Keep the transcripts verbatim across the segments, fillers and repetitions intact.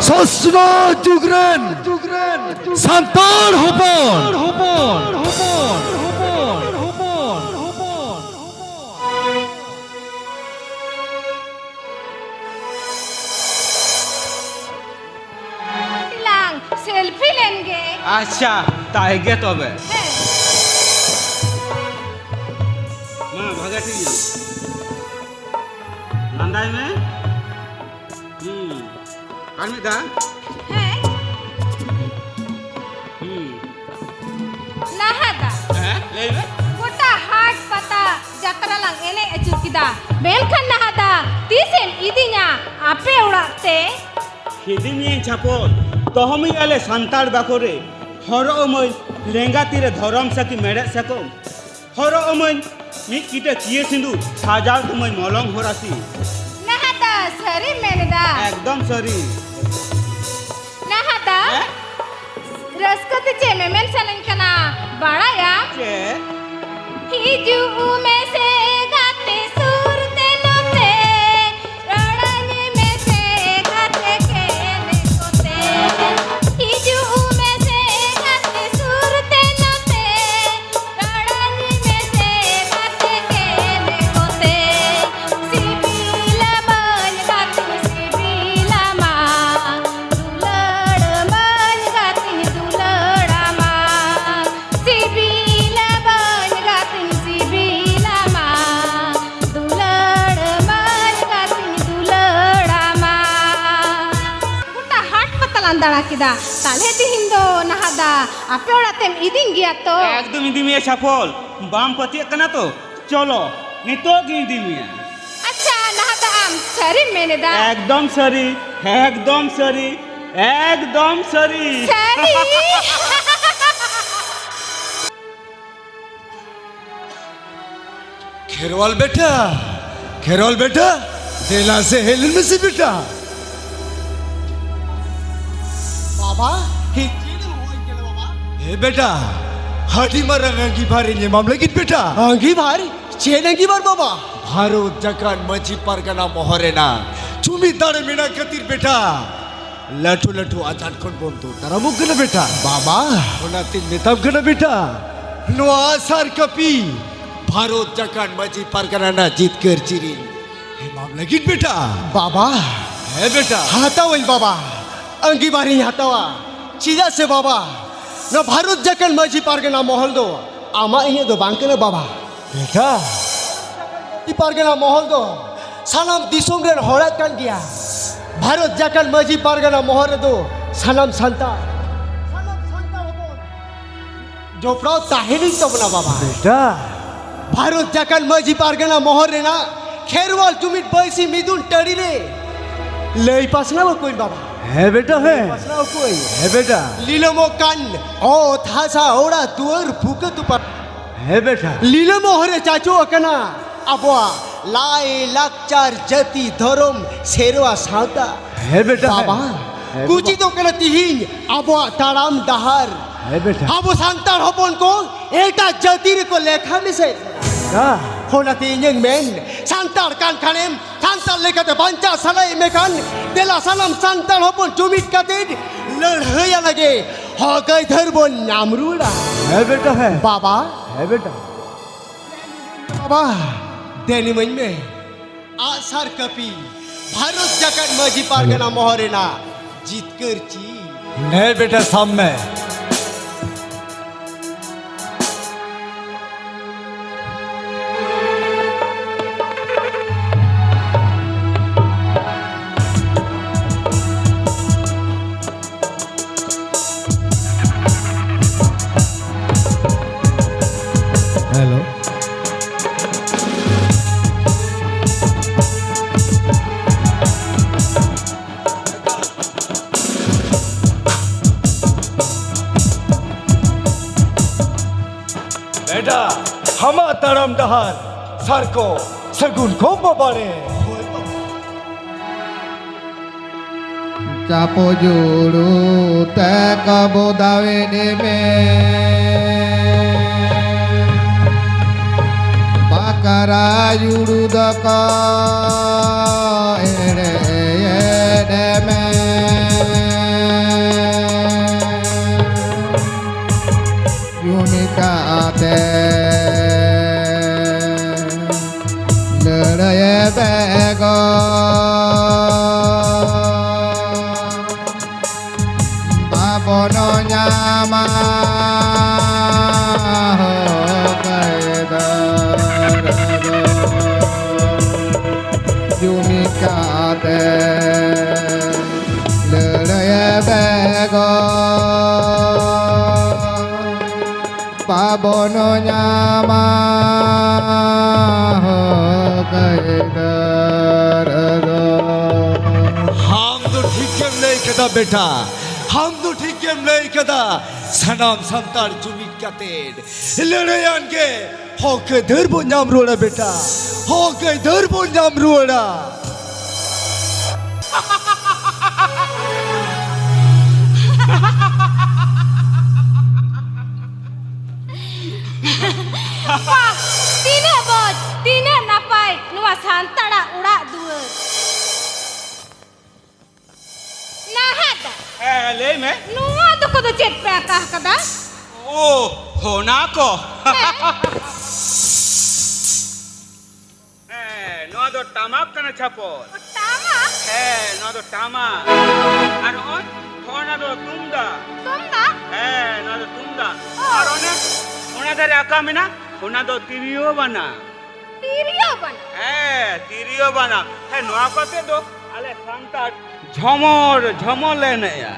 ᱥᱚᱥᱱᱚᱜ ᱡᱩᱜᱽ ᱨᱮᱱ ᱥᱟᱱᱛᱟᱲ ᱦᱚᱯᱚᱱ᱾ ᱞᱟᱝ ᱥᱮᱞᱯᱷᱤ ᱞᱮᱱ ᱜᱮ᱾ ᱟᱪᱪᱷᱟ, ᱛᱟᱭ ᱜᱮ ᱛᱚᱵᱮ᱾ ᱦᱮᱸ᱾ ᱢᱟ, ᱵᱷᱟᱜᱮ ᱴᱷᱤᱠ ᱜᱮᱭᱟ᱾ ᱞᱟᱸᱫᱟᱭ ᱢᱮ᱾ ᱦᱩᱸ᱾ ᱟᱨ ᱢᱤᱫ ᱫᱷᱟᱣ᱾ ᱦᱮᱸ᱾ ᱦᱩᱸ᱾ ᱱᱟᱦᱟᱫᱟ᱾ ᱦᱮᱸ, ᱞᱟᱹᱭ ᱢᱮ᱾ ᱜᱚᱴᱟ ᱦᱟᱴ ᱯᱟᱛᱟ ᱡᱟᱛᱨᱟ ᱞᱟᱝ ᱮᱱᱮᱡ ᱟᱹᱪᱩᱨ ᱠᱮᱫᱟ, ᱢᱮᱱᱠᱷᱟᱱ ᱱᱟᱦᱟᱫᱟ, ᱛᱤᱥᱮᱢ ᱤᱫᱤᱧᱟ ᱟᱯᱮ ᱚᱲᱟᱜ ᱛᱮ? ᱤᱫᱤ ᱢᱤᱭᱟᱹᱧ ᱪᱷᱟᱯᱚᱞ, ᱫᱚᱦᱚ ᱢᱤᱭᱟᱹᱧ ᱟᱞᱮ ᱥᱟᱱᱛᱟᱲ ᱵᱟᱠᱷᱳᱞ ᱨᱮ᱾ ᱦᱚᱨᱚᱜ ᱟᱹᱢᱟᱹᱧ ᱞᱮᱸᱜᱟ ᱛᱤᱨᱮ ᱫᱷᱚᱨᱚᱢ ᱥᱟᱹᱠᱷᱤ ᱢᱮᱲᱦᱮᱫ ᱥᱟᱠᱚᱢ᱾ ᱦᱚᱨᱚᱜ ᱟᱹᱢᱟᱹᱧ ᱢᱤᱫ ᱠᱤᱛᱟᱹ ᱠᱤᱭᱟᱹ ᱥᱤᱸᱫᱩᱨ, ᱥᱟᱡᱟᱣ ᱛᱟᱹᱢᱟᱹᱧ ᱢᱚᱞᱚᱝ ᱦᱚᱨᱟᱥᱤ᱾ ᱱᱟᱦᱟᱫᱟ, ᱥᱟᱹᱨᱤᱢ ᱢᱮᱱ ᱮᱫᱟ? ᱮᱠᱫᱚᱢ ᱥᱟᱹᱨᱤ᱾ ᱱᱟᱦᱟᱫᱟ, ᱦᱮᱸ? ᱨᱟᱹᱥᱠᱟᱹ ᱛᱮ ᱪᱮᱫ ᱢᱮᱢᱮᱱ ᱥᱟᱱᱟᱧ ᱠᱟᱱᱟ, ᱵᱟᱲᱟᱭᱟᱢ? ᱪᱮᱫ? ᱦᱤᱡᱩᱜ ᱢᱮᱥᱮ ᱜᱟᱛᱮ ᱥᱩᱨ ᱛᱮ ᱱᱚᱛᱮ, ᱨᱚᱲᱟᱹᱧ ᱢᱮᱥᱮ ᱜᱟᱛᱮ ᱠᱮᱱᱮ ᱠᱚᱛᱮ᱾ ᱦᱤᱡᱩᱜ ᱢᱮᱥᱮ ᱜᱟᱛᱮ ᱥᱩᱨ ᱛᱮ ᱱᱚᱛᱮ, ᱨᱚᱲᱟᱹᱧ ᱢᱮᱥᱮ ᱜᱟᱛᱮ ᱠᱮᱱᱮ ᱠᱚᱛᱮ᱾ ᱥᱤᱵᱤᱞᱟᱢᱟᱹᱧ ᱜᱟᱛᱮᱧ ᱥᱤᱵᱤᱞᱟᱢᱟ, ᱫᱩᱞᱟᱹᱲᱟᱢᱟᱹᱧ ᱜᱟᱛᱮᱧ ᱫᱩᱞᱟᱹᱲᱟᱢᱟ᱾ ᱥᱤᱵᱤᱞᱟᱢᱟᱹᱧ ᱜᱟᱛᱮᱧ ᱥᱤᱵᱤᱞᱟᱢᱟ, ᱫᱩᱞᱟᱹᱲᱟᱢᱟᱹᱧ ᱜᱟᱛᱮᱧ ᱫᱩᱞᱟᱹᱲᱟᱢᱟ᱾ ᱜᱚᱴᱟ ᱦᱟᱴ ᱯᱟᱛᱟ ᱞᱟᱝ ᱫᱟᱬᱟ ᱠᱮᱫᱟ, ᱛᱟᱦᱞᱮ ᱛᱤᱦᱤᱧ ᱫᱚ ᱱᱟᱦᱟᱫᱟ ᱟᱯᱮ ᱚᱲᱟᱜ ᱛᱮᱢ ᱤᱫᱤᱧ ᱜᱮᱭᱟ ᱛᱚ? ᱮᱠᱫᱚᱢ ᱤᱫᱤ ᱢᱮᱭᱟ ᱪᱷᱟᱯᱚᱞ, ᱵᱟᱢ ᱯᱟᱹᱛᱭᱟᱹᱜ ᱠᱟᱱᱟ ᱛᱚ? ᱪᱚᱞᱚ, ᱱᱤᱛᱚᱜ ᱜᱤᱧ ᱤᱫᱤ ᱢᱮᱭᱟ᱾ ᱟᱪᱪᱷᱟ, ᱱᱟᱦᱟᱫᱟ ᱟᱢ ᱥᱟᱹᱨᱤᱢ ᱢᱮᱱ ᱮᱫᱟ? ᱮᱠᱫᱚᱢ ᱥᱟᱹᱨᱤ, ᱮᱠᱫᱚᱢ ᱥᱟᱹᱨᱤ, ᱮᱠᱫᱚᱢ ᱥᱟᱹᱨᱤ᱾ ᱥᱟᱹᱨᱤ? ᱠᱷᱮᱨᱣᱟᱞ ᱵᱮᱴᱟ, ᱠᱷᱮᱨᱣᱟᱞ ᱵᱮᱴᱟ, ᱫᱮᱞᱟ ᱥᱮ ᱦᱮᱡ ᱞᱮᱱ ᱢᱮᱥᱮ ᱵᱮᱴᱟ᱾ ᱵᱟᱵᱟ, ᱦᱮᱸ, ᱪᱮᱫ ᱮᱢ ᱦᱚᱦᱚᱭ ᱠᱟᱱᱟ ᱵᱟᱵᱟ? ᱦᱮᱸ ᱵᱮᱴᱟ, ᱟᱹᱰᱤ ᱢᱟᱨᱟᱝ ᱟᱺᱜᱤᱵᱷᱟᱨ ᱤᱧ ᱮᱢᱟᱢ ᱞᱟᱹᱜᱤᱫ ᱵᱮᱴᱟ᱾ ᱟᱺᱜᱤᱵᱷᱟᱨ? ᱪᱮᱫ ᱟᱺᱜᱤᱵᱷᱟᱨ ᱵᱟᱵᱟ? ᱵᱷᱟᱨᱚᱛ ᱡᱟᱠᱟᱛ ᱢᱟᱹᱡᱷᱤ ᱯᱟᱨᱜᱟᱱᱟ ᱢᱚᱦᱚᱞ ᱨᱮᱱᱟᱜ ᱡᱩᱢᱤᱫ ᱫᱟᱲᱮ ᱢᱮᱱᱟᱜ ᱠᱷᱟᱹᱛᱤᱨ ᱵᱮᱴᱟ᱾ ᱞᱟᱹᱴᱩ ᱞᱟᱹᱴᱩ ᱟᱡᱷᱟᱴ ᱠᱷᱚᱱ ᱵᱚᱱ ᱫᱩᱨ ᱫᱟᱨᱟᱢᱚᱜ ᱠᱟᱱᱟ ᱵᱮᱴᱟ᱾ ᱵᱟᱵᱟ᱾ ᱚᱱᱟᱛᱤᱧ ᱢᱮᱛᱟᱢ ᱠᱟᱱᱟ ᱵᱮᱴᱟ, ᱱᱚᱣᱟ ᱟᱥᱟᱨ ᱠᱟᱹᱯᱤ ᱵᱷᱟᱨᱚᱛ ᱡᱟᱠᱟᱛ ᱢᱟᱹᱡᱷᱤ ᱯᱟᱨᱜᱟᱱᱟ ᱨᱮᱱᱟᱜ ᱡᱤᱛᱠᱟᱹᱨ ᱪᱤᱨᱤᱧ ᱮᱢᱟᱢ ᱞᱟᱹᱜᱤᱫ ᱵᱮᱴᱟ᱾ ᱵᱟᱵᱟ᱾ ᱦᱮᱸ ᱵᱮᱴᱟ᱾ ᱦᱟᱛᱟᱣᱟᱹᱧ ᱵᱟᱵᱟ, ᱟᱺᱜᱤᱵᱷᱟᱨᱤᱧ ᱦᱟᱛᱟᱣᱟ᱾ ᱪᱮᱫᱟᱜ ᱥᱮ ᱵᱟᱵᱟ, ᱱᱚᱣᱟ ᱵᱷᱟᱨᱚᱛ ᱡᱟᱠᱟᱛ ᱢᱟᱹᱡᱷᱤ ᱯᱟᱨᱜᱟᱱᱟ ᱢᱚᱦᱚᱞ ᱫᱚ ᱟᱢᱟᱜ ᱤᱧᱟᱹᱜ ᱫᱚ ᱵᱟᱝ ᱠᱟᱱᱟ ᱵᱟᱵᱟ᱾ ᱵᱮᱴᱟ᱾ ᱢᱟᱹᱡᱷᱤ ᱯᱟᱨᱜᱟᱱᱟ ᱢᱚᱦᱚᱞ ᱫᱚ ᱥᱟᱱᱟᱢ ᱫᱤᱥᱚᱢ ᱨᱮᱱ ᱦᱚᱲᱟᱜ ᱠᱟᱱ ᱜᱮᱭᱟ᱾ ᱵᱷᱟᱨᱚᱛ ᱡᱟᱠᱟᱛ ᱢᱟᱹᱡᱷᱤ ᱯᱟᱨᱜᱟᱱᱟ ᱢᱚᱦᱚᱞ ᱨᱮᱫᱚ ᱥᱟᱱᱟᱢ ᱥᱟᱱᱛᱟᱲ, ᱥᱟᱱᱟᱢ ᱥᱟᱱᱛᱟᱲ ᱦᱚᱯᱚᱱ ᱡᱚᱯᱲᱟᱣ ᱛᱟᱦᱮᱱ ᱦᱩᱭᱩᱜ ᱛᱟᱵᱚᱱᱟ ᱵᱟᱵᱟ᱾ ᱵᱮᱴᱟ᱾ ᱵᱷᱟᱨᱚᱛ ᱡᱟᱠᱟᱛ ᱢᱟᱹᱡᱷᱤ ᱯᱟᱨᱜᱟᱱᱟ ᱢᱚᱦᱚᱞ ᱨᱮᱱᱟᱜ ᱠᱷᱮᱨᱣᱟᱞ ᱡᱩᱢᱤᱫ ᱵᱟᱹᱭᱥᱤ ᱢᱤᱫᱩᱱ ᱴᱟᱹᱲᱤ ᱨᱮ ᱞᱟᱹᱭ ᱯᱟᱥᱱᱟᱣ ᱟᱠᱚᱣᱟᱹᱧ ᱵᱟᱵᱟ᱾ ᱦᱮᱸ ᱵᱮᱴᱟ, ᱦᱮᱸ᱾ ᱯᱟᱥᱱᱟᱣ ᱟᱠᱚᱣᱟᱹᱧ᱾ ᱦᱮᱸ ᱵᱮᱴᱟ᱾ ᱞᱤᱞᱟᱹᱢᱚᱜ ᱠᱟᱱ ᱚᱛ ᱦᱟᱥᱟ ᱚᱲᱟᱜ ᱫᱩᱣᱟᱹᱨ ᱯᱷᱩᱠᱟᱹ ᱛᱩᱯᱟ᱾ ᱦᱮᱸ ᱵᱮᱴᱟ᱾ ᱞᱤᱞᱟᱹᱢᱚᱜ ᱨᱮ ᱪᱟᱪᱳ ᱟᱠᱟᱱᱟ ᱟᱵᱚᱣᱟᱜ ᱞᱟᱭ ᱞᱟᱠᱪᱟᱨ, ᱡᱟᱹᱛᱤ, ᱫᱷᱚᱨᱚᱢ, ᱥᱮᱨᱣᱟ, ᱥᱟᱶᱛᱟ᱾ ᱦᱮᱸ ᱵᱮᱴᱟ, ᱦᱮᱸ᱾ ᱵᱟᱵᱟ, ᱦᱮᱸ ᱵᱟᱵᱟ᱾ ᱠᱩᱪᱤᱛᱚᱜ ᱠᱟᱱᱟ ᱛᱤᱦᱤᱧ ᱟᱵᱚᱣᱟᱜ ᱛᱟᱲᱟᱢ ᱰᱟᱦᱟᱨ᱾ ᱦᱮᱸ ᱵᱮᱴᱟ᱾ ᱟᱵᱚ ᱥᱟᱱᱛᱟᱲ ᱦᱚᱯᱚᱱ ᱠᱚ ᱮᱴᱟᱜ ᱡᱟᱹᱛᱤ ᱨᱮᱠᱚ ᱞᱮᱠᱷᱟ ᱢᱮᱥᱮ᱾ ᱦᱮᱸ᱾ ᱚᱱᱟᱛᱮ ᱤᱧᱟᱹᱝ ᱢᱮᱱ, ᱥᱟᱱᱛᱟᱲ ᱠᱟᱱ ᱠᱷᱟᱱᱮᱢ, ᱥᱟᱱᱛᱟᱲ ᱞᱮᱠᱟᱛᱮ ᱵᱟᱧᱪᱟᱜ ᱥᱟᱱᱟᱭᱮᱫ ᱢᱮᱠᱷᱟᱱ, ᱫᱮᱞᱟ ᱥᱟᱱᱟᱢ ᱥᱟᱱᱛᱟᱲ ᱦᱚᱯᱚᱱ ᱡᱩᱢᱤᱫ ᱠᱟᱛᱮ ᱞᱟᱹᱲᱦᱟᱹᱭ ᱟᱞᱟᱝ ᱜᱮ, ᱦᱚᱠ ᱟᱹᱭᱫᱟᱹᱨ ᱵᱚᱱ ᱧᱟᱢ ᱨᱩᱣᱟᱹᱲᱟ᱾ ᱦᱮᱸ ᱵᱮᱴᱟ, ᱦᱮᱸ᱾ ᱵᱟᱵᱟ᱾ ᱦᱮᱸ ᱵᱮᱴᱟ᱾ ᱵᱟᱵᱟ, ᱫᱮᱱ ᱤᱢᱟᱹᱧ ᱢᱮ ᱟᱜᱼᱥᱟᱨ ᱠᱟᱹᱯᱤ, ᱵᱷᱟᱨᱚᱛ ᱡᱟᱠᱟᱛ ᱢᱟᱹᱡᱷᱤ ᱯᱟᱨᱜᱟᱱᱟ ᱢᱚᱦᱚᱞ ᱨᱮᱱᱟᱜ ᱡᱤᱛᱠᱟᱹᱨ ᱪᱤᱨ᱾ ᱱᱮ ᱵᱮᱴᱟ, ᱥᱟᱵ ᱢᱮ᱾ ᱦᱮᱞᱳ᱾ ᱵᱮᱴᱟ, ᱟᱢᱟᱜ ᱛᱟᱲᱟᱢ ᱰᱟᱦᱟᱨ ᱥᱟᱨ ᱠᱚ ᱥᱟᱹᱜᱩᱱ ᱠᱚ ᱵᱟᱵᱟᱲᱮ᱾ ᱪᱟᱯᱚ ᱡᱩᱲᱩ ᱛᱮ ᱠᱟᱵᱚ ᱫᱟᱣᱮ ᱰᱮᱢᱮ᱾ ᱵᱟᱠᱟᱨᱟ ᱡᱩᱲᱩ ᱫᱟᱠᱟ ᱮᱲᱮ ᱰᱮᱢᱮ᱾ ᱵᱚᱱ ᱧᱟᱢᱟ ᱦᱚᱠ ᱟᱹᱭᱫᱟᱹᱨ ᱫᱚ᱾ ᱡᱩᱢᱤᱫ ᱠᱟᱛᱮ ᱞᱟᱹᱲᱦᱟᱹᱭ ᱵᱮᱜᱚᱨ ᱵᱟᱵᱚᱱ ᱧᱟᱢᱟ ᱦᱚᱠ ᱟᱹᱭᱫᱟᱹᱨ ᱫᱚ᱾ ᱟᱢ ᱫᱚ ᱴᱷᱤᱠ ᱜᱮᱢ ᱞᱟᱹᱭ ᱠᱮᱫᱟ ᱵᱮᱴᱟ, ᱟᱢ ᱫᱚ ᱴᱷᱤᱠ ᱜᱮᱢ ᱞᱟᱹᱭ ᱠᱮᱫᱟ᱾ ᱥᱟᱱᱟᱢ ᱥᱟᱱᱛᱟᱲ ᱡᱩᱢᱤᱫ ᱠᱟᱛᱮ ᱞᱟᱹᱲᱦᱟᱹᱭᱟᱱ ᱜᱮ ᱦᱚᱠ ᱟᱹᱭᱫᱟᱹᱨ ᱵᱚᱱ ᱧᱟᱢ ᱨᱩᱣᱟᱹᱲᱟ ᱵᱮᱴᱟ, ᱦᱚᱠ ᱟᱹᱭᱫᱟᱹᱨ ᱵᱚᱱ ᱧᱟᱢ ᱨᱩᱣᱟᱹᱲᱟ᱾ ᱵᱟᱦ, ᱛᱤᱱᱟᱹᱜ ᱢᱚᱡᱽ, ᱛᱤᱱᱟᱹᱜ ᱱᱟᱯᱟᱭ ᱱᱚᱣᱟ ᱥᱟᱱᱛᱟᱲᱟᱜ ᱚᱲᱟᱜ ᱫᱩᱣᱟᱹᱨ᱾ ᱱᱟᱦᱟᱜ ᱫᱚ ᱦᱮᱸ, ᱞᱟᱹᱭ ᱢᱮ᱾ ᱱᱚᱣᱟ ᱫᱚᱠᱚ ᱫᱚ ᱪᱮᱫ ᱯᱮ ᱟᱠᱟ ᱟᱠᱟᱫᱟ? ᱳ, ᱚᱱᱟ ᱠᱚ᱾ ᱦᱮᱸ᱾ ᱦᱮᱸ, ᱱᱚᱣᱟ ᱫᱚ ᱴᱟᱢᱟᱠ ᱠᱟᱱᱟ, ᱪᱷᱟᱯᱚᱞ᱾ ᱴᱟᱢᱟᱠ? ᱦᱮᱸ, ᱱᱚᱣᱟ ᱫᱚ ᱴᱟᱢᱟᱠ᱾ ᱟᱨ ᱱᱚᱜᱼᱚᱭ, ᱚᱱᱟ ᱫᱚ ᱛᱩᱢᱫᱟᱜ᱾ ᱛᱩᱢᱫᱟᱜ? ᱦᱮᱸ, ᱱᱚᱣᱟ ᱫᱚ ᱛᱩᱢᱫᱟᱜ᱾ ᱚ᱾ ᱟᱨ ᱚᱱᱮ, ᱚᱱᱟ ᱫᱷᱟᱨᱮ ᱟᱠᱟ ᱢᱮᱱᱟᱜ, ᱚᱱᱟ ᱫᱚ ᱛᱤᱨᱭᱳ ᱵᱟᱱᱟᱢ᱾ ᱛᱤᱨᱭᱳ ᱵᱟᱱᱟᱢ? ᱦᱮᱸ, ᱛᱤᱨᱭᱳ ᱵᱟᱱᱟᱢ᱾ ᱦᱮᱸ, ᱱᱚᱣᱟ ᱠᱚᱛᱮ ᱫᱚ ᱟᱞᱮ ᱥᱟᱱᱛᱟᱲ ᱡᱷᱚᱢᱚᱨ, ᱡᱷᱚᱢᱚᱨ ᱞᱮ ᱮᱱᱮᱡᱼᱟ᱾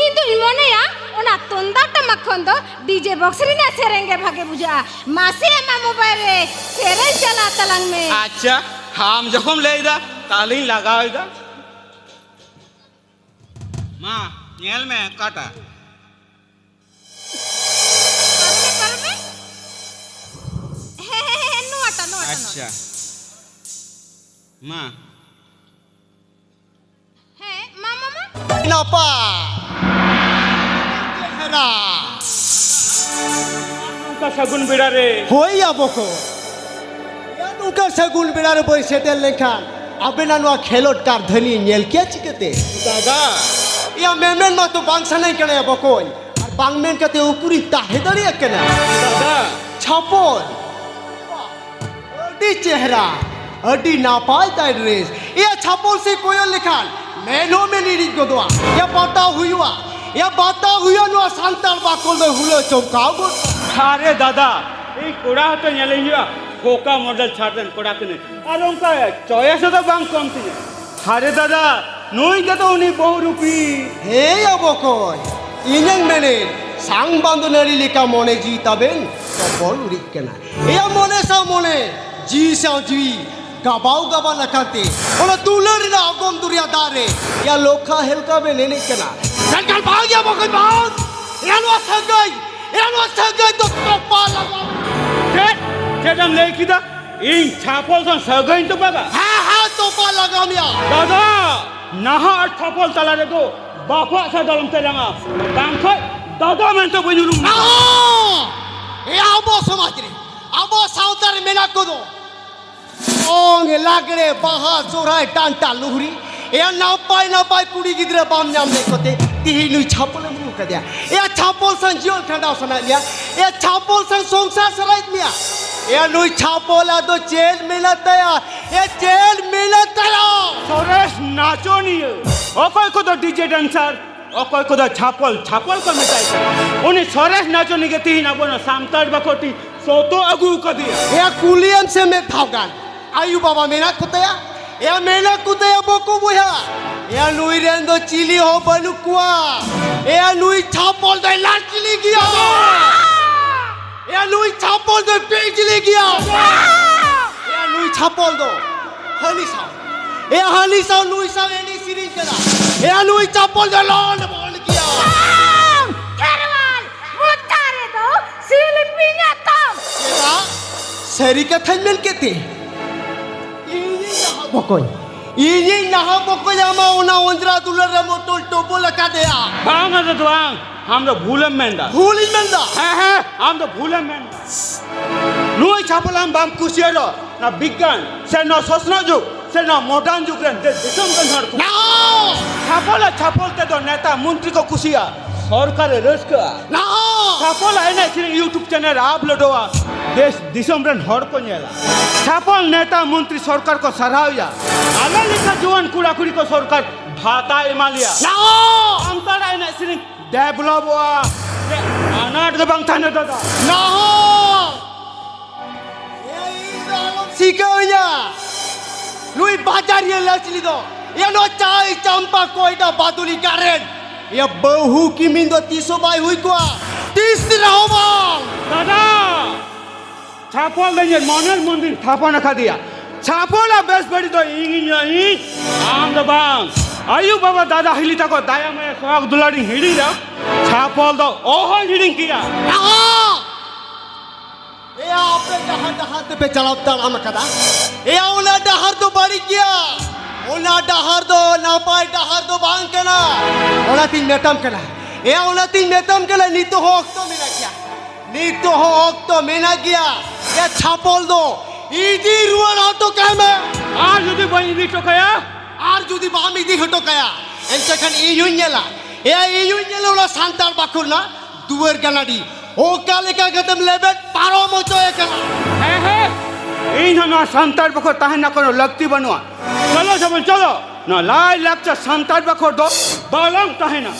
ᱤᱧ ᱫᱩᱧ ᱢᱚᱱᱮᱭᱟ, ᱚᱱᱟ ᱛᱩᱢᱫᱟᱜ ᱴᱟᱢᱟᱠ ᱠᱷᱚᱱ ᱫᱚ ᱰᱤᱡᱮ ᱵᱚᱠᱥ ᱨᱮᱱᱟᱜ ᱥᱮᱨᱮᱧ ᱜᱮ ᱵᱷᱟᱜᱮ ᱵᱩᱡᱷᱟᱹᱜᱼᱟ᱾ ᱢᱟᱥᱮ ᱟᱢᱟᱜ ᱢᱳᱵᱟᱭᱤᱞ ᱨᱮ ᱥᱮᱨᱮᱧ ᱪᱟᱞᱟᱜ ᱛᱟᱞᱟᱝ ᱢᱮ᱾ ᱟᱪᱪᱷᱟ, ᱟᱢ ᱡᱚᱠᱷᱚᱱ ᱞᱟᱹᱭ ᱫᱟ, ᱛᱟᱦᱞᱮᱧ ᱞᱟᱜᱟᱣ ᱮᱫᱟ᱾ ᱢᱟ, ᱧᱮᱞ ᱢᱮ ᱚᱠᱟᱴᱟᱜ᱾ ᱯᱟᱨᱚᱢ ᱢᱮ, ᱯᱟᱨᱚᱢ ᱢᱮ᱾ ᱦᱮᱸ, ᱦᱮᱸ, ᱦᱮᱸ, ᱱᱚᱣᱟᱴᱟᱜ, ᱱᱚᱣᱟᱴᱟᱜ, ᱟᱪᱪᱷᱟ᱾ ᱱᱚᱣᱟᱴᱟᱜ᱾ ᱢᱟ᱾ ᱦᱮᱸ, ᱢᱟ, ᱢᱟ, ᱢᱟ᱾ ᱱᱟᱯᱟᱭ᱾ ᱪᱮᱦᱨᱟ᱾ ᱱᱚᱝᱠᱟ ᱥᱟᱹᱜᱩᱱ ᱵᱮᱲᱟ ᱨᱮ᱾ ᱦᱳᱭ ᱭᱟ ᱵᱚᱠᱚᱧ᱾ ᱭᱟ, ᱱᱚᱝᱠᱟ ᱥᱟᱹᱜᱩᱱ ᱵᱮᱲᱟ ᱨᱮ ᱵᱟᱹᱧ ᱥᱮᱴᱮᱨ ᱞᱮᱱᱠᱷᱟᱱ ᱟᱵᱮᱱᱟᱜ ᱱᱚᱣᱟ ᱠᱷᱮᱞᱳᱰ ᱠᱟᱨᱫᱷᱟᱹᱱᱤ ᱧᱮᱞ ᱠᱮᱭᱟ ᱪᱤᱠᱟᱹᱛᱮ? ᱫᱟᱫᱟ᱾ ᱭᱟ, ᱢᱮᱢᱮᱱ ᱢᱟᱛᱚ ᱵᱟᱝ ᱥᱟᱱᱟᱧ ᱠᱟᱱᱟ ᱭᱟ ᱵᱚᱠᱚᱧ᱾ ᱟᱨ ᱵᱟᱝ ᱢᱮᱱ ᱠᱟᱛᱮ ᱩᱠᱩᱨᱤᱧ ᱛᱟᱦᱮᱸ ᱫᱟᱲᱮᱭᱟᱜ ᱠᱟᱱᱟ? ᱫᱟᱫᱟ᱾ ᱪᱷᱟᱯᱚᱞ᱾ ᱟᱹᱰᱤ ᱪᱮᱦᱨᱟ, ᱟᱹᱰᱤ ᱱᱟᱯᱟᱭ ᱛᱟᱭ ᱰᱨᱮᱥ᱾ ᱮᱭᱟ ᱪᱷᱟᱯᱚᱞ ᱥᱮ ᱠᱚᱭᱚᱜ ᱞᱮᱠᱷᱟᱱ ᱢᱮᱫ ᱦᱚᱸ ᱢᱮᱫ ᱤᱲᱤᱡ ᱜᱚᱫᱚᱜᱼᱟ᱾ ᱮᱭᱟ ᱵᱟᱛᱟ ᱦᱩᱭᱩᱜᱼᱟ, ᱮᱭᱟ ᱵᱟᱛᱟ ᱦᱩᱭᱩᱜᱼᱟ, ᱱᱚᱣᱟ ᱥᱟᱱᱛᱟᱲ ᱵᱟᱠᱚᱞ ᱫᱚ ᱦᱩᱞᱟᱹ ᱪᱚᱢᱠᱟᱣ ᱜᱚᱫ᱾ ᱟᱨᱮ ᱫᱟᱫᱟ, ᱤᱧ ᱠᱚᱲᱟ ᱦᱚᱸᱛᱚ ᱧᱮᱞᱤᱧ ᱦᱩᱭᱩᱜᱼᱟ, ᱯᱷᱳᱠᱟ ᱢᱚᱰᱮᱞ ᱪᱷᱟᱴ ᱨᱮᱱ ᱠᱚᱲᱟ ᱠᱟᱹᱱᱟᱹᱧ, ᱟᱨ ᱚᱱᱠᱟ ᱪᱚᱭᱮᱥ ᱫᱚ ᱵᱟᱝ ᱠᱚᱢ ᱛᱤᱧᱟᱹ᱾ ᱟᱨᱮ ᱫᱟᱫᱟ, ᱱᱩᱭ ᱜᱮᱛᱚ ᱩᱱᱤ ᱵᱚᱦᱩᱨᱩᱯᱤ᱾ ᱦᱮᱸ ᱭᱟ ᱵᱚᱠᱚᱭ, ᱤᱧᱤᱧ ᱢᱮᱱᱮᱫ, ᱥᱟᱝ ᱵᱟᱸᱫᱚ ᱱᱟᱹᱲᱤ ᱞᱮᱠᱟ ᱢᱚᱱᱮ ᱡᱤᱣᱤ ᱛᱟᱵᱮᱱ ᱛᱚᱯᱚᱞ ᱩᱨᱤᱡ ᱠᱟᱱᱟ᱾ ᱮᱭᱟ ᱢᱚᱱᱮ ᱥᱟᱶ ᱢᱚᱱᱮ, ᱡᱤᱣᱤ ᱥᱟᱶ ᱡᱤᱣᱤ ᱜᱟᱵᱟᱣ ᱜᱟᱵᱟᱱ ᱟᱠᱟᱱ ᱛᱮ, ᱚᱱᱟ ᱫᱩᱞᱟᱹᱲ ᱨᱮᱱᱟᱜ ᱚᱜᱚᱢ ᱫᱚᱨᱭᱟ ᱫᱟᱜ ᱨᱮ ᱭᱟ ᱞᱚᱠᱷᱟ ᱦᱮᱞᱠᱟ ᱵᱮᱱ ᱮᱱᱮᱡ ᱠᱟᱱᱟ᱾ ᱢᱮᱱᱠᱷᱟᱱ ᱵᱟᱝ ᱭᱟ ᱵᱚᱠᱚᱧ ᱵᱟᱝ, ᱭᱟ ᱱᱚᱣᱟ ᱥᱟᱹᱜᱟᱹᱭ, ᱭᱟ ᱱᱚᱣᱟ ᱥᱟᱹᱜᱟᱹᱭ ᱫᱚ ᱛᱚᱯᱟ ᱞᱟᱜᱟᱣ᱾ ᱪᱮᱫ? ᱪᱮᱫ ᱮᱢ ᱞᱟᱹᱭ ᱠᱮᱫᱟ? ᱤᱧ ᱪᱷᱟᱯᱚᱞ ᱥᱟᱶ ᱥᱟᱹᱜᱟᱹᱭ ᱛᱚᱯᱟᱜᱟ? ᱦᱮᱸ, ᱦᱮᱸ, ᱛᱚᱯᱟ ᱞᱟᱜᱟᱣ ᱢᱮᱭᱟ᱾ ᱫᱟᱫᱟ, ᱱᱟᱦᱟᱜ ᱟᱨ ᱪᱷᱟᱯᱚᱞ ᱛᱟᱞᱟ ᱨᱮᱫᱚ ᱵᱟᱯᱞᱟᱜ ᱥᱟᱫᱚᱞᱚᱢ ᱛᱮᱞᱟᱝᱟ, ᱵᱟᱝᱠᱷᱟᱱ ᱫᱟᱫᱟ ᱢᱮᱱᱛᱮ ᱵᱟᱹᱧ ᱩᱨᱩᱢ ᱢᱮᱭᱟ᱾ ᱮ ᱟᱵᱚ ᱥᱚᱢᱟᱡᱽ ᱨᱮ, ᱟᱵᱚ ᱥᱟᱶᱛᱟ ᱨᱮ ᱢᱮᱱᱟᱜ ᱠᱚᱫᱚ ᱫᱚᱝ, ᱞᱟᱜᱽᱲᱮ, ᱵᱟᱦᱟ, ᱥᱚᱨᱦᱟᱭ, ᱰᱟᱱᱴᱟ, ᱞᱩᱦᱨᱤ᱾ ᱮᱭᱟ ᱱᱟᱯᱟᱭ ᱱᱟᱯᱟᱭ ᱠᱩᱲᱤ ᱜᱤᱫᱽᱨᱟᱹ ᱵᱟᱢ ᱧᱟᱢ ᱞᱮᱫ ᱠᱚᱛᱮ ᱛᱤᱦᱤᱧ ᱱᱩᱭ ᱪᱷᱟᱯᱚᱞ ᱮᱢ ᱟᱹᱜᱩ ᱠᱟᱫᱮᱭᱟ᱾ ᱮᱭᱟ ᱪᱷᱟᱯᱚᱞ ᱥᱟᱝ ᱡᱤᱭᱚᱱ ᱠᱷᱟᱸᱰᱟᱣ ᱥᱟᱱᱟᱭᱮᱫ ᱢᱮᱭᱟ, ᱮᱭᱟ ᱪᱷᱟᱯᱚᱞ ᱥᱟᱝ ᱥᱚᱝᱥᱟᱨ ᱥᱟᱱᱟᱭᱮᱫ ᱢᱮᱭᱟ᱾ ᱮᱭᱟ ᱱᱩᱭ ᱪᱷᱟᱯᱚᱞ ᱟᱫᱚ ᱪᱮᱫ ᱢᱮᱱᱟᱜ ᱛᱟᱭᱟ? ᱮᱭᱟ ᱪᱮᱫ ᱢᱮᱱᱟᱜ ᱛᱟᱭᱟ? ᱥᱚᱨᱮᱥ ᱱᱟᱪᱚᱱᱤᱭᱟᱹ, ᱚᱠᱚᱭ ᱠᱚᱫᱚ ᱰᱤᱡᱮ ᱰᱮᱱᱥᱟᱨ, ᱚᱠᱚᱭ ᱠᱚᱫᱚ ᱪᱷᱟᱯᱚᱞ, ᱪᱷᱟᱯᱚᱞ ᱠᱚ ᱢᱮᱛᱟᱭ ᱠᱟᱱᱟ᱾ ᱩᱱᱤ ᱥᱚᱨᱮᱥ ᱱᱟᱪᱚᱱᱤ ᱜᱮ ᱛᱤᱦᱤᱧ ᱟᱵᱚ ᱱᱚᱣᱟ ᱥᱟᱱᱛᱟᱲ ᱵᱟᱠᱚᱴᱤ ᱥᱚᱛᱚ ᱟᱹᱜᱩ ᱠᱟᱫᱮᱭᱟ᱾ ᱮᱭᱟ ᱠᱩᱞᱤᱭᱮᱢ ᱥᱮ ᱢᱤᱫ ᱫᱷᱟᱣ ᱜᱟᱱ, ᱟᱭᱩ ᱵᱟᱵᱟ ᱢᱮᱱᱟᱜ ᱠᱚᱛᱟᱭᱟ? ᱮᱭᱟ ᱢᱮᱱᱟᱜ ᱠᱚᱛᱟᱭᱟ ᱵᱚᱠᱚ ᱵᱚᱭᱦᱟ? ᱮᱭᱟ ᱱᱩᱭ ᱨᱮᱱ ᱫᱚ ᱪᱤᱞᱤ ᱦᱚᱸ ᱵᱟᱹᱱᱩᱜ ᱠᱚᱣᱟ᱾ ᱮᱭᱟ ᱱᱩᱭ ᱪᱷᱟᱯᱚᱞ ᱫᱚᱭ ᱞᱟᱪᱞᱤ ᱜᱮᱭᱟ᱾ ᱮᱭᱟ ᱱᱩᱭ ᱪᱷᱟᱯᱚᱞ ᱫᱚᱭ ᱯᱤᱡᱽᱞᱤ ᱜᱮᱭᱟ᱾ ᱮᱭᱟ ᱱᱩᱭ ᱪᱷᱟᱯᱚᱞ ᱫᱚ ᱦᱟᱹᱱᱤ ᱥᱟᱶ, ᱮᱭᱟ ᱦᱟᱹᱱᱤ ᱥᱟᱶ ᱱᱩᱭ ᱥᱟᱶ ᱮᱱᱮᱡ ᱥᱮᱨᱮᱧ ᱠᱟᱱᱟ᱾ ᱮᱭᱟ ᱱᱩᱭ ᱪᱷᱟᱯᱚᱞ ᱫᱚ ᱞᱚᱱᱰ ᱵᱚᱞ ᱜᱮᱭᱟ᱾ ᱵᱟᱝ! ᱠᱷᱮᱨᱣᱟᱞ, ᱢᱚᱪᱟ ᱨᱮᱫᱚ ᱥᱤᱞᱯᱤᱧ ᱮᱛᱚᱢ᱾ ᱪᱮᱫᱟᱜ? ᱥᱟᱹᱨᱤ ᱠᱟᱛᱷᱟᱧ ᱢᱮᱱ ᱠᱮᱫ ᱛᱮ? ᱤᱧᱤᱧ ᱱᱟᱦᱟᱜ ᱵᱚᱠᱚᱧ, ᱤᱧᱤᱧ ᱱᱟᱦᱟᱜ ᱵᱚᱠᱚᱧ ᱟᱢᱟᱜ ᱚᱱᱟ ᱚᱸᱡᱽᱨᱟ ᱫᱩᱞᱟᱹᱲ ᱨᱮ ᱢᱚᱴᱚᱞ ᱴᱚᱵᱚᱞ ᱟᱠᱟᱫᱮᱭᱟ᱾ ᱵᱟᱝ, ᱚᱱᱟ ᱫᱚ ᱵᱟᱝ, ᱟᱢ ᱫᱚ ᱵᱷᱩᱞᱮᱢ ᱢᱮᱱᱫᱟ᱾ ᱵᱷᱩᱞᱤᱧ ᱢᱮᱱᱫᱟ? ᱦᱮᱸ, ᱦᱮᱸ, ᱟᱢ ᱫᱚ ᱵᱷᱩᱞᱮᱢ ᱢᱮᱱᱫᱟ᱾ ᱱᱩᱭ ᱪᱷᱟᱯᱚᱞ ᱟᱢ ᱵᱟᱢ ᱠᱩᱥᱤᱭᱟᱜ ᱨᱮᱦᱚᱸ, ᱱᱚᱣᱟ ᱵᱤᱜᱽᱜᱟᱱ ᱥᱮ ᱱᱚᱣᱟ ᱥᱚᱥᱱᱚᱜ ᱡᱩᱜᱽ ᱥᱮ ᱱᱚᱣᱟ ᱢᱚᱰᱟᱨᱱ ᱡᱩᱜᱽ ᱨᱮᱱ ᱫᱮ-, ᱫᱤᱥᱚᱢ ᱨᱮᱱ ᱦᱚᱲ ᱠᱚ ᱪᱷᱟᱯᱚᱞ ᱟᱨ ᱪᱷᱟᱯᱚᱞ ᱛᱮᱫᱚ ᱱᱮᱛᱟ ᱢᱚᱱᱛᱨᱤ ᱠᱚ ᱠᱩᱥᱤᱭᱟᱜᱼᱟ, ᱥᱚᱨᱠᱟᱨ ᱮ ᱨᱟᱹᱥᱠᱟᱹᱜᱼᱟ᱾ ᱪᱷᱟᱯᱚᱞ ᱮᱱᱮᱡ ᱥᱮᱨᱮᱧ YouTube ᱪᱮᱱᱮᱞ ᱨᱮ ᱟᱯᱞᱳᱰᱚᱜᱼᱟ᱾ ᱫᱮᱥ ᱫᱤᱥᱚᱢ ᱨᱮᱱ ᱦᱚᱲ ᱠᱚ ᱧᱮᱞᱟ᱾ ᱪᱷᱟᱯᱚᱞ ᱱᱮᱛᱟ ᱢᱚᱱᱛᱨᱤ ᱥᱚᱨᱠᱟᱨ ᱠᱚ ᱥᱟᱨᱦᱟᱣ ᱮᱭᱟ᱾ ᱟᱞᱮ ᱞᱮᱠᱟ ᱡᱩᱣᱟᱹᱱ ᱠᱚᱲᱟ ᱠᱩᱲᱤ ᱠᱚ ᱥᱚᱨᱠᱟᱨ ᱵᱷᱟᱛᱟᱭ ᱮᱢᱟ ᱞᱮᱭᱟ᱾ ᱱᱟᱦᱚ! ᱥᱟᱱᱛᱟᱲᱟᱜ ᱮᱱᱮᱡ ᱥᱮᱨᱮᱧ ᱰᱮᱵᱷᱞᱚᱯᱚᱜᱼᱟ᱾ ᱪᱮᱫ ᱟᱱᱟᱴ ᱫᱚ ᱵᱟᱝ ᱛᱟᱦᱮᱱᱟ ᱫᱟᱫᱟ? ᱱᱟᱦᱚ! ᱮᱭ, ᱤᱧ ᱫᱚ ᱟᱞᱚᱢ ᱥᱤᱠᱷᱟᱹᱣᱤᱧᱟ᱾ ᱱᱩᱭ ᱵᱟᱡᱟᱨᱤᱭᱟᱹ ᱞᱟᱪᱞᱤ ᱫᱚ, ᱮᱭᱟ, ᱱᱚᱣᱟ ᱪᱟᱭ ᱪᱟᱢᱯᱟ ᱠᱚᱭᱰᱟ ᱵᱟᱫᱩᱞᱤ ᱜᱟᱨᱰᱮᱱ, ᱮᱭᱟ, ᱵᱟᱹᱦᱩ ᱠᱤᱢᱤᱱ ᱫᱚ ᱛᱤᱥ ᱦᱚᱸ ᱵᱟᱭ ᱦᱩᱭ ᱠᱚᱜᱼᱟ, ᱛᱤᱥ ᱨᱮᱦᱚᱸ ᱵᱟᱝ᱾ ᱫᱟᱫᱟ, ᱪᱷᱟᱯᱚᱞ ᱫᱚ ᱤᱧᱟᱹᱜ ᱢᱚᱱᱮᱨ ᱢᱚᱱᱫᱤᱨ ᱛᱷᱟᱯᱚᱱ ᱟᱠᱟᱫᱮᱭᱟ᱾ ᱪᱷᱟᱯᱚᱞᱟᱜ ᱵᱮᱥ ᱵᱟᱹᱲᱤᱡ ᱫᱚ ᱤᱧ ᱤᱧ ᱤᱧ, ᱟᱢ ᱫᱚ ᱵᱟᱝ᱾ ᱟᱭᱩ ᱵᱟᱵᱟ, ᱫᱟᱫᱟ ᱦᱤᱞᱤ ᱛᱟᱠᱚ ᱫᱟᱭᱟ ᱢᱟᱭᱟ ᱥᱚᱦᱟᱜ ᱫᱩᱞᱟᱹᱲᱤᱧ ᱦᱤᱲᱤᱧ ᱨᱮᱦᱚᱸ, ᱪᱷᱟᱯᱚᱞ ᱫᱚ ᱚᱦᱚᱧ ᱦᱤᱲᱤᱧ ᱠᱮᱭᱟ᱾ ᱟᱦᱟ! ᱮᱭᱟ, ᱟᱯᱮ ᱡᱟᱦᱟᱸ ᱰᱟᱦᱟᱨ ᱛᱮᱯᱮ ᱪᱟᱞᱟᱣ ᱛᱟᱲᱟᱢ ᱟᱠᱟᱫᱟ, ᱮᱭᱟ, ᱚᱱᱟ ᱰᱟᱦᱟᱨ ᱫᱚ ᱵᱟᱹᱲᱤᱡ ᱜᱮᱭᱟ᱾ ᱚᱱᱟ ᱰᱟᱦᱟᱨ ᱫᱚ ᱱᱟᱯᱟᱭ ᱰᱟᱦᱟᱨ ᱫᱚ ᱵᱟᱝ ᱠᱟᱱᱟ᱾ ᱚᱱᱟᱛᱤᱧ ᱢᱮᱛᱟᱢ ᱠᱟᱱᱟ, ᱮᱭᱟ, ᱚᱱᱟᱛᱤᱧ ᱢᱮᱛᱟᱢ ᱠᱟᱱᱟ, ᱱᱤᱛᱚᱜ ᱦᱚᱸ ᱚᱠᱛᱚ ᱢᱮᱱᱟᱜ ᱜᱮᱭᱟ᱾ ᱱᱤᱛᱚᱜ ᱦᱚᱸ ᱚᱠᱛᱚ ᱢᱮᱱᱟᱜ ᱜᱮᱭᱟ᱾ ᱮᱭᱟ, ᱪᱷᱟᱯᱚᱞ ᱫᱚ ᱤᱫᱤ ᱨᱩᱣᱟᱹᱲ ᱦᱚᱴᱚ ᱠᱟᱭ ᱢᱮ᱾ ᱟᱨ ᱡᱩᱫᱤ ᱵᱟᱹᱧ ᱤᱫᱤ ᱦᱚᱴᱚ ᱠᱟᱭᱟ? ᱟᱨ ᱡᱩᱫᱤ ᱵᱟᱢ ᱤᱫᱤ ᱦᱚᱴᱚ ᱠᱟᱭᱟ, ᱮᱱᱛᱮ ᱠᱷᱟᱱ ᱤᱧ ᱦᱚᱸᱧ ᱧᱮᱞᱟ᱾ ᱮᱭᱟ, ᱤᱧ ᱦᱚᱸᱧ ᱧᱮᱞᱟ ᱚᱱᱟ ᱥᱟᱱᱛᱟᱲ ᱵᱟᱠᱷᱳᱞ ᱨᱮᱱᱟᱜ ᱫᱩᱣᱟᱹᱨ ᱜᱟᱱᱟᱰᱤ ᱚᱠᱟ ᱞᱮᱠᱟ ᱠᱟᱛᱮᱢ ᱞᱮᱵᱮᱫ ᱯᱟᱨᱚᱢ ᱦᱚᱪᱚᱭᱮ ᱠᱟᱱᱟ᱾ ᱦᱮᱸ, ᱦᱮᱸ, ᱤᱧ ᱦᱚᱸ ᱱᱚᱣᱟ ᱥᱟᱱᱛᱟᱲ ᱵᱟᱠᱷᱳᱞ ᱛᱟᱦᱮᱸ ᱨᱮᱱᱟᱜ ᱠᱳᱱᱳ ᱞᱟᱹᱠᱛᱤ ᱵᱟᱹᱱᱩᱜᱼᱟ᱾ ᱪᱚᱞᱚ ᱡᱮᱢᱚᱱ ᱪᱚᱞᱚ, ᱱᱚᱣᱟ ᱞᱟᱭ ᱞᱟᱠᱪᱟᱨ ᱥᱟᱱᱛᱟᱲ ᱵᱟᱠᱷᱳᱞ ᱫᱚ ᱵᱟᱝ ᱛᱟᱦᱮᱱᱟ᱾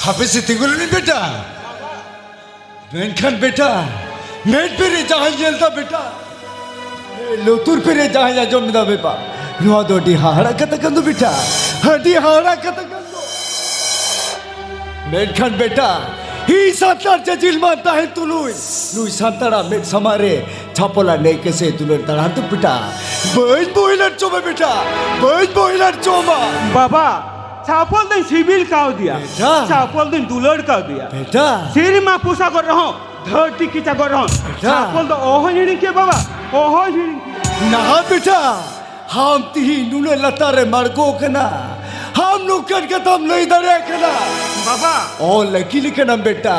ᱦᱟᱯᱮ ᱥᱮ ᱛᱤᱸᱜᱩ ᱞᱮᱱᱤᱧ ᱵᱮᱴᱟ᱾ ᱢᱮᱱᱠᱷᱟᱱ ᱵᱮᱴᱟ, ᱢᱮᱫ ᱯᱮᱨᱮᱡ ᱡᱟᱦᱟᱸᱧ ᱧᱮᱞ ᱫᱟ ᱵᱮᱴᱟ, ᱞᱩᱛᱩᱨ ᱯᱮᱨᱮᱡ ᱡᱟᱦᱟᱸᱧ ᱟᱸᱡᱚᱢ ᱫᱟ ᱵᱮᱯᱟ, ᱱᱚᱣᱟ ᱫᱚ ᱟᱹᱰᱤ ᱦᱟᱦᱟᱲᱟ ᱠᱟᱛᱷᱟ ᱠᱟᱱ ᱫᱚ ᱵᱮᱴᱟ, ᱟᱹᱰᱤ ᱦᱟᱦᱟᱲᱟ ᱠᱟᱛᱷᱟ ᱠᱟᱱ ᱫᱚ᱾ ᱢᱮᱱᱠᱷᱟᱱ ᱵᱮᱴᱟ, ᱤᱧ ᱥᱟᱱᱛᱟᱲ ᱪᱟᱹᱪᱤᱞ ᱢᱟᱱ ᱛᱟᱦᱮᱱ ᱛᱩᱞᱩᱡ, ᱱᱩᱭ ᱥᱟᱱᱛᱟᱲᱟᱜ ᱢᱮᱫ ᱥᱟᱢᱟᱝ ᱨᱮ ᱪᱷᱟᱯᱚᱞᱟ ᱱᱮᱭ ᱠᱮᱥᱮ ᱫᱩᱞᱟᱹᱲ ᱛᱟᱲᱟᱢ ᱫᱚ ᱵᱮᱴᱟ, ᱵᱟᱹᱧ ᱵᱚᱦᱤᱞᱟᱹᱴ ᱪᱚᱢᱟ ᱵᱮᱴᱟ, ᱵᱟᱹᱧ ᱵᱚᱦᱤᱞᱟᱹᱴ ᱪᱚᱢᱟ᱾ ᱵᱟᱵᱟ, ᱪᱷᱟᱯᱚᱞ ᱫᱚᱧ ᱥᱤᱵᱤᱞ ᱠᱟᱣᱫᱮᱭᱟ᱾ ᱵᱮᱴᱟ᱾ ᱪᱷᱟᱯᱚᱞ ᱫᱚᱧ ᱫᱩᱞᱟᱹᱲ ᱠᱟᱣᱫᱮᱭᱟ᱾ ᱵᱮᱴᱟ᱾ ᱥᱤᱨᱢᱟ ᱯᱚᱥᱟᱜᱚᱨ ᱨᱮᱦᱚᱸ, ᱫᱷᱟᱹᱨᱛᱤ ᱠᱮᱪᱟᱜᱚᱨ ᱨᱮᱦᱚᱸ, ᱵᱮᱴᱟ᱾ ᱪᱷᱟᱯᱚᱞ ᱫᱚ ᱚᱦᱚᱧ ᱦᱤᱲᱤᱧ ᱠᱮᱭᱟ ᱵᱟᱵᱟ, ᱚᱦᱚᱧ ᱦᱤᱲᱤᱧ ᱠᱮᱭᱟ᱾ ᱱᱟᱦᱟᱜ ᱵᱮᱴᱟ, ᱟᱢ ᱛᱤᱦᱤᱧ ᱱᱩᱱᱟᱹᱜ ᱞᱟᱛᱟᱨ ᱨᱮᱢ ᱟᱬᱜᱚ ᱠᱟᱱᱟ, ᱟᱢ ᱱᱚᱝᱠᱟᱱ ᱠᱟᱛᱷᱟᱢ ᱞᱟᱹᱭ ᱫᱟᱲᱮᱭᱟᱜ ᱠᱟᱱᱟ? ᱵᱟᱵᱟ᱾ ᱚᱞ ᱟᱹᱠᱤᱞ ᱠᱟᱱᱟᱢ ᱵᱮᱴᱟ,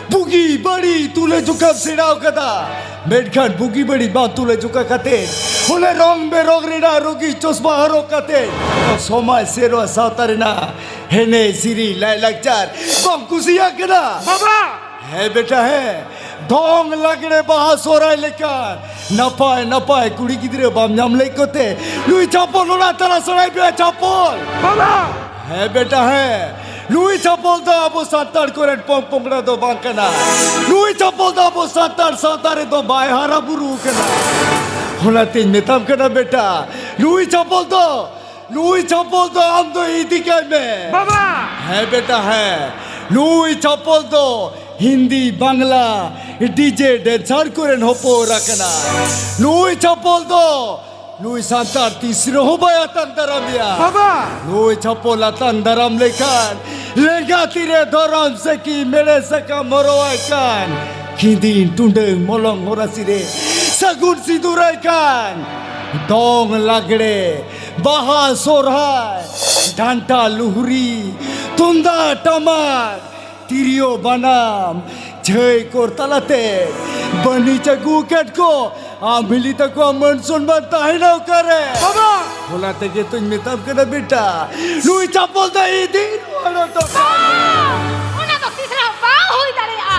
ᱵᱩᱜᱤ ᱵᱟᱹᱲᱤᱡ ᱛᱩᱞᱟᱹ ᱡᱚᱠᱷᱟᱢ ᱥᱮᱬᱟᱣ ᱠᱟᱫᱟ, ᱢᱮᱱᱠᱷᱟᱱ ᱵᱩᱜᱤ ᱵᱟᱹᱲᱤᱡ ᱵᱟᱝ ᱛᱩᱞᱟᱹ ᱡᱚᱠᱷᱟ ᱠᱟᱛᱮ, ᱚᱱᱮ ᱨᱚᱝ ᱵᱮᱨᱚᱝ ᱨᱮᱱᱟᱜ ᱨᱩᱜᱤ ᱪᱚᱥᱢᱟ ᱦᱚᱨᱚᱜ ᱠᱟᱛᱮ, ᱥᱚᱢᱟᱡᱽ ᱥᱮᱨᱣᱟ ᱥᱟᱶᱛᱟ ᱨᱮᱱᱟᱜ ᱮᱱᱮᱡ ᱥᱮᱨᱮᱧ ᱞᱟᱭᱼᱞᱟᱠᱪᱟᱨ ᱵᱟᱢ ᱠᱩᱥᱤᱭᱟᱜ ᱠᱟᱱᱟ? ᱵᱟᱵᱟ! ᱦᱮᱸ ᱵᱮᱴᱟ, ᱦᱮᱸ᱾ ᱫᱚᱝ ᱞᱟᱜᱽᱲᱮ ᱵᱟᱦᱟ ᱥᱚᱦᱨᱟᱭ ᱞᱮᱠᱟᱱ ᱱᱟᱯᱟᱭ ᱱᱟᱯᱟᱭ ᱠᱩᱲᱤ ᱜᱤᱫᱽᱨᱟᱹ ᱵᱟᱢ ᱧᱟᱢ ᱞᱮᱫ ᱠᱚᱛᱮ ᱱᱩᱭ ᱪᱷᱟᱯᱚᱞ ᱚᱲᱟᱜ ᱛᱟᱞᱟ ᱥᱚᱲᱟᱭ ᱯᱮ ᱪᱷᱟᱯᱚᱞ᱾ ᱵᱟᱵᱟ! ᱦᱮᱸ ᱵᱮᱴᱟ, ᱦᱮᱸ᱾ ᱱᱩᱭ ᱪᱷᱟᱯᱚᱞ ᱫᱚ ᱟᱵᱚ ᱥᱟᱱᱛᱟᱲ ᱠᱚᱨᱮᱱ ᱯᱚᱝ ᱯᱚᱝᱲᱟ ᱫᱚ ᱵᱟᱝ ᱠᱟᱱᱟ᱾ ᱱᱩᱭ ᱪᱷᱟᱯᱚᱞ ᱫᱚ ᱟᱵᱚ ᱥᱟᱱᱛᱟᱲ ᱥᱟᱶᱛᱟ ᱨᱮᱫᱚ ᱵᱟᱭ ᱦᱟᱨᱟ ᱵᱩᱨᱩ ᱠᱟᱱᱟ᱾ ᱚᱱᱟᱛᱮᱧ ᱢᱮᱛᱟᱢ ᱠᱟᱱᱟ ᱵᱮᱴᱟ, ᱱᱩᱭ ᱪᱷᱟᱯᱚᱞ ᱫᱚ, ᱱᱩᱭ ᱪᱷᱟᱯᱚᱞ ᱫᱚ ᱟᱢ ᱫᱚ ᱤᱫᱤ ᱠᱟᱭ ᱢᱮ᱾ ᱵᱟᱵᱟ! ᱦᱮᱸ ᱵᱮᱴᱟ, ᱦᱮᱸ᱾ ᱱᱩᱭ ᱪᱷᱟᱯᱚᱞ ᱫᱚ ᱦᱤᱱᱫᱤ, ᱵᱟᱝᱞᱟ, ᱰᱤᱡᱮ ᱰᱮᱱᱥᱟᱨ ᱠᱚᱨᱮᱱ ᱦᱚᱯᱚᱱ ᱮᱨᱟ ᱠᱟᱱᱟ᱾ ᱱᱩᱭ ᱪᱷᱟᱯᱚᱞ ᱫᱚ ᱱᱩᱭ ᱥᱟᱱᱛᱟᱲ ᱛᱤᱥ ᱨᱮᱦᱚᱸ ᱵᱟᱭ ᱟᱛᱟᱝ ᱫᱟᱨᱟᱢᱮᱭᱟ᱾ ᱵᱟᱵᱟ! ᱱᱩᱭ ᱪᱷᱟᱯᱚᱞ ᱟᱛᱟᱝ ᱫᱟᱨᱟᱢ ᱞᱮᱠᱷᱟᱱ ᱞᱮᱸᱜᱟ ᱛᱤᱨᱮ ᱫᱷᱚᱨᱚᱢ ᱥᱟᱹᱠᱤ ᱢᱮᱲᱮ ᱥᱟᱠᱟᱢ ᱦᱚᱨᱚᱜ ᱟᱭ ᱠᱟᱱ, ᱠᱷᱤᱸᱫᱤ ᱴᱩᱰᱟᱹᱝ ᱢᱚᱞᱚᱝ ᱦᱚᱨᱟᱥᱤ ᱨᱮ ᱥᱟᱹᱜᱩᱱ ᱥᱤᱸᱫᱩᱨ ᱟᱭ ᱠᱟᱱ, ᱫᱚᱝ ᱞᱟᱜᱽᱲᱮ, ᱵᱟᱦᱟ ᱥᱚᱨᱦᱟᱭ, ᱰᱟᱱᱴᱟ ᱞᱩᱦᱨᱤ, ᱛᱩᱢᱫᱟᱜ ᱴᱟᱢᱟᱠ, ᱛᱤᱨᱭᱳ ᱵᱟᱱᱟᱢ, ᱡᱷᱟᱹᱭ ᱠᱚᱨᱛᱟᱞ ᱟᱛᱮ ᱵᱟᱹᱱᱤᱡ ᱟᱹᱜᱩ ᱟᱠᱟᱫ ᱠᱚ, ᱟᱢ ᱦᱤᱞᱤ ᱛᱟᱠᱚᱣᱟᱜ ᱢᱟᱹᱱ ᱥᱚᱱᱢᱟᱱ ᱛᱟᱦᱮᱱᱟ ᱚᱠᱟᱨᱮ? ᱵᱟᱵᱟ! ᱚᱱᱟ ᱛᱮᱜᱮ ᱛᱚᱧ ᱢᱮᱛᱟᱢ ᱠᱟᱱᱟ ᱵᱮᱴᱟ, ᱱᱩᱭ ᱪᱷᱟᱯᱚᱞ ᱫᱚ ᱤᱫᱤ ᱨᱩᱣᱟᱹᱲ ᱦᱚᱴᱚ ᱠᱟᱜ ᱢᱮ᱾ ᱵᱟᱝ! ᱚᱱᱟ ᱫᱚ ᱛᱤᱥ ᱨᱮᱦᱚᱸ ᱵᱟᱝ ᱦᱩᱭ ᱫᱟᱲᱮᱭᱟᱜᱼᱟ᱾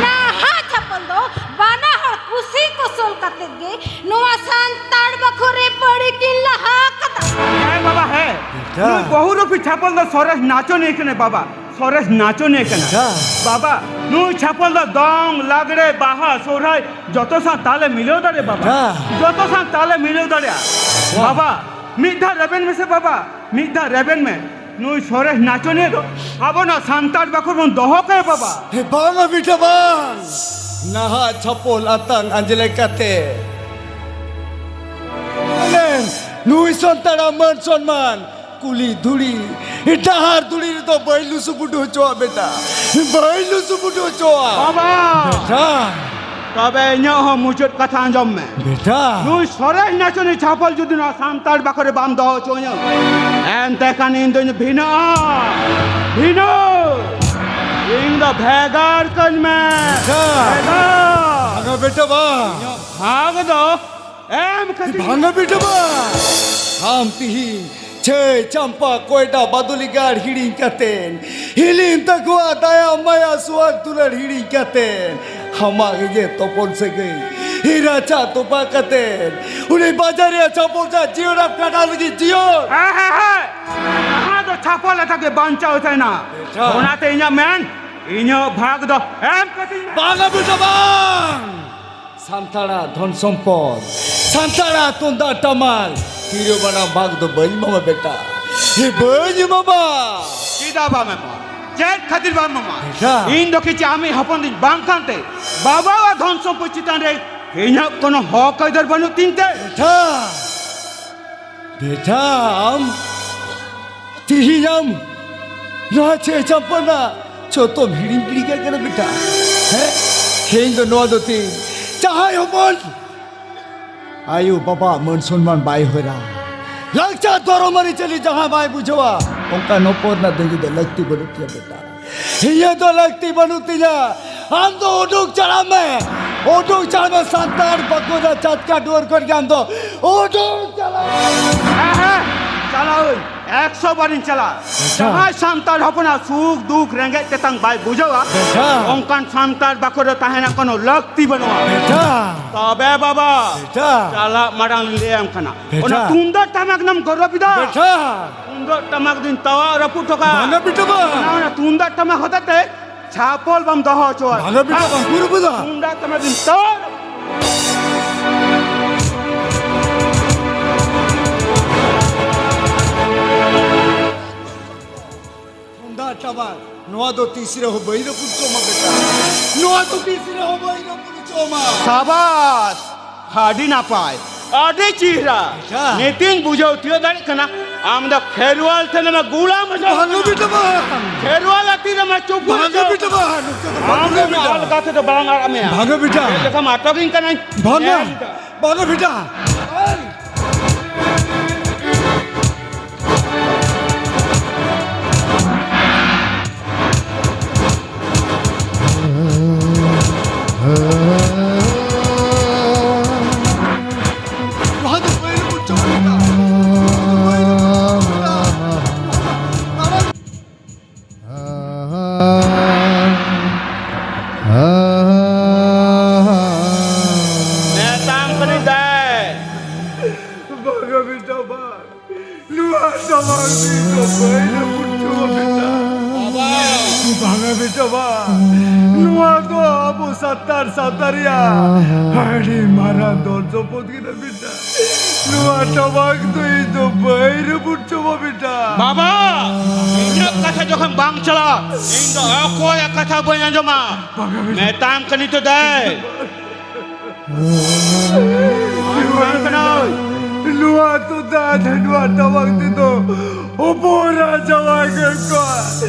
ᱱᱟᱦᱟᱜ ᱪᱷᱟᱯᱚᱞ ᱫᱚ ᱵᱟᱱᱟ ᱦᱚᱲ ᱠᱩᱥᱤ ᱠᱩᱥᱚᱞ ᱠᱟᱛᱮ ᱜᱮ ᱱᱚᱣᱟ ᱥᱟᱱᱛᱟᱲ ᱵᱟᱠᱷᱳᱞ ᱨᱮ ᱵᱟᱹᱲᱤ ᱠᱤᱱ ᱞᱟᱦᱟ ᱟᱠᱟᱫᱟ᱾ ᱦᱮᱸ ᱵᱟᱵᱟ, ᱦᱮᱸ᱾ ᱵᱮᱴᱟ᱾ ᱱᱩᱭ ᱵᱚᱦᱩᱨᱩᱯᱤ ᱪᱷᱟᱯᱚᱞ ᱫᱚ ᱥᱚᱨᱮᱥ ᱱᱟᱪᱚᱱᱤᱭᱟᱹ ᱠᱟᱱᱟᱭ ᱵᱟᱵᱟ᱾ ᱥᱚᱨᱮᱥ ᱱᱟᱪᱚᱱᱤᱭᱟᱹ ᱠᱟᱱᱟ᱾ ᱟᱪᱪᱷᱟ᱾ ᱵᱟᱵᱟ, ᱱᱩᱭ ᱪᱷᱟᱯᱚᱞ ᱫᱚ ᱫᱚᱝ, ᱞᱟᱜᱽᱲᱮ, ᱵᱟᱦᱟ, ᱥᱚᱦᱨᱟᱭ ᱡᱚᱛᱚ ᱥᱟᱶ ᱛᱟᱞᱮ ᱢᱤᱞᱟᱹᱣ ᱫᱟᱲᱮᱭᱟᱜᱼᱟ ᱵᱟᱵᱟ᱾ ᱟᱪᱪᱷᱟ᱾ ᱡᱚᱛᱚ ᱥᱟᱶ ᱛᱟᱞᱮ ᱢᱤᱞᱟᱹᱣ ᱫᱟᱲᱮᱭᱟᱜᱼᱟ᱾ ᱵᱟᱦ᱾ ᱵᱟᱵᱟ, ᱢᱤᱫ ᱫᱷᱟᱣ ᱨᱮᱵᱮᱱ ᱢᱮᱥᱮ ᱵᱟᱵᱟ, ᱢᱤᱫ ᱫᱷᱟᱣ ᱨᱮᱵᱮᱱ ᱢᱮ᱾ ᱱᱩᱭ ᱥᱚᱨᱮᱥ ᱱᱟᱪᱚᱱᱤᱭᱟᱹ ᱫᱚ ᱟᱵᱚᱱᱟᱜ ᱥᱟᱱᱛᱟᱲ ᱵᱟᱠᱷᱳᱞ ᱵᱚᱱ ᱫᱚᱦᱚ ᱠᱟᱭᱟ ᱵᱟᱵᱟ᱾ ᱦᱮ ᱵᱟᱝᱟ ᱵᱮᱴᱟ ᱵᱟᱝ, ᱱᱟᱦᱟᱜ ᱪᱷᱟᱯᱚᱞ ᱟᱛᱟᱝ ᱟᱸᱡᱞᱮ ᱠᱟᱛᱮ ᱢᱟᱱᱮ ᱱᱩᱭ ᱥᱟᱱᱛᱟᱲᱟᱜ ᱢᱟᱹᱱ ᱥᱚᱱᱢᱟᱱ ᱠᱩᱞᱦᱤ ᱫᱷᱩᱲᱤ, ᱰᱟᱦᱟᱨ ᱫᱷᱩᱲᱤ ᱨᱮᱫᱚ ᱵᱟᱹᱧ ᱞᱩᱥᱩ ᱵᱩᱰᱩ ᱦᱚᱪᱚᱣᱟᱜ ᱵᱮᱴᱟ, ᱵᱟᱹᱧ ᱞᱩᱥᱩ ᱵᱩᱰᱩ ᱦᱚᱪᱚᱣᱟᱜ᱾ ᱵᱟᱵᱟ! ᱵᱮᱴᱟ! ᱛᱚᱵᱮ ᱤᱧᱟᱹᱜ ᱦᱚᱸ ᱢᱩᱪᱟᱹᱫ ᱠᱟᱛᱷᱟ ᱟᱸᱡᱚᱢ ᱢᱮ᱾ ᱵᱮᱴᱟ! ᱱᱩᱭ ᱥᱚᱨᱮᱥ ᱱᱟᱪᱚᱱᱤ ᱪᱷᱟᱯᱚᱞ ᱡᱩᱫᱤ ᱱᱚᱣᱟ ᱥᱟᱱᱛᱟᱲ ᱵᱟᱠᱷᱳᱞ ᱨᱮ ᱵᱟᱢ ᱫᱚᱦᱚ ᱦᱚᱪᱚᱣᱟᱹᱧᱟ, ᱮᱱᱛᱮ ᱠᱷᱟᱱ ᱤᱧ ᱫᱚᱧ ᱵᱷᱤᱱᱟᱹᱜᱼᱟ᱾ ᱵᱷᱤᱱᱟᱹ! ᱤᱧ ᱫᱚ ᱵᱷᱮᱜᱟᱨ ᱠᱟᱹᱧ ᱢᱮ᱾ ᱟᱪᱪᱷᱟ᱾ ᱵᱷᱮᱜᱟᱨ᱾ ᱵᱷᱟᱜᱟ ᱵᱮᱴᱟ ᱵᱟ᱾ ᱵᱷᱟᱜᱽ ᱫᱚ ᱮᱢ ᱠᱟᱹᱛᱤᱧ ᱵᱷᱟᱜᱟ ᱵᱮᱴᱟ ᱵᱟ᱾ ᱟᱢ ᱛᱤᱦᱤᱧ ᱪᱷᱟᱹᱭ ᱪᱟᱢᱯᱟ ᱠᱚᱭᱰᱟ ᱵᱟᱫᱚᱞᱤ ᱜᱟᱲ ᱦᱤᱲᱤᱧ ᱠᱟᱛᱮᱱ, ᱦᱤᱞᱤᱧ ᱛᱟᱠᱚᱣᱟᱜ ᱫᱟᱭᱟ ᱢᱟᱭᱟ ᱥᱩᱣᱟᱜ ᱫᱩᱞᱟᱹᱲ ᱦᱤᱲᱤᱧ ᱠᱟᱛᱮᱱ, ᱟᱢᱟᱜ ᱜᱮ ᱡᱮ ᱛᱚᱯᱚᱞ ᱥᱟᱹᱜᱟᱹᱭ ᱦᱤᱨᱟ ᱪᱟ ᱛᱚᱯᱟ ᱠᱟᱛᱮᱱ, ᱩᱱᱤ ᱵᱟᱡᱟᱨᱤᱭᱟᱹ ᱪᱟᱯᱚᱞ ᱪᱟ ᱡᱤᱭᱚᱱ ᱮᱢ ᱠᱷᱟᱸᱰᱟᱣ ᱞᱟᱹᱜᱤᱫ ᱡᱤᱭᱚᱱ᱾ ᱦᱮᱸ, ᱦᱮᱸ, ᱦᱮᱸ᱾ ᱡᱟᱦᱟᱸ ᱫᱚ ᱪᱷᱟᱯᱚᱞ ᱞᱮᱠᱟ ᱜᱮ ᱵᱟᱧᱪᱟᱣ ᱛᱟᱦᱮᱱᱟ᱾ ᱟᱪᱪᱷᱟ᱾ ᱚᱱᱟᱛᱮ ᱤᱧᱟᱹᱜ ᱢᱮᱱ, ᱤᱧᱟᱹᱜ ᱵᱷᱟᱜᱽ ᱫᱚ ᱮᱢ ᱠᱟᱹᱛᱤᱧ ᱢᱮ᱾ ᱵᱟᱝᱟ ᱵᱮᱴᱟ ᱵᱟᱝ᱾ ᱥᱟᱱᱛᱟᱲᱟᱜ ᱫᱷᱚᱱ ᱥᱚᱢᱯᱚᱫ, ᱥᱟᱱᱛᱟᱲᱟᱜ ᱛᱩᱢᱫᱟᱜ ᱴᱟᱢᱟᱠ, ᱛᱤᱨᱭᱳ ᱵᱟᱱᱟᱢ ᱵᱷᱟᱜᱽ ᱫᱚ ᱵᱟᱹᱧ ᱮᱢᱟᱢᱟ ᱵᱮᱴᱟ᱾ ᱦᱮ, ᱵᱟᱹᱧ ᱮᱢᱟᱢᱟ᱾ ᱪᱮᱫᱟᱜ ᱵᱟᱢ ᱮᱢᱟ? ᱪᱮᱫ ᱠᱷᱟᱹᱛᱤᱨ ᱵᱟᱢ ᱮᱢᱟ? ᱵᱮᱴᱟ᱾ ᱤᱧ ᱫᱚ ᱠᱤᱪᱷᱩ ᱟᱢᱤᱡ ᱦᱚᱯᱚᱱ ᱫᱩᱧ ᱵᱟᱝ ᱠᱟᱱᱛᱮ ᱵᱟᱵᱟᱣᱟᱜ ᱫᱷᱚᱱ ᱥᱚᱢᱯᱚᱫ ᱪᱮᱛᱟᱱ ᱨᱮ ᱤᱧᱟᱹᱜ ᱠᱳᱱᱳ ᱦᱚᱠ ᱟᱹᱭᱫᱟᱹᱨ ᱵᱟᱹᱱᱩᱜ ᱛᱤᱧ ᱛᱮ? ᱵᱮᱴᱟ᱾ ᱵᱮᱴᱟ, ᱟᱢ ᱛᱤᱦᱤᱧ ᱟᱢ ᱱᱚᱣᱟ ᱪᱮ ᱪᱟᱢᱯᱟᱱᱟ ᱡᱚᱛᱚᱢ ᱦᱤᱲᱤᱧ ᱜᱤᱰᱤ ᱠᱟᱜ ᱠᱟᱱᱟ ᱵᱮᱴᱟ᱾ ᱦᱮᱸ? ᱛᱮᱦᱮᱧ ᱫᱚ ᱱᱚᱣᱟ ᱫᱚ ᱛᱤᱱ ᱡᱟᱦᱟᱸᱭ ᱦᱚᱯᱚᱱ ᱟᱭᱳ ᱵᱟᱵᱟ ᱢᱟᱹᱱ ᱥᱚᱱᱢᱟᱱ ᱵᱟᱭ ᱦᱚᱭᱨᱟ, ᱞᱟᱠᱪᱟᱨ ᱫᱷᱚᱨᱚᱢ ᱟᱹᱨᱤᱪᱟᱹᱞᱤ ᱡᱟᱦᱟᱸ ᱵᱟᱭ ᱵᱩᱡᱷᱟᱹᱣᱟ, ᱚᱱᱠᱟᱱ ᱦᱚᱯᱚᱱ ᱨᱮᱱᱟᱜ ᱫᱩᱜᱤ ᱫᱚ ᱞᱟᱹᱠᱛᱤ ᱵᱟᱹᱱᱩᱜ ᱛᱤᱧᱟ ᱵᱮᱴᱟ᱾ ᱤᱧᱟᱹᱜ ᱫᱚ ᱞᱟᱹᱠᱛᱤ ᱵᱟᱹᱱᱩᱜ ᱛᱤᱧᱟ᱾ ᱟᱢ ᱫᱚ ᱩᱰᱩᱠ ᱪᱟᱞᱟᱜ ᱢᱮ, ᱩᱰᱩᱠ ᱪᱟᱞᱟᱜ ᱢᱮ ᱥᱟᱱᱛᱟᱲ ᱵᱟᱸᱠᱩᱲᱟ ᱪᱟᱛᱠᱟ ᱰᱩᱣᱟᱹᱨ ᱠᱷᱚᱱ ᱜᱮ ᱟᱢ ᱫᱚ ᱩᱰᱩᱠ ᱪᱟᱞᱟᱜ ᱢᱮ᱾ ᱦᱮᱸ, ᱦᱮᱸ, ᱪᱟᱞᱟᱣᱟᱹᱧ, ᱮᱠᱥᱚ ᱵᱟᱨᱤᱧ ᱪᱟᱞᱟᱜᱼᱟ᱾ ᱟᱪᱪᱷᱟ᱾ ᱡᱟᱦᱟᱸᱭ ᱥᱟᱱᱛᱟᱲ ᱦᱚᱯᱚᱱᱟᱜ ᱥᱩᱠ ᱫᱩᱠ ᱨᱮᱸᱜᱮᱡ ᱛᱮᱛᱟᱝ ᱵᱟᱭ ᱵᱩᱡᱷᱟᱹᱣᱟ, ᱟᱪᱪᱷᱟ᱾ ᱚᱱᱠᱟᱱ ᱥᱟᱱᱛᱟᱲ ᱵᱟᱸᱠᱩᱲᱟ ᱛᱟᱦᱮᱱᱟ ᱠᱳᱱᱳ ᱞᱟᱹᱠᱛᱤ ᱵᱟᱹᱱᱩᱜᱼᱟ᱾ ᱟᱪᱪᱷᱟ᱾ ᱛᱚᱵᱮ ᱵᱟᱵᱟ, ᱟᱪᱪᱷᱟ᱾ ᱪᱟᱞᱟᱜ ᱢᱟᱲᱟᱝ ᱞᱤᱧ ᱞᱟᱹᱭᱟᱢ ᱠᱟᱱᱟ, ᱵᱮᱴᱟ᱾ ᱚᱱᱟ ᱛᱩᱢᱫᱟᱜ ᱴᱟᱢᱟᱠ ᱱᱟᱢ ᱜᱚᱨᱚᱵ ᱮᱫᱟ? ᱵᱮᱴᱟ᱾ ᱛᱩᱢᱫᱟᱜ ᱴᱟᱢᱟᱠ ᱫᱩᱧ ᱛᱟᱣᱟᱜ ᱨᱟᱹᱯᱩᱫ ᱦᱚᱴᱚ ᱠᱟᱜᱼᱟ᱾ ᱵᱟᱝᱟ ᱵᱮᱴᱟ ᱵᱟᱝ᱾ ᱚᱱᱟ, ᱚᱱᱟ ᱛᱩᱢᱫᱟᱜ ᱴᱟᱢᱟᱠ ᱦᱚᱛᱮ ᱛᱮ ᱪᱷᱟᱯᱚᱞ ᱵᱟᱢ ᱫᱚᱦᱚ ᱦᱚᱪᱚᱣᱟᱜᱼᱟ᱾ ᱵᱟᱝᱟ ᱵᱮᱴᱟ ᱵᱟᱝ, ᱜᱩᱨᱩ ᱵᱮᱴᱟ᱾ ᱛᱩᱢᱫᱟᱜ ᱴᱟᱢᱟᱠ ᱫᱩᱧ ᱛᱟᱣᱟᱜ᱾ ᱛᱩᱢᱫᱟᱜ ᱴᱟᱢᱟᱠ ᱱᱚᱣᱟ ᱫᱚ ᱛᱤᱥ ᱨᱮᱦᱚᱸ ᱵᱟᱹᱧ ᱨᱟᱹᱯᱩᱫ ᱦᱚᱪᱚ ᱟᱢᱟ ᱵᱮᱴᱟ᱾ ᱱᱚᱣᱟ ᱫᱚ ᱛᱤᱥ ᱨᱮᱦᱚᱸ ᱵᱟᱹᱧ ᱨᱟᱹᱯᱩᱫ ᱦᱚᱪᱚ ᱟᱢᱟ᱾ ᱥᱟᱵᱟᱥ, ᱟᱹᱰᱤ ᱱᱟᱯᱟᱭ, ᱟᱹᱰᱤ ᱪᱮᱦᱨᱟ᱾ ᱟᱪᱪᱷᱟ᱾ ᱱᱤᱛᱤᱧ ᱵᱩᱡᱷᱟᱹᱣ ᱛᱤᱭᱳᱜ ᱫᱟᱲᱮᱭᱟᱜ ᱠᱟᱱᱟ, ᱟᱢ ᱫᱚ ᱠᱷᱮᱨᱣᱟᱞ ᱴᱷᱮᱱ ᱢᱟ ᱜᱩᱞᱟᱢ ᱦᱚᱪᱚ ᱵᱷᱟᱜᱮ ᱟᱠᱟᱱᱟ᱾ ᱵᱮᱴᱟ ᱵᱟᱝ᱾ ᱠᱷᱮᱨᱣᱟᱞ ᱟᱹᱛᱤᱧ ᱨᱮᱢᱟ ᱪᱩᱯ ᱵᱷᱟᱜᱮ ᱦᱚᱪᱚ ᱵᱮᱴᱟ ᱟᱠᱟᱱᱟ᱾ ᱵᱟᱝ᱾ ᱟᱢ ᱫᱚ ᱵᱷᱟᱜᱮ ᱵᱮᱴᱟ᱾ ᱟᱞᱜᱟ ᱛᱮᱫᱚ ᱵᱟᱝ ᱟᱲᱟᱜ ᱢᱮᱭᱟ᱾ ᱵᱷᱟᱜᱮ ᱵᱮᱴᱟ᱾ ᱪᱮᱫ ᱞᱮᱠᱟᱢ ᱟᱴᱚᱠᱤᱧ ᱠᱟᱱᱟᱧ᱾ ᱵᱷᱟᱜᱮ᱾ ᱧᱮᱞ ᱢᱮ᱾ ᱵᱷᱟᱜᱮ ᱵᱮᱴᱟ᱾ ᱢᱮᱛᱟᱢ ᱠᱟᱹᱱᱟᱹᱧ ᱫᱟᱭ᱾ ᱵᱟᱝᱟ ᱵᱮᱴᱟ ᱵᱟᱝ᱾ ᱱᱚᱣᱟ ᱥᱟᱢᱟᱝ ᱫᱤᱱ ᱫᱚ ᱵᱟᱹᱭ ᱨᱮ ᱯᱩᱴᱷᱩᱣᱟᱹ ᱵᱮᱴᱟ᱾ ᱵᱟᱝᱟ ᱵᱮᱴᱟ ᱵᱟᱝ᱾ ᱱᱚᱣᱟ ᱫᱚ ᱟᱵᱚ ᱥᱟᱱᱛᱟᱲ ᱥᱟᱶᱛᱟ ᱨᱮᱭᱟᱜ ᱟᱹᱰᱤ ᱢᱟᱨᱟᱝ ᱫᱚᱞ ᱥᱚᱯᱚᱫ ᱠᱟᱱᱟ ᱵᱮᱴᱟ᱾ ᱱᱚᱣᱟ ᱴᱟᱢᱟᱠ ᱫᱚ ᱤᱧ ᱫᱚ ᱵᱟᱹᱭ ᱨᱮ ᱯᱩᱴᱷᱩᱣᱟᱹ ᱵᱮᱴᱟ᱾ ᱵᱟᱵᱟ, ᱤᱧᱟᱹᱜ ᱠᱟᱛᱷᱟ ᱡᱚᱠᱷᱚᱱ ᱵᱟᱝ ᱪᱟᱞᱟᱜ, ᱤᱧ ᱫᱚ ᱚᱠᱚᱭᱟᱜ ᱠᱟᱛᱷᱟ ᱵᱟᱹᱧ ᱟᱸᱡᱚᱢᱟ᱾ ᱵᱟᱝᱟ ᱵᱮᱴᱟ᱾ ᱢᱮᱛᱟᱢ ᱠᱟᱹᱱᱟᱹᱧ ᱛᱚ ᱫᱟᱭ᱾ ᱱᱚᱣᱟ ᱛᱩᱢᱫᱟᱜ, ᱱᱚᱣᱟ ᱴᱟᱢᱟᱠ ᱛᱮᱫᱚ ᱦᱚᱯᱚᱱ ᱮᱨᱟ ᱡᱟᱶᱟᱭ ᱜᱮ ᱠᱚ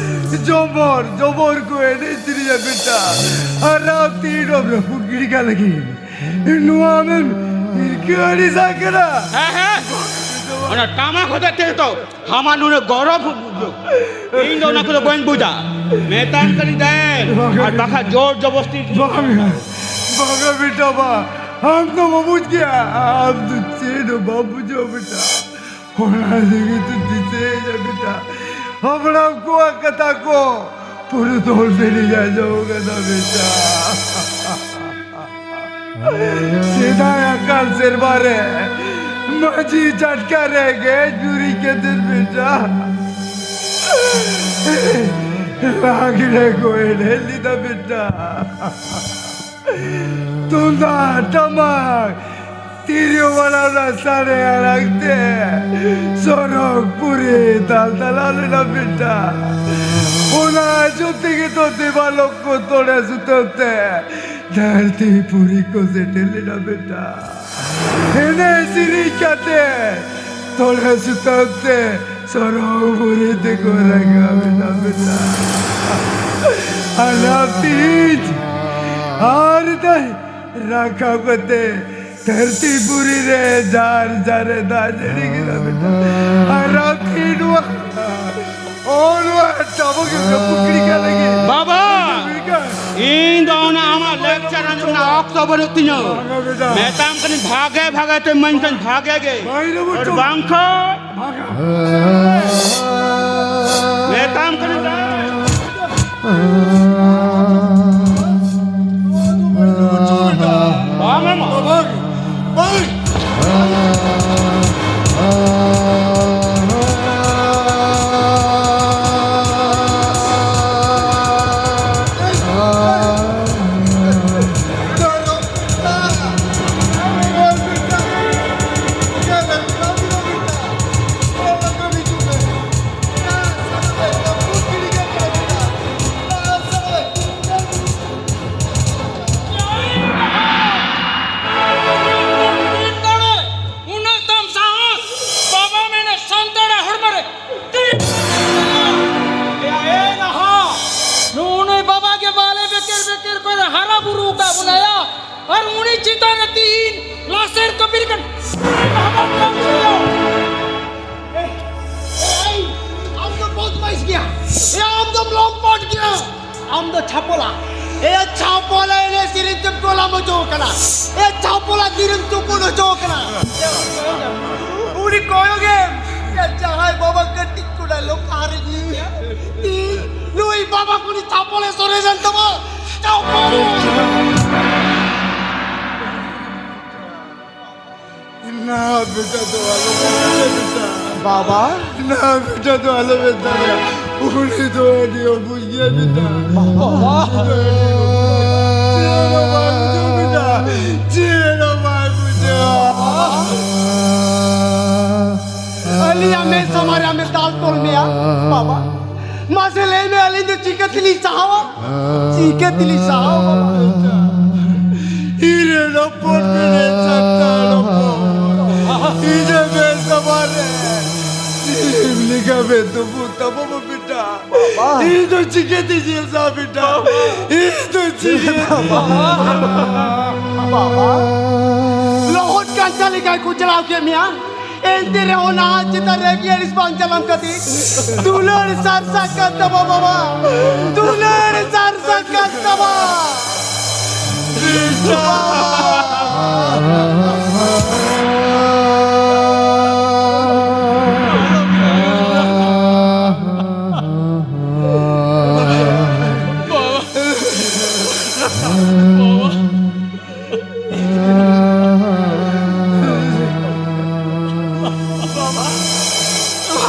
ᱡᱚᱢᱚᱨ ᱡᱚᱢᱚᱨ ᱠᱚ ᱮᱱᱮᱡ ᱥᱮᱨᱮᱧᱟ ᱵᱮᱴᱟ᱾ ᱟᱨ ᱟᱢ ᱛᱤᱱ ᱨᱮᱢ ᱨᱟᱹᱯᱩᱫ ᱜᱤᱰᱤ ᱠᱟᱜ ᱞᱟᱹᱜᱤᱫ? ᱱᱚᱣᱟ ᱟᱢᱮᱢ ᱦᱤᱨᱠᱟᱹ ᱟᱹᱲᱤᱥᱟᱜ ᱠᱟᱱᱟ? ᱦᱮᱸ, ᱦᱮᱸ᱾ ᱚᱱᱟ ᱴᱟᱢᱟᱠ ᱦᱚᱛᱮᱡ ᱛᱮᱜᱮ ᱛᱚ ᱟᱢᱟᱜ ᱱᱩᱱᱟᱹᱜ ᱜᱚᱨᱚᱵ ᱵᱩᱡᱷᱟᱹᱣ᱾ ᱤᱧ ᱫᱚ ᱚᱱᱟ ᱠᱚᱫᱚ ᱵᱟᱹᱧ ᱵᱩᱡᱟ᱾ ᱢᱮᱛᱟᱢ ᱠᱟᱹᱱᱟᱹᱧ ᱫᱮᱱ, ᱟᱨ ᱵᱟᱠᱷᱟᱡ ᱡᱳᱨ ᱡᱚᱵᱚᱥᱛᱤ᱾ ᱵᱟᱝᱟ, ᱵᱟᱝᱟ ᱵᱮᱴᱟ ᱵᱟ, ᱟᱢ ᱫᱚ ᱵᱟᱢ ᱵᱩᱡᱽ ᱜᱮᱭᱟ, ᱟᱢ ᱫᱚ ᱪᱮᱫ ᱦᱚᱸ ᱵᱟᱢ ᱵᱩᱡᱷᱟᱹᱣ ᱵᱮᱴᱟ᱾ ᱚᱱᱟ ᱞᱟᱹᱜᱤᱫ ᱛᱮ ᱫᱤᱥᱟᱹᱭᱮᱫᱟ ᱵᱮᱴᱟ, ᱦᱟᱯᱲᱟᱢ ᱠᱚᱣᱟᱜ ᱠᱟᱛᱷᱟ ᱠᱚ ᱯᱩᱨᱟᱹ ᱫᱚᱞ ᱛᱮᱞᱤᱧ ᱟᱸᱡᱚᱢ ᱠᱟᱫᱟ ᱵᱮᱴᱟ᱾ ᱥᱮᱫᱟᱭ ᱟᱠᱟᱞ ᱥᱮᱨᱢᱟ ᱨᱮ ᱢᱟᱹᱡᱷᱤ ᱪᱟᱴᱠᱟ ᱨᱮ ᱜᱮᱡ ᱜᱩᱨᱤᱡ ᱠᱟᱛᱮ ᱵᱮᱴᱟ ᱞᱟᱜᱽᱲᱮ ᱠᱚ ᱮᱱᱮᱡ ᱞᱮᱫᱟ ᱵᱮᱴᱟ᱾ ᱛᱩᱢᱫᱟᱜ ᱴᱟᱢᱟᱠ ᱛᱤᱨᱭᱳ ᱵᱟᱱᱟᱢ ᱨᱮᱱᱟᱜ ᱥᱟᱰᱮ ᱟᱲᱟᱝ ᱛᱮ ᱥᱚᱨᱚᱜᱽ ᱯᱩᱨᱤ ᱫᱟᱞᱫᱟᱞᱟᱣ ᱞᱮᱱᱟ ᱵᱮᱴᱟ᱾ ᱚᱱᱟ ᱟᱸᱡᱚᱢ ᱛᱮᱜᱮ ᱛᱚ ᱫᱮᱵᱟ ᱞᱳᱠ ᱠᱚ ᱛᱚᱲᱮ ᱥᱩᱛᱟᱹᱢ ᱛᱮ ᱫᱷᱟᱹᱨᱛᱤ ᱯᱩᱨᱤ ᱠᱚ ᱥᱮᱴᱮᱨ ᱞᱮᱱᱟ ᱵᱮᱴᱟ᱾ ᱮᱱᱮᱡ ᱥᱮᱨᱮᱧ ᱠᱟᱛᱮ ᱛᱚᱲᱮ ᱥᱩᱛᱟᱹᱢ ᱛᱮ ᱥᱚᱨᱚᱜᱽ ᱯᱩᱨᱤ ᱛᱮᱠᱚ ᱨᱟᱠᱟᱵ ᱮᱱᱟ ᱵᱮᱴᱟ᱾ ᱟᱨ ᱛᱤᱦᱤᱧ ᱟᱨ ᱫᱟᱭ ᱨᱟᱠᱟᱵ ᱠᱟᱛᱮ ᱫᱷᱟᱹᱨᱛᱤ ᱯᱩᱨᱤ ᱨᱮ ᱡᱟᱨ ᱡᱟᱨᱮ ᱫᱟᱜ ᱡᱟᱹᱲᱤ ᱠᱮᱫᱟ ᱵᱮᱴᱟ᱾ ᱟᱨ ᱟᱯᱮ ᱱᱚᱣᱟ, ᱚ, ᱱᱚᱣᱟ ᱴᱟᱢᱟᱠ ᱮᱢ ᱨᱟᱹᱯᱩᱫ ᱜᱤᱰᱤ ᱠᱟᱜ ᱞᱟᱹᱜᱤᱫ᱾ ᱵᱟᱵᱟ! ᱤᱧ ᱫᱚ ᱚᱱᱟ ᱟᱢᱟᱜ lecture ᱟᱸᱡᱚᱢ ᱨᱮᱱᱟᱜ ᱚᱠᱛᱚ ᱵᱟᱹᱱᱩᱜ ᱛᱤᱧᱟᱹ᱾ ᱵᱟᱝᱟ ᱵᱮᱴᱟ᱾ ᱢᱮᱛᱟᱢ ᱠᱟᱹᱱᱟᱹᱧ ᱵᱷᱟᱜᱮ ᱵᱷᱟᱜᱮ ᱛᱮ ᱤᱢᱟᱹᱧ ᱠᱷᱟᱱ ᱵᱷᱟᱜᱮ ᱜᱮ᱾ ᱵᱟᱝ ᱨᱮ ᱟᱨ ᱵᱩᱡᱷᱟᱹᱣ᱾ ᱵᱟᱝᱠᱷᱟᱱ ᱵᱟᱝᱟ᱾ ᱢᱮᱛᱟᱢ ᱠᱟᱹᱱᱟᱹᱧ ᱫᱟ᱾ ᱠᱷᱟᱹᱛᱤᱨ ᱠᱚ ᱦᱟᱨᱟ ᱵᱩᱨᱩ ᱟᱠᱟᱫ ᱵᱚᱱᱟᱭᱟ, ᱟᱨ ᱩᱱᱤ ᱪᱮᱛᱟᱱ ᱨᱮ ᱛᱤᱦᱤᱧ ᱞᱟᱥᱮᱨ ᱠᱟᱹᱯᱤᱨ ᱠᱟᱱ᱾ ᱮᱭ, ᱟᱢ ᱫᱚ ᱵᱚᱫᱢᱟᱭᱤᱥ ᱜᱮᱭᱟ᱾ ᱮᱭ, ᱟᱢ ᱫᱚᱢ ᱞᱚᱢᱯᱚᱴ ᱜᱮᱭᱟ᱾ ᱟᱢ ᱫᱚ ᱪᱷᱟᱯᱚᱞᱟ᱾ ᱮᱭ, ᱪᱷᱟᱯᱚᱞᱟ ᱮᱱᱮᱡ ᱥᱮᱨᱮᱧ ᱛᱮᱢ ᱴᱚᱞᱟᱢ ᱦᱚᱪᱚ ᱠᱟᱱᱟ᱾ ᱮᱭ, ᱪᱷᱟᱯᱚᱞᱟ ᱛᱤᱨᱮᱢ ᱛᱩᱯᱩᱱ ᱦᱚᱪᱚ ᱠᱟᱱᱟ᱾ ᱩᱱᱤ ᱠᱚᱭᱚᱜᱮᱢ᱾ ᱮᱭ, ᱡᱟᱦᱟᱸᱭ ᱵᱟᱵᱟ ᱠᱟᱹᱴᱤᱡ ᱠᱚᱲᱟ ᱞᱚᱠᱷᱟ ᱦᱟᱨᱤᱡ ᱱᱩᱭ ᱵᱟᱵᱟ ᱠᱩᱱᱤ ᱪᱷᱟᱯᱚᱞᱮ ᱥᱚᱨᱮᱥᱟᱱ ᱛᱟᱢᱟ᱾ ᱪᱷᱟᱯᱚᱞ᱾ ᱱᱟ ᱵᱮᱴᱟ ᱫᱚ ᱟᱞᱚ ᱵᱮᱴᱟ᱾ ᱵᱟᱵᱟ᱾ ᱱᱟ ᱵᱮᱴᱟ ᱫᱚ ᱟᱞᱚ ᱵᱮᱴᱟ᱾ ᱩᱱᱤ ᱫᱚ ᱟᱹᱰᱤ ᱚᱵᱩᱡ ᱜᱮᱭᱟ ᱵᱮᱴᱟ᱾ ᱵᱟᱵᱟ᱾ ᱪᱮᱫ ᱦᱚᱸ ᱵᱟᱭ ᱵᱩᱡᱷᱟᱹᱣᱟ ᱵᱮᱴᱟ᱾ ᱪᱮᱫ ᱦᱚᱸ ᱵᱟᱭ ᱵᱩᱡᱷᱟᱹᱣᱟ᱾ ᱟᱹᱞᱤᱧᱟᱜ ᱢᱮᱫ ᱥᱟᱢᱟᱝ ᱨᱮ ᱟᱢᱮ ᱫᱟᱞ ᱛᱚᱞ ᱢᱮᱭᱟ, ᱵᱟᱵᱟ᱾ ᱢᱟᱥᱮ ᱞᱟᱹᱭ ᱢᱮ, ᱟᱹᱞᱤᱧ ᱫᱚ ᱪᱤᱠᱟᱹ ᱛᱮᱞᱤᱧ ᱥᱟᱦᱟᱣᱟ? ᱪᱤᱠᱟᱹ ᱛᱮᱞᱤᱧ ᱥᱟᱦᱟᱣᱟ, ᱵᱟᱵᱟ? ᱤᱧ ᱨᱮᱱ ᱦᱚᱯᱚᱱ ᱢᱮᱱᱟᱭ ᱥᱟᱱᱛᱟᱲ ᱦᱚᱯᱚᱱ᱾ ᱤᱧᱟᱹᱜ ᱢᱮᱫ ᱥᱟᱢᱟᱝ ᱨᱮ ᱥᱤᱢ ᱞᱮᱠᱟ ᱢᱮᱫ ᱛᱩᱯᱩᱫ ᱛᱟᱵᱚ ᱵᱮᱴᱟ᱾ ᱵᱟᱵᱟ᱾ ᱤᱧ ᱫᱚ ᱪᱤᱠᱟᱹᱛᱮ ᱡᱤᱭᱟᱹᱲ ᱥᱟᱦᱟ ᱵᱮᱴᱟ? ᱤᱧ ᱫᱚ ᱪᱤᱠᱟᱹᱛᱮ? ᱵᱟᱵᱟ᱾ ᱞᱚᱦᱚᱫ ᱠᱟᱱᱛᱷᱟ ᱞᱮᱠᱟᱭ ᱠᱚᱪᱞᱟᱣ ᱠᱮᱫ ᱢᱮᱭᱟ᱾ ᱮᱱᱛᱮ ᱨᱮᱦᱚᱸ ᱱᱟᱦᱟᱜ ᱪᱮᱛᱟᱱ ᱨᱮ ᱟᱹᱲᱤᱥ ᱵᱟᱝ ᱪᱟᱞᱟᱣ ᱠᱟᱛᱮ ᱫᱩᱞᱟᱹᱲ ᱥᱟᱨᱥᱟᱜ ᱠᱟᱱ ᱛᱟᱢᱟ ᱵᱟᱵᱟ᱾ ᱫᱩᱞᱟᱹᱲ ᱥᱟᱨᱥᱟᱜ ᱠᱟᱱ ᱛᱟᱢᱟ᱾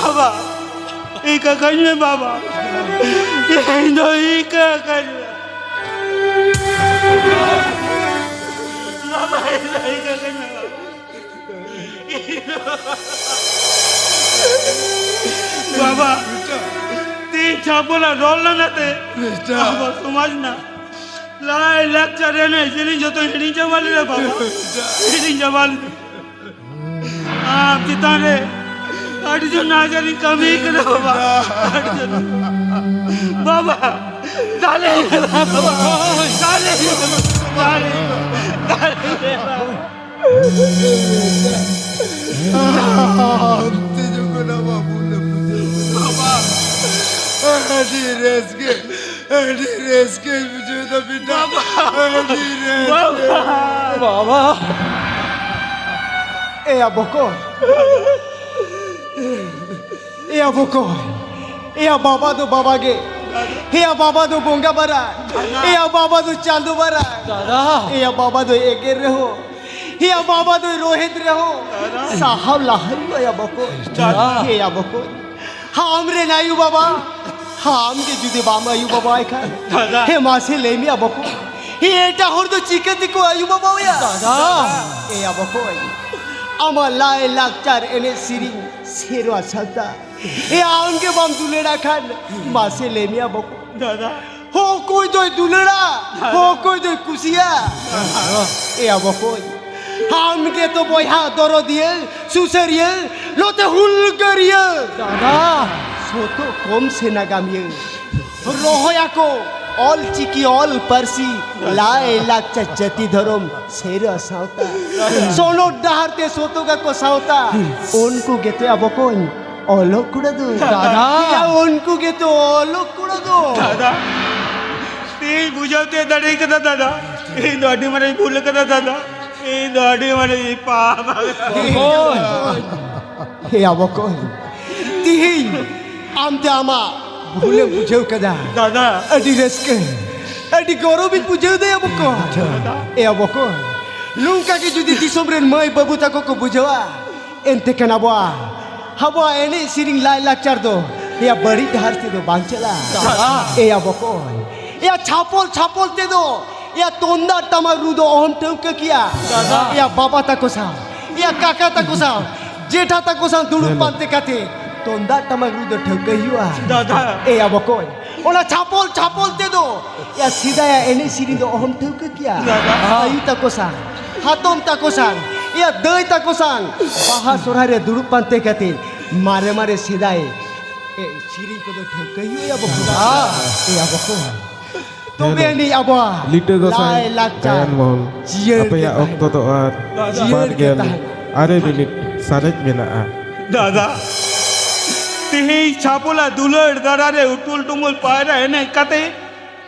ᱵᱟᱵᱟ, ᱤᱠᱟᱹ ᱠᱟᱹᱧ ᱢᱮ ᱵᱟᱵᱟ, ᱤᱧ ᱫᱚ ᱤᱠᱟᱹ ᱠᱟᱹᱧ ᱢᱮ᱾ ᱵᱟᱵᱟ, ᱤᱧ ᱫᱚ ᱤᱠᱟᱹ ᱠᱟᱹᱧ ᱢᱮ ᱵᱟᱵᱟ᱾ ᱵᱟᱵᱟ, ᱛᱤᱦᱤᱧ ᱪᱷᱟᱯᱚᱞᱟ ᱨᱚᱲ ᱞᱮᱱᱟ ᱛᱮ ᱵᱮᱴᱟ᱾ ᱟᱵᱚ ᱥᱚᱢᱟᱡᱽ ᱨᱮᱱᱟᱜ ᱞᱟᱭ ᱞᱟᱠᱪᱟᱨ ᱮᱱᱮᱡ ᱥᱮᱨᱮᱧ ᱡᱚᱛᱚ ᱦᱤᱲᱤᱧ ᱪᱟᱵᱟ ᱞᱮᱫᱟ ᱵᱟᱵᱟ᱾ ᱵᱮᱴᱟ᱾ ᱦᱤᱲᱤᱧ ᱪᱟᱵᱟ ᱞᱮᱫᱟ᱾ ᱟᱢ ᱪᱮᱛᱟᱱ ᱨᱮ ᱟᱹᱰᱤ ᱡᱳᱨ ᱱᱟᱦᱟᱪᱟᱨᱤᱧ ᱠᱟᱹᱢᱤ ᱠᱟᱫᱟ ᱵᱟᱵᱟ᱾ ᱟᱹᱰᱤ ᱡᱳᱨ᱾ ᱵᱟᱵᱟ, ᱫᱟᱞᱮ, ᱫᱟᱞᱮ, ᱫᱟᱞᱮ, ᱫᱟᱞᱮ᱾ ᱟᱢᱛᱮ ᱡᱚᱠᱷᱚᱱ ᱟᱢᱟᱜ ᱵᱷᱩᱞ ᱮᱢ ᱵᱩᱡᱷᱟᱹᱣ ᱠᱮᱫᱟ, ᱟᱹᱰᱤ ᱨᱟᱹᱥᱠᱟᱹ, ᱟᱹᱰᱤ ᱨᱟᱹᱥᱠᱟᱹᱧ ᱵᱩᱡᱷᱟᱹᱣ ᱮᱫᱟ ᱵᱮᱴᱟ, ᱟᱹᱰᱤ ᱨᱟᱹᱥᱠᱟᱹ᱾ ᱵᱟᱵᱟ᱾ ᱮᱭᱟ ᱵᱚᱠᱚ, ᱮᱭᱟ ᱵᱚᱠᱚ, ᱮᱭᱟ ᱵᱟᱵᱟ ᱫᱚ ᱵᱟᱵᱟ ᱜᱮ, ᱮᱭᱟ ᱵᱟᱵᱟ ᱫᱚ ᱵᱚᱸᱜᱟ ᱵᱟᱨᱟ, ᱮᱭᱟ ᱵᱟᱵᱟ ᱫᱚ ᱪᱟᱸᱫᱚ ᱵᱟᱨᱟ, ᱫᱟᱫᱟ᱾ ᱮᱭᱟ ᱵᱟᱵᱟ ᱫᱚ ᱮᱜᱮᱨ ᱨᱮᱦᱚᱸ, ᱮᱭᱟ ᱵᱟᱵᱟ ᱫᱚᱭ ᱨᱳᱦᱮᱫ ᱨᱮᱦᱚᱸ, ᱥᱟᱦᱟᱣ ᱞᱟᱦᱟᱭ ᱦᱩᱭᱩᱜᱼᱟ ᱭᱟ ᱵᱚᱠᱚ᱾ ᱫᱟᱫᱟ᱾ ᱮᱭᱟ ᱵᱚᱠᱚ, ᱟᱢ ᱨᱮᱱ ᱟᱭᱳ ᱵᱟᱵᱟ, ᱟᱢ ᱜᱮ ᱡᱩᱫᱤ ᱵᱟᱢ ᱟᱭᱳ ᱵᱟᱵᱟᱭ ᱠᱷᱟᱱ, ᱫᱟᱫᱟ᱾ ᱦᱮ ᱢᱟᱥᱮ ᱞᱟᱹᱭ ᱢᱮᱭᱟ ᱵᱚᱠᱚ, ᱦᱮ ᱮᱴᱟᱜ ᱦᱚᱲ ᱫᱚ ᱪᱤᱠᱟᱹ ᱛᱮᱠᱚ ᱟᱭᱳ ᱵᱟᱵᱟᱭᱟ? ᱫᱟᱫᱟ᱾ ᱮᱭᱟ ᱵᱚᱠᱚ, ᱟᱢᱟᱜ ᱞᱟᱭ ᱞᱟᱠᱪᱟᱨ ᱮᱱᱮᱡ ᱥᱮᱨᱮᱧ ᱥᱮᱨᱣᱟ ᱥᱟᱶᱛᱟ, ᱮ ᱟᱢ ᱜᱮ ᱵᱟᱢ ᱫᱩᱞᱟᱹᱲᱟ ᱠᱷᱟᱱ, ᱢᱟᱥᱮ ᱞᱟᱹᱭ ᱢᱮᱭᱟ ᱵᱚᱠᱚ᱾ ᱫᱟᱫᱟ᱾ ᱦᱚᱸ ᱚᱠᱚᱭ ᱫᱚᱭ ᱫᱩᱞᱟᱹᱲᱟ, ᱦᱚᱸ ᱚᱠᱚᱭ ᱫᱚᱭ ᱠᱩᱥᱤᱭᱟ᱾ ᱮᱭᱟ ᱵᱚᱠᱚᱧ, ᱟᱢ ᱜᱮ ᱛᱚ ᱵᱚᱭᱦᱟ ᱫᱚᱨᱚᱫᱤᱭᱟᱹ, ᱥᱩᱥᱟᱹᱨᱤᱭᱟᱹ, ᱱᱚᱛᱮ ᱦᱩᱞᱜᱟᱹᱨᱤᱭᱟᱹ᱾ ᱫᱟᱫᱟ᱾ ᱥᱚᱛᱚ ᱠᱚᱢ ᱥᱮ ᱱᱟᱜᱟᱢᱤᱭᱟᱹ᱾ ᱨᱚᱦᱚᱭᱟᱠᱚ ᱚᱞ ᱪᱤᱠᱤ, ᱚᱞ ᱯᱟᱹᱨᱥᱤ, ᱞᱟᱭ ᱞᱟᱠᱪᱟᱨ, ᱡᱟᱹᱛᱤ ᱫᱷᱚᱨᱚᱢ, ᱥᱮᱨᱣᱟ ᱥᱟᱶᱛᱟ᱾ ᱥᱚᱱᱚᱛ ᱰᱟᱦᱟᱨ ᱛᱮ ᱥᱚᱛᱚᱜᱟᱠᱚ ᱥᱟᱶᱛᱟ᱾ ᱩᱱᱠᱩ ᱜᱮᱛᱚ ᱭᱟ ᱵᱚᱠᱚᱧ ᱚᱞᱚᱜ ᱠᱚᱲᱟ ᱫᱚ᱾ ᱫᱟᱫᱟ᱾ ᱭᱟ ᱩᱱᱠᱩ ᱜᱮᱛᱚ ᱚᱞᱚᱜ ᱠᱚᱲᱟ ᱫᱚ᱾ ᱫᱟᱫᱟ, ᱤᱧ ᱵᱩᱡᱷᱟᱹᱣ ᱛᱮ ᱫᱟᱲᱮ ᱠᱟᱫᱟ ᱫᱟᱫᱟ᱾ ᱤᱧ ᱫᱚ ᱟᱹᱰᱤ ᱢᱟᱨᱟᱝ ᱤᱧ ᱵᱷᱩᱞ ᱠᱟᱫᱟ ᱫᱟᱫᱟ᱾ ᱤᱧ ᱫᱚ ᱟᱹᱰᱤ ᱢᱟᱨᱟᱝ ᱤᱧ ᱯᱟᱯ ᱟᱠᱟᱫᱟ᱾ ᱵᱚᱠᱚᱧ᱾ ᱦᱮᱭᱟ ᱵᱚᱠᱚᱧ, ᱛᱤᱦᱤᱧ ᱟᱢᱛᱮ ᱟᱢᱟᱜ ᱵᱷᱩᱞᱮᱢ ᱵᱩᱡᱷᱟᱹᱣ ᱠᱟᱫᱟ᱾ ᱫᱟᱫᱟ᱾ ᱟᱹᱰᱤ ᱨᱟᱹᱥᱠᱟᱹ, ᱟᱹᱰᱤ ᱜᱚᱨᱚᱵᱤᱧ ᱵᱩᱡᱷᱟᱹᱣ ᱫᱟ ᱭᱟ ᱵᱚᱠᱚᱧ᱾ ᱫᱟᱫᱟ᱾ ᱮᱭᱟ ᱵᱚᱠᱚᱧ, ᱱᱚᱝᱠᱟ ᱜᱮ ᱡᱩᱫᱤ ᱫᱤᱥᱚᱢ ᱨᱮᱱ ᱢᱟᱹᱭ ᱵᱟᱹᱵᱩ ᱛᱟᱠᱚ ᱠᱚ ᱵᱩᱡᱷᱟᱹᱣᱟ, ᱮᱱᱛᱮ ᱠᱷᱟᱱ ᱟᱵᱚᱣᱟᱜ, ᱟᱵᱚᱣᱟᱜ ᱮᱱᱮᱡ ᱥᱮᱨᱮᱧ ᱞᱟᱭ ᱞᱟᱠᱪᱟᱨ ᱫᱚ ᱮᱭᱟ ᱵᱟᱹᱲᱤᱡ ᱰᱟᱦᱟᱨ ᱛᱮᱫᱚ ᱵᱟᱝ ᱪᱟᱞᱟᱜᱼᱟ᱾ ᱫᱟᱫᱟ᱾ ᱮᱭᱟ ᱵᱚᱠᱚᱧ, ᱮᱭᱟ ᱪᱷᱟᱯᱚᱞ ᱪᱷᱟᱯᱚᱞ ᱛᱮᱫᱚ ᱮᱭᱟ ᱛᱩᱢᱫᱟᱜ ᱴᱟᱢᱟᱠ ᱨᱩ ᱫᱚ ᱚᱦᱚᱢ ᱴᱷᱟᱹᱣᱠᱟᱹ ᱠᱮᱭᱟ᱾ ᱫᱟᱫᱟ᱾ ᱮᱭᱟ ᱵᱟᱵᱟ ᱛᱟᱠᱚ ᱥᱟᱶ, ᱮᱭᱟ ᱠᱟᱠᱟ ᱛᱟᱠᱚ ᱥᱟᱶ, ᱡᱮᱴᱷᱟ ᱛᱟᱠᱚ ᱥᱟᱶ ᱫᱩᱲᱩᱵ ᱯᱟᱱᱛᱮ ᱠᱟᱛᱮ ᱛᱩᱢᱫᱟᱜ ᱴᱟᱢᱟᱠ ᱨᱩ ᱫᱚ ᱴᱷᱟᱹᱣᱠᱟᱹᱭ ᱦᱩᱭᱩᱜᱼᱟ᱾ ᱫᱟᱫᱟ᱾ ᱮᱭᱟ ᱵᱚᱠᱚᱧ, ᱚᱱᱟ ᱪᱷᱟᱯᱚᱞ ᱪᱷᱟᱯᱚᱞ ᱛᱮᱫᱚ ᱮᱭᱟ ᱥᱮᱫᱟᱭᱟᱜ ᱮᱱᱮᱡ ᱥᱮᱨᱮᱧ ᱫᱚ ᱚᱦᱚᱢ ᱴᱷᱟᱹᱣᱠᱟᱹ ᱠᱮᱭᱟ᱾ ᱫᱟᱫᱟ᱾ ᱟᱭᱩ ᱛᱟᱠᱚ ᱥᱟᱶ, ᱦᱟᱛᱚᱢ ᱛᱟᱠᱚ ᱥᱟᱶ, ᱮᱭᱟ ᱫᱟᱹᱭ ᱛᱟᱠᱚ ᱥᱟᱶ ᱵᱟᱦᱟ ᱥᱚᱨᱦᱟᱭ ᱨᱮ ᱫᱩᱲᱩᱵ ᱯᱟᱱᱛᱮ ᱠᱟᱛᱮ ᱢᱟᱨᱮ ᱢᱟᱨᱮ ᱥᱮᱫᱟᱭ ᱮ, ᱥᱮᱨᱮᱧ ᱠᱚᱫᱚ ᱴᱷᱟᱹᱣᱠᱟᱹᱭ ᱦᱩᱭᱩᱜᱼᱟ ᱵᱚᱠᱚᱧ᱾ ᱮ, ᱟᱵᱚ ᱠᱚ᱾ ᱛᱚᱵᱮ ᱟᱹᱱᱤᱡ ᱟᱵᱚᱣᱟᱜ ᱞᱤᱴᱟᱹ ᱜᱚᱸᱥᱟᱭ ᱞᱟᱭ ᱞᱟᱠᱪᱟᱨ ᱜᱟᱭᱟᱱ ᱢᱚᱦᱚᱞ, ᱡᱤᱭᱟᱹᱲ ᱜᱮ ᱟᱯᱮᱭᱟᱜ ᱛᱟᱦᱮᱱᱟ᱾ ᱚᱠᱛᱚ ᱫᱚ ᱟᱨ ᱡᱤᱭᱟᱹᱲ ᱵᱟᱨ ᱜᱮ ᱜᱮᱞ ᱛᱟᱦᱮᱱᱟ᱾ ᱟᱨᱮ ᱢᱤᱱᱤᱴ ᱥᱟᱨᱮᱡ ᱢᱮᱱᱟᱜᱼᱟ᱾ ᱫᱟᱫᱟ, ᱛᱮᱦᱮᱧ ᱪᱷᱟᱯᱚᱞᱟ ᱫᱩᱞᱟᱹᱲ ᱫᱟᱨᱟ ᱨᱮ ᱩᱴᱩᱞ ᱴᱩᱢᱩᱞ ᱯᱟᱭᱨᱟ ᱮᱱᱮᱡ ᱠᱟᱛᱮ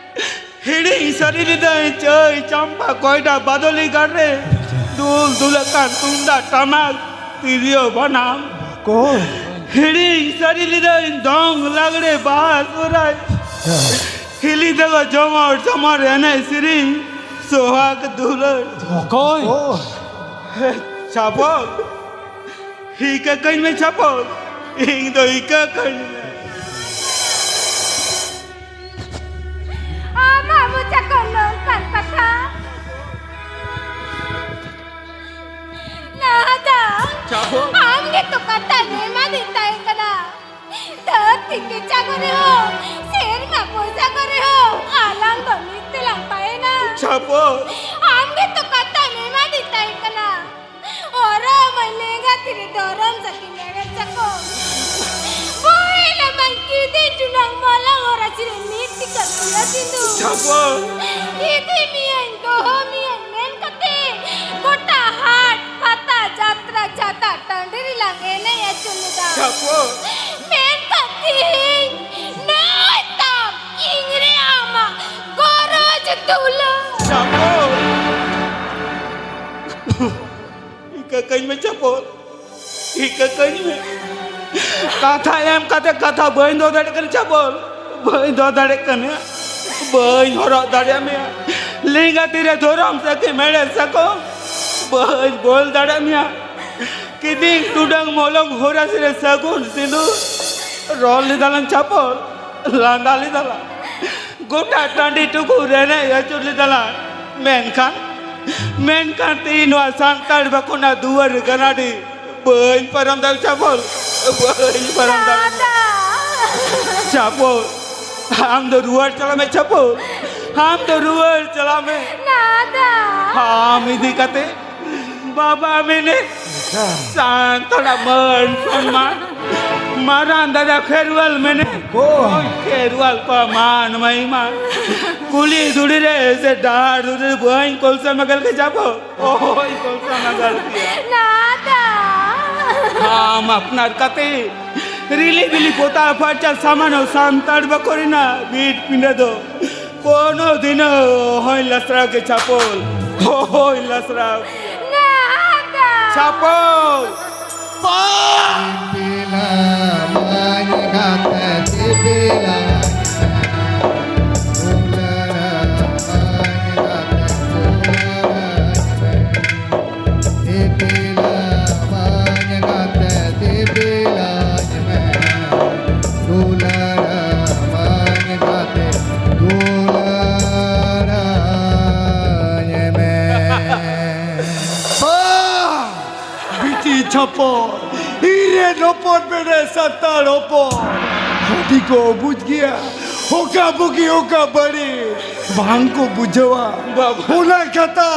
ᱦᱤᱲᱤᱧ ᱥᱟᱹᱨᱤ ᱞᱤᱫᱟᱹᱧ ᱪᱟᱹᱭ ᱪᱟᱢᱯᱟ ᱠᱚᱭᱰᱟ ᱵᱟᱫᱚᱞᱤ ᱜᱟᱲ ᱨᱮ ᱫᱩᱞ ᱫᱩᱞᱟᱹᱜ ᱠᱟᱱ ᱛᱩᱢᱫᱟᱜ ᱴᱟᱢᱟᱠ ᱛᱤᱨᱭᱳ ᱵᱟᱱᱟᱢ᱾ ᱚᱠᱚᱭ? ᱦᱤᱲᱤᱧ ᱥᱟᱹᱨᱤ ᱞᱤᱫᱟᱹᱧ ᱫᱚᱝ ᱞᱟᱜᱽᱲᱮ ᱵᱟᱦᱟ ᱥᱚᱦᱨᱟᱭ᱾ ᱦᱮᱸ᱾ ᱦᱤᱞᱤ ᱛᱮᱠᱚ ᱡᱚᱢᱚᱨ ᱡᱚᱢᱚᱨ ᱮᱱᱮᱡ ᱥᱮᱨᱮᱧ ᱥᱚᱦᱟᱜ ᱫᱩᱞᱟᱹᱲ᱾ ᱚᱠᱚᱭ? ᱚ᱾ ᱪᱷᱟᱯᱚᱞ, ᱦᱤᱠᱟᱹ ᱠᱟᱹᱧ ᱢᱮ ᱪᱷᱟᱯᱚᱞ, ᱤᱧ ᱫᱚ ᱦᱤᱠᱟᱹ ᱠᱟᱹᱧ ᱢᱮ᱾ ᱟᱢᱟᱜ ᱢᱚᱪᱟ ᱠᱷᱚᱱ ᱱᱚᱝᱠᱟᱱ ᱠᱟᱛᱷᱟ? ᱱᱟᱦᱟᱫᱟ, ᱪᱟᱵᱚ᱾ ᱟᱢ ᱜᱮᱛᱚ ᱠᱟᱛᱷᱟ ᱮᱢᱟᱫᱤᱧ ᱛᱟᱦᱮᱸ ᱠᱟᱱᱟ᱾ ᱫᱷᱟᱹᱨᱛᱤ ᱠᱮᱪᱟ ᱠᱚᱨᱮ ᱦᱚᱸ, ᱥᱮᱨᱢᱟ ᱯᱚᱭᱥᱟ ᱠᱚᱨᱮ ᱦᱚᱸ, ᱟᱞᱟᱝ ᱫᱚ ᱢᱤᱫ ᱛᱮᱞᱟᱝ ᱛᱟᱦᱮᱱᱟ᱾ ᱪᱟᱵᱚ᱾ ᱟᱢ ᱜᱮᱛᱚ ᱠᱟᱛᱷᱟ ᱮᱢᱟᱫᱤᱧ ᱛᱟᱦᱮᱸ ᱠᱟᱱᱟ᱾ ᱚᱨᱚᱢ ᱞᱮᱸᱜᱟ ᱛᱤᱨᱮ ᱫᱚᱨᱚᱢ ᱥᱟᱹᱠᱤᱱ ᱮᱲᱮ ᱪᱟᱠᱚ᱾ ᱵᱚᱭ ᱞᱟᱵᱟᱧ ᱠᱤᱫᱤᱧ ᱴᱩᱰᱟᱝ ᱢᱚᱞᱚᱝ ᱦᱚᱨᱟ ᱪᱤᱨᱮ ᱢᱤᱫ ᱴᱤᱠᱟ ᱯᱤᱭᱟ ᱥᱤᱸᱫᱩ᱾ ᱪᱟᱵᱚ᱾ ᱤᱫᱤ ᱢᱤᱭᱟᱹᱧ ᱫᱚᱦᱚ ᱢᱤᱭᱟᱹᱧ ᱢᱮᱱ ᱠᱟᱛᱮ ᱜᱚᱴᱟ ᱦᱟᱴ ᱯᱟᱛᱟ ᱡᱟᱛᱨᱟ ᱪᱷᱟᱛᱟ ᱴᱟᱺᱰᱤ ᱨᱮᱞᱟᱝ ᱮᱱᱮᱡ ᱟᱹᱪᱩᱨ ᱞᱮᱫᱟ᱾ ᱪᱟᱵᱚ᱾ ᱢᱮᱱᱠᱷᱟᱱ ᱛᱤᱦᱤᱧ ᱱᱚᱜᱼᱚᱭ ᱛᱟᱢ ᱤᱧ ᱨᱮ ᱟᱢᱟᱜ ᱜᱚᱨᱚᱡᱽ ᱫᱩᱞᱟᱹᱲ᱾ ᱪᱟᱵᱚ᱾ ᱤᱠᱟᱹ ᱠᱟᱹᱧ ᱢᱮ ᱪᱟᱯᱚᱞ, ᱤᱠᱟᱹ ᱠᱟᱹᱧ ᱢᱮ᱾ ᱠᱟᱛᱷᱟ ᱮᱢ ᱠᱟᱛᱮ ᱠᱟᱛᱷᱟ ᱵᱟᱹᱧ ᱫᱚᱦᱚ ᱫᱟᱲᱮᱭᱟᱜ ᱠᱟᱱᱟ ᱪᱟᱯᱚᱞ, ᱵᱟᱹᱧ ᱫᱚᱦᱚ ᱫᱟᱲᱮᱭᱟᱜ ᱠᱟᱱᱟ, ᱵᱟᱹᱧ ᱦᱚᱨᱚᱜ ᱫᱟᱲᱮᱭᱟᱜ ᱢᱮᱭᱟ᱾ ᱞᱮᱸᱜᱟ ᱛᱤᱨᱮ ᱫᱷᱚᱨᱚᱢ ᱥᱟᱹᱠᱷᱤ ᱢᱮᱲᱦᱮᱫ ᱥᱟᱠᱚᱢ, ᱵᱟᱹᱧ ᱵᱚᱞ ᱫᱟᱲᱮᱭᱟᱜ ᱢᱮᱭᱟ᱾ ᱠᱤᱫᱤᱧ ᱴᱩᱰᱟᱹᱝ ᱢᱚᱞᱚᱝ ᱦᱚᱨᱟᱥᱤ ᱨᱮ ᱥᱟᱹᱜᱩᱱ ᱥᱤᱸᱫᱩᱨ, ᱨᱚᱲ ᱞᱮᱫᱟᱞᱟᱝ ᱪᱟᱯᱚᱞ, ᱞᱟᱸᱫᱟ ᱞᱮᱫᱟᱞᱟᱝ᱾ ᱜᱚᱴᱟ ᱴᱟᱺᱰᱤ ᱴᱩᱠᱩ ᱨᱮ ᱮᱱᱮᱡ ᱟᱹᱪᱩᱨ ᱞᱮᱫᱟᱞᱟᱝ᱾ ᱢᱮᱱᱠᱷᱟᱱ, ᱢᱮᱱᱠᱷᱟᱱ ᱛᱮᱦᱮᱧ ᱱᱚᱣᱟ ᱥᱟᱱᱛᱟᱲ ᱵᱟᱠᱷᱳᱞ ᱨᱮᱱᱟᱜ ᱫᱩᱣᱟᱹᱨ ᱜᱟᱱᱟᱰᱤ ᱵᱟᱹᱧ ᱯᱟᱨᱚᱢ ᱫᱟᱲᱮᱭᱟᱜ ᱪᱟᱯᱚᱞ, ᱵᱟᱹᱧ ᱯᱟᱨᱚᱢ ᱫᱟᱲᱮᱭᱟᱜ᱾ ᱫᱟᱫᱟ! ᱪᱟᱯᱚᱞ, ᱟᱢ ᱫᱚ ᱨᱩᱣᱟᱹᱲ ᱪᱟᱞᱟᱜ ᱢᱮ ᱪᱟᱯᱚᱞ, ᱟᱢ ᱫᱚ ᱨᱩᱣᱟᱹᱲ ᱪᱟᱞᱟᱜ ᱢᱮ᱾ ᱫᱟᱫᱟ! ᱟᱢ ᱤᱫᱤ ᱠᱟᱛᱮ ᱵᱟᱵᱟ ᱢᱮᱱᱮᱫ ᱥᱟᱱᱛᱟᱲᱟᱜ ᱢᱟᱹᱱ ᱥᱚᱱᱢᱟᱱ ᱢᱟᱨᱟᱝ ᱫᱟᱫᱟ ᱠᱷᱮᱨᱣᱟᱞ ᱢᱮᱱᱮ᱾ ᱚᱠᱚᱭ? ᱠᱷᱮᱨᱣᱟᱞ ᱠᱚ ᱢᱟᱱ ᱢᱟᱹᱭ ᱢᱟ᱾ ᱠᱩᱞᱦᱤ ᱫᱷᱩᱲᱤ ᱨᱮ ᱥᱮ ᱰᱟᱦᱟᱨ ᱫᱷᱩᱲᱤ ᱨᱮ ᱵᱟᱹᱧ ᱠᱚᱞᱥᱟ ᱢᱟᱜᱟᱞ ᱠᱮ ᱪᱟᱯᱚ᱾ ᱚᱦᱚᱭ ᱠᱚᱞᱥᱟ ᱢᱟᱜᱟᱞ ᱠᱮᱭᱟ᱾ ᱱᱟᱫᱟ᱾ ᱟᱢ ᱟᱯᱱᱟᱨ ᱠᱟᱛᱮ ᱨᱤᱞᱤ ᱵᱤᱞᱤ ᱯᱚᱛᱟᱣ ᱯᱷᱟᱨᱪᱟ ᱥᱟᱢᱟᱱᱚ ᱥᱟᱱᱛᱟᱲ ᱵᱟᱠᱚ ᱨᱮᱱᱟᱜ ᱵᱷᱤᱛ ᱯᱤᱸᱰᱟᱹ ᱫᱚ ᱠᱳᱱᱳ ᱫᱤᱱᱳ ᱚᱦᱚᱭ ᱞᱟᱥᱨᱟᱣ ᱠᱮ ᱪᱟᱯᱚᱞ᱾ ᱚᱦᱚᱭ ᱞᱟᱥᱨᱟᱣ᱾ ᱱᱟᱫᱟ᱾ ᱪᱟᱯᱚᱞ᱾ ᱵᱤᱴᱤ ᱪᱷᱟᱯᱚᱞ, ᱤᱧ ᱨᱮᱱ ᱦᱚᱯᱚᱱ ᱢᱮᱱᱮ ᱥᱟᱱᱛᱟᱲ ᱦᱚᱯᱚᱱ᱾ ᱦᱟᱹᱰᱤ ᱠᱚ ᱵᱩᱡᱽ ᱜᱮᱭᱟ, ᱚᱠᱟ ᱵᱩᱜᱤ ᱚᱠᱟ ᱵᱟᱹᱲᱤᱡ ᱵᱟᱝ ᱠᱚ ᱵᱩᱡᱷᱟᱹᱣᱟ᱾ ᱵᱟᱵᱟ᱾ ᱚᱱᱟ ᱠᱟᱛᱷᱟ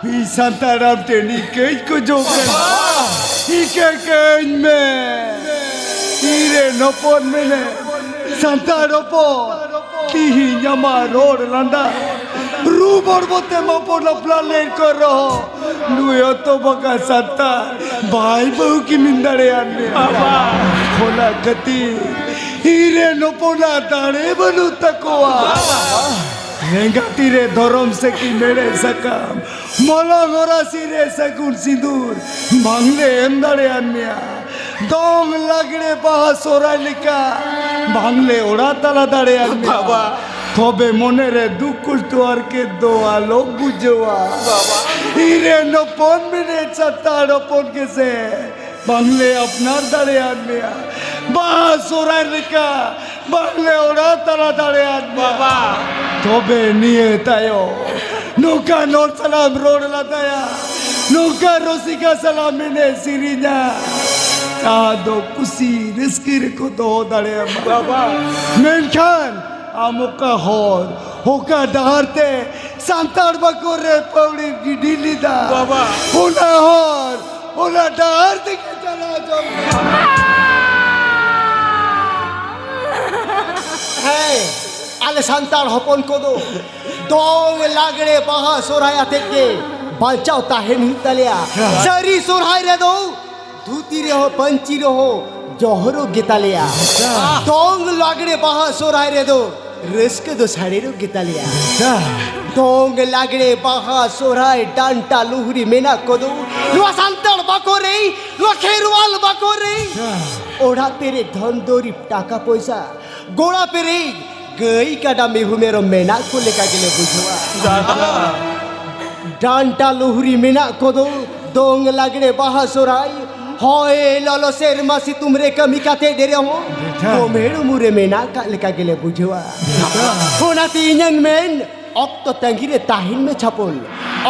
ᱢᱤᱫ ᱥᱟᱱᱛᱟᱲᱟᱢ ᱴᱷᱮᱱ ᱤᱠᱟᱹᱧ ᱠᱷᱚᱡᱚᱜ ᱠᱟᱱᱟ᱾ ᱤᱠᱟᱹ ᱠᱟᱹᱧ ᱢᱮ᱾ ᱤᱧ ᱨᱮᱱ ᱦᱚᱯᱚᱱ ᱢᱮᱱᱮ ᱥᱟᱱᱛᱟᱲ ᱦᱚᱯᱚᱱ, ᱛᱤᱦᱤᱧ ᱟᱢᱟᱜ ᱨᱚᱲ ᱞᱟᱸᱫᱟ, ᱨᱩ ᱵᱚᱲᱵᱚ ᱛᱮ ᱵᱟᱵᱚᱱ ᱵᱟᱯᱞᱟ ᱞᱮᱱ ᱠᱚ ᱨᱮᱦᱚᱸ, ᱱᱩᱭ ᱦᱚᱛᱚ ᱵᱟᱠᱟ ᱥᱟᱱᱛᱟᱲ ᱵᱟᱭ ᱵᱟᱹᱦᱩ ᱠᱤᱢᱤᱱ ᱫᱟᱲᱮᱭᱟᱱ ᱢᱮᱭᱟ᱾ ᱵᱟᱵᱟ᱾ ᱚᱱᱟ ᱠᱷᱟᱹᱛᱤᱨ ᱤᱧ ᱨᱮᱱ ᱦᱚᱯᱚᱱᱟᱜ ᱫᱟᱲᱮ ᱵᱟᱹᱱᱩᱜ ᱛᱟᱠᱚᱣᱟ᱾ ᱞᱮᱸᱜᱟ ᱛᱤ ᱨᱮ ᱫᱷᱚᱨᱚᱢ ᱥᱮᱠᱤ ᱢᱮᱲᱦᱮᱫ ᱥᱟᱠᱟᱢ, ᱢᱚᱞᱚᱝ ᱦᱚᱨᱟᱥᱤ ᱨᱮ ᱥᱟᱹᱜᱩᱱ ᱥᱤᱸᱫᱩᱨ ᱵᱟᱝᱞᱮ ᱮᱢ ᱫᱟᱲᱮᱭᱟᱱ ᱢᱮᱭᱟ᱾ ᱫᱚᱝ ᱞᱟᱜᱽᱲᱮ ᱵᱟᱦᱟ ᱥᱚᱦᱨᱟᱭ ᱞᱮᱠᱟ ᱵᱟᱝᱞᱮ ᱚᱲᱟᱜ ᱛᱟᱞᱟ ᱫᱟᱲᱮᱭᱟᱱ ᱢᱮᱭᱟ᱾ ᱵᱟᱵᱟ᱾ ᱛᱚᱵᱮ ᱢᱚᱱᱮ ᱨᱮ ᱫᱩᱠ ᱠᱚᱥᱴᱚ ᱟᱨ ᱠᱮᱫ ᱫᱚ ᱟᱞᱚᱢ ᱵᱩᱡᱷᱟᱹᱣᱟ᱾ ᱵᱟᱵᱟ᱾ ᱤᱧ ᱨᱮᱱ ᱦᱚᱯᱚᱱ ᱢᱮᱱᱮ ᱥᱟᱱᱛᱟᱲ ᱦᱚᱯᱚᱱ ᱜᱮᱥᱮ ᱵᱟᱝᱞᱮ ᱟᱯᱱᱟᱨ ᱫᱟᱲᱮᱭᱟᱫ ᱢᱮᱭᱟ᱾ ᱵᱟᱦᱟ ᱥᱚᱦᱨᱟᱭ ᱞᱮᱠᱟ ᱵᱟᱝᱞᱮ ᱚᱲᱟᱜ ᱛᱟᱞᱟ ᱫᱟᱲᱮᱭᱟᱫ ᱢᱮᱭᱟ᱾ ᱵᱟᱵᱟ᱾ ᱛᱚᱵᱮ ᱱᱤᱭᱟᱹ ᱛᱟᱭᱚᱢ ᱱᱚᱝᱠᱟᱱ ᱦᱚᱲ ᱥᱟᱞᱟᱜ ᱮᱢ ᱨᱚᱲ ᱞᱟᱸᱫᱟᱭᱟ, ᱱᱚᱝᱠᱟᱱ ᱨᱩᱥᱤᱠᱟ ᱥᱟᱞᱟᱜ ᱮᱢ ᱮᱱᱮᱡ ᱥᱮᱨᱮᱧᱟ, ᱡᱟᱦᱟᱸ ᱫᱚ ᱠᱩᱥᱤ ᱨᱟᱹᱥᱠᱟᱹ ᱨᱮᱠᱚ ᱫᱚᱦᱚ ᱫᱟᱲᱮᱭᱟᱢᱟ᱾ ᱵᱟᱵᱟ᱾ ᱢᱮᱱᱠᱷᱟᱱ ᱟᱢ ᱚᱠᱟ ᱦᱚᱨ, ᱚᱠᱟ ᱰᱟᱦᱟᱨ ᱛᱮ ᱥᱟᱱᱛᱟᱲ ᱵᱟᱠᱚ ᱨᱮ ᱯᱟᱹᱣᱲᱤ ᱜᱤᱰᱤ ᱞᱮᱫᱟ, ᱵᱟᱵᱟ᱾ ᱚᱱᱟ ᱦᱚᱨ, ᱚᱱᱟ ᱰᱟᱦᱟᱨ ᱛᱮᱜᱮ ᱪᱟᱞᱟᱣ ᱡᱚᱝ ᱢᱮ᱾ ᱦᱮᱸ, ᱟᱞᱮ ᱥᱟᱱᱛᱟᱲ ᱦᱚᱯᱚᱱ ᱠᱚᱫᱚ ᱫᱚᱝ, ᱞᱟᱜᱽᱲᱮ, ᱵᱟᱦᱟ, ᱥᱚᱨᱦᱟᱭ ᱟᱛᱮᱫ ᱜᱮ ᱵᱟᱧᱪᱟᱣ ᱛᱟᱦᱮᱱ ᱦᱩᱭᱩᱜ ᱛᱟᱞᱮᱭᱟ᱾ ᱥᱟᱹᱨᱤ ᱥᱚᱨᱦᱟᱭ ᱨᱮᱫᱚ ᱫᱷᱩᱛᱤ ᱨᱮᱦᱚᱸ, ᱯᱟᱹᱧᱪᱤ ᱨᱮᱦᱚᱸ ᱡᱚᱦᱚᱨᱚᱜ ᱜᱮᱛᱟᱞᱮᱭᱟ᱾ ᱫᱚᱝ, ᱞᱟᱜᱽᱲᱮ, ᱵᱟᱦᱟ, ᱥᱚᱨᱦᱟᱭ ᱨᱮᱫᱚ ᱨᱟᱹᱥᱠᱟᱹ ᱫᱚ ᱥᱟᱲᱮᱨᱚᱜ ᱜᱮᱛᱟᱞᱮᱭᱟ᱾ ᱫᱚᱝ, ᱞᱟᱜᱽᱲᱮ, ᱵᱟᱦᱟ, ᱥᱚᱨᱦᱟᱭ, ᱰᱟᱱᱴᱟ, ᱞᱩᱦᱨᱤ ᱢᱮᱱᱟᱜ ᱠᱚᱫᱚ ᱱᱚᱣᱟ ᱥᱟᱱᱛᱟᱲ ᱵᱟᱠᱚ ᱨᱮ, ᱱᱚᱣᱟ ᱠᱷᱮᱨᱣᱟᱞ ᱵᱟᱠᱚ ᱨᱮ᱾ ᱚᱲᱟᱜ ᱯᱮᱨᱮᱡ ᱫᱷᱚᱱ ᱫᱩᱨᱤᱵᱽ, ᱴᱟᱠᱟ ᱯᱚᱭᱥᱟ, ᱜᱚᱲᱟ ᱯᱮᱨᱮᱡ ᱜᱟᱹᱭ ᱠᱟᱰᱟ ᱢᱤᱦᱩ ᱢᱮᱨᱚᱢ ᱢᱮᱱᱟᱜ ᱠᱚ ᱞᱮᱠᱟ ᱜᱮᱞᱮ ᱵᱩᱡᱷᱟᱹᱣᱟ᱾ ᱰᱟᱱᱴᱟ ᱞᱩᱦᱨᱤ ᱢᱮᱱᱟᱜ ᱠᱚᱫᱚ ᱫᱚᱝ, ᱞᱟᱜᱽᱲᱮ, ᱵᱟᱦᱟ, ᱥᱚᱨᱦᱟᱭ, ᱦᱚᱭ ᱞᱚᱞᱚ ᱥᱮᱨᱢᱟ ᱥᱤᱛᱩᱝ ᱨᱮ ᱠᱟᱹᱢᱤ ᱠᱟᱛᱮ ᱰᱮᱨᱮ ᱦᱚᱸ ᱠᱚᱢᱮᱲ ᱩᱢᱩᱞ ᱨᱮ ᱢᱮᱱᱟᱜ ᱠᱟᱜ ᱞᱮᱠᱟ ᱜᱮᱞᱮ ᱵᱩᱡᱷᱟᱹᱣᱟ᱾ ᱚᱱᱟᱛᱮ ᱤᱧᱟᱹᱝ ᱢᱮᱱ, ᱚᱠᱛᱚ ᱛᱟᱺᱜᱤ ᱨᱮ ᱛᱟᱦᱮᱱ ᱢᱮ ᱪᱷᱟᱯᱚᱞ,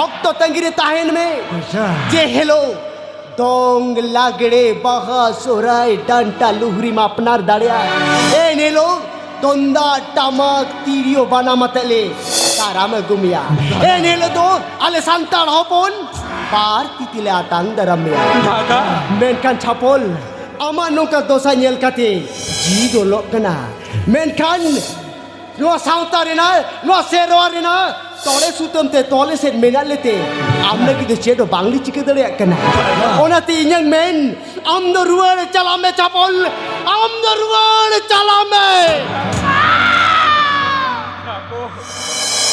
ᱚᱠᱛᱚ ᱛᱟᱺᱜᱤ ᱨᱮ ᱛᱟᱦᱮᱱ ᱢᱮ᱾ ᱡᱮ ᱦᱤᱞᱳᱜ ᱫᱚᱝ, ᱞᱟᱜᱽᱲᱮ, ᱵᱟᱦᱟ, ᱥᱚᱦᱨᱟᱭ, ᱰᱟᱱᱴᱟ, ᱞᱩᱦᱨᱤᱢ ᱟᱯᱱᱟᱨ ᱫᱟᱲᱮᱭᱟᱜᱼᱟ, ᱮᱱ ᱦᱤᱞᱳᱜ ᱛᱩᱢᱫᱟᱜ, ᱴᱟᱢᱟᱠ, ᱛᱤᱨᱭᱳ, ᱵᱟᱱᱟᱢ ᱟᱛᱮ ᱞᱮ ᱫᱟᱨᱟᱢ ᱟᱹᱜᱩ ᱢᱮᱭᱟ᱾ ᱮᱱ ᱦᱤᱞᱳᱜ ᱫᱚ ᱟᱞᱮ ᱥᱟᱱᱛᱟᱲ ᱦᱚᱯᱚᱱ ᱵᱟᱨ ᱛᱤ ᱛᱮᱞᱮ ᱟᱛᱟᱝ ᱫᱟᱨᱟᱢ ᱢᱮᱭᱟ᱾ ᱢᱮᱱᱠᱷᱟᱱ ᱪᱷᱟᱯᱚᱞ, ᱟᱢᱟᱜ ᱱᱚᱝᱠᱟ ᱫᱚᱥᱟ ᱧᱮᱞ ᱠᱟᱛᱮ ᱡᱤᱣᱤ ᱫᱚ ᱞᱚᱜ ᱠᱟᱱᱟ᱾ ᱢᱮᱱᱠᱷᱟᱱ ᱱᱚᱣᱟ ᱥᱟᱶᱛᱟ ᱨᱮᱱᱟᱜ, ᱱᱚᱣᱟ ᱥᱮᱨᱣᱟ ᱨᱮᱱᱟᱜ ᱛᱚᱲᱮ ᱥᱩᱛᱟᱹᱢ ᱛᱮ ᱛᱚᱞ ᱮᱥᱮᱫ ᱢᱮᱱᱟᱜ ᱞᱮᱛᱮ ᱟᱢ ᱞᱟᱹᱜᱤᱫ ᱫᱚ ᱪᱮᱫ ᱦᱚᱸ ᱵᱟᱝᱞᱮ ᱪᱤᱠᱟᱹ ᱫᱟᱲᱮᱭᱟᱜ ᱠᱟᱱᱟ᱾ ᱚᱱᱟᱛᱮ ᱤᱧᱟᱹᱝ ᱢᱮᱱ, ᱟᱢ ᱫᱚ ᱨᱩᱣᱟᱹᱲ ᱪᱟᱞᱟᱜ ᱢᱮ ᱪᱷᱟᱯᱚᱞ, ᱟᱢ ᱫᱚ ᱨᱩᱣᱟᱹᱲ ᱪᱟᱞᱟᱜ ᱢᱮ᱾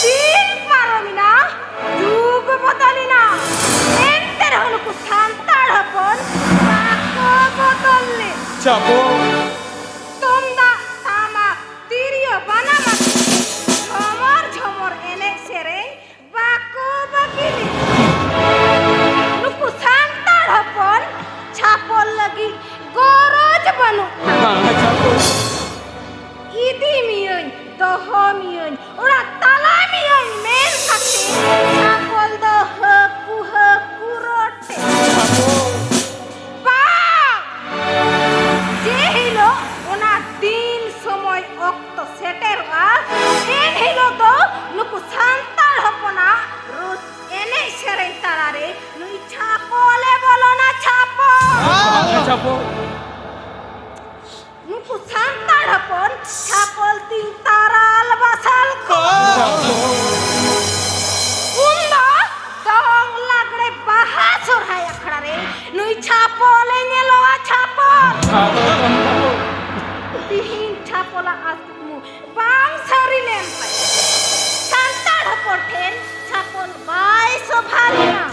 ᱫᱤᱱ ᱯᱟᱨᱚᱢᱮᱱᱟ, ᱡᱩᱜᱽ ᱵᱚᱫᱚᱞᱮᱱᱟ, ᱮᱱᱛᱮ ᱨᱮᱦᱚᱸ ᱱᱩᱠᱩ ᱥᱟᱱᱛᱟᱲ ᱦᱚᱯᱚᱱ ᱵᱟᱠᱚ ᱵᱚᱫᱚᱞ ᱞᱮᱫ᱾ ᱪᱷᱟᱯᱚᱞ᱾ ᱛᱩᱢᱫᱟᱜ, ᱴᱟᱢᱟᱠ, ᱛᱤᱨᱭᱳ, ᱵᱟᱱᱟᱢ ᱟᱛᱮ ᱡᱷᱚᱢᱚᱨ ᱡᱷᱚᱢᱚᱨ ᱮᱱᱮᱡ ᱥᱮᱨᱮᱧ ᱵᱟᱠᱚ ᱵᱟᱹᱜᱤ ᱞᱮᱫᱟ᱾ ᱱᱩᱠᱩ ᱥᱟᱱᱛᱟᱲ ᱦᱚᱯᱚᱱ ᱪᱷᱟᱯᱚᱞ ᱞᱟᱹᱜᱤᱫ ᱜᱚᱨᱚᱡᱽ ᱵᱟᱹᱱᱩᱜ ᱛᱟᱠᱚᱣᱟ᱾ ᱵᱟᱝᱟ ᱪᱷᱟᱯᱚᱞ᱾ ᱤᱫᱤ ᱢᱤᱭᱟᱹᱧ, ᱫᱚᱦᱚ ᱢᱤᱭᱟᱹᱧ, ᱚᱲᱟᱜ ᱛᱟᱞᱟ ᱢᱤᱭᱟᱹᱧ ᱢᱮᱱ ᱠᱟᱛᱮ ᱪᱷᱟᱯᱚᱞ ᱫᱚ ᱦᱟᱹᱠᱩ ᱦᱟᱹᱠᱩ ᱨᱚᱴᱮ᱾ ᱪᱷᱟᱯᱚᱞ᱾ ᱵᱟᱝ! ᱡᱮ ᱦᱤᱞᱳᱜ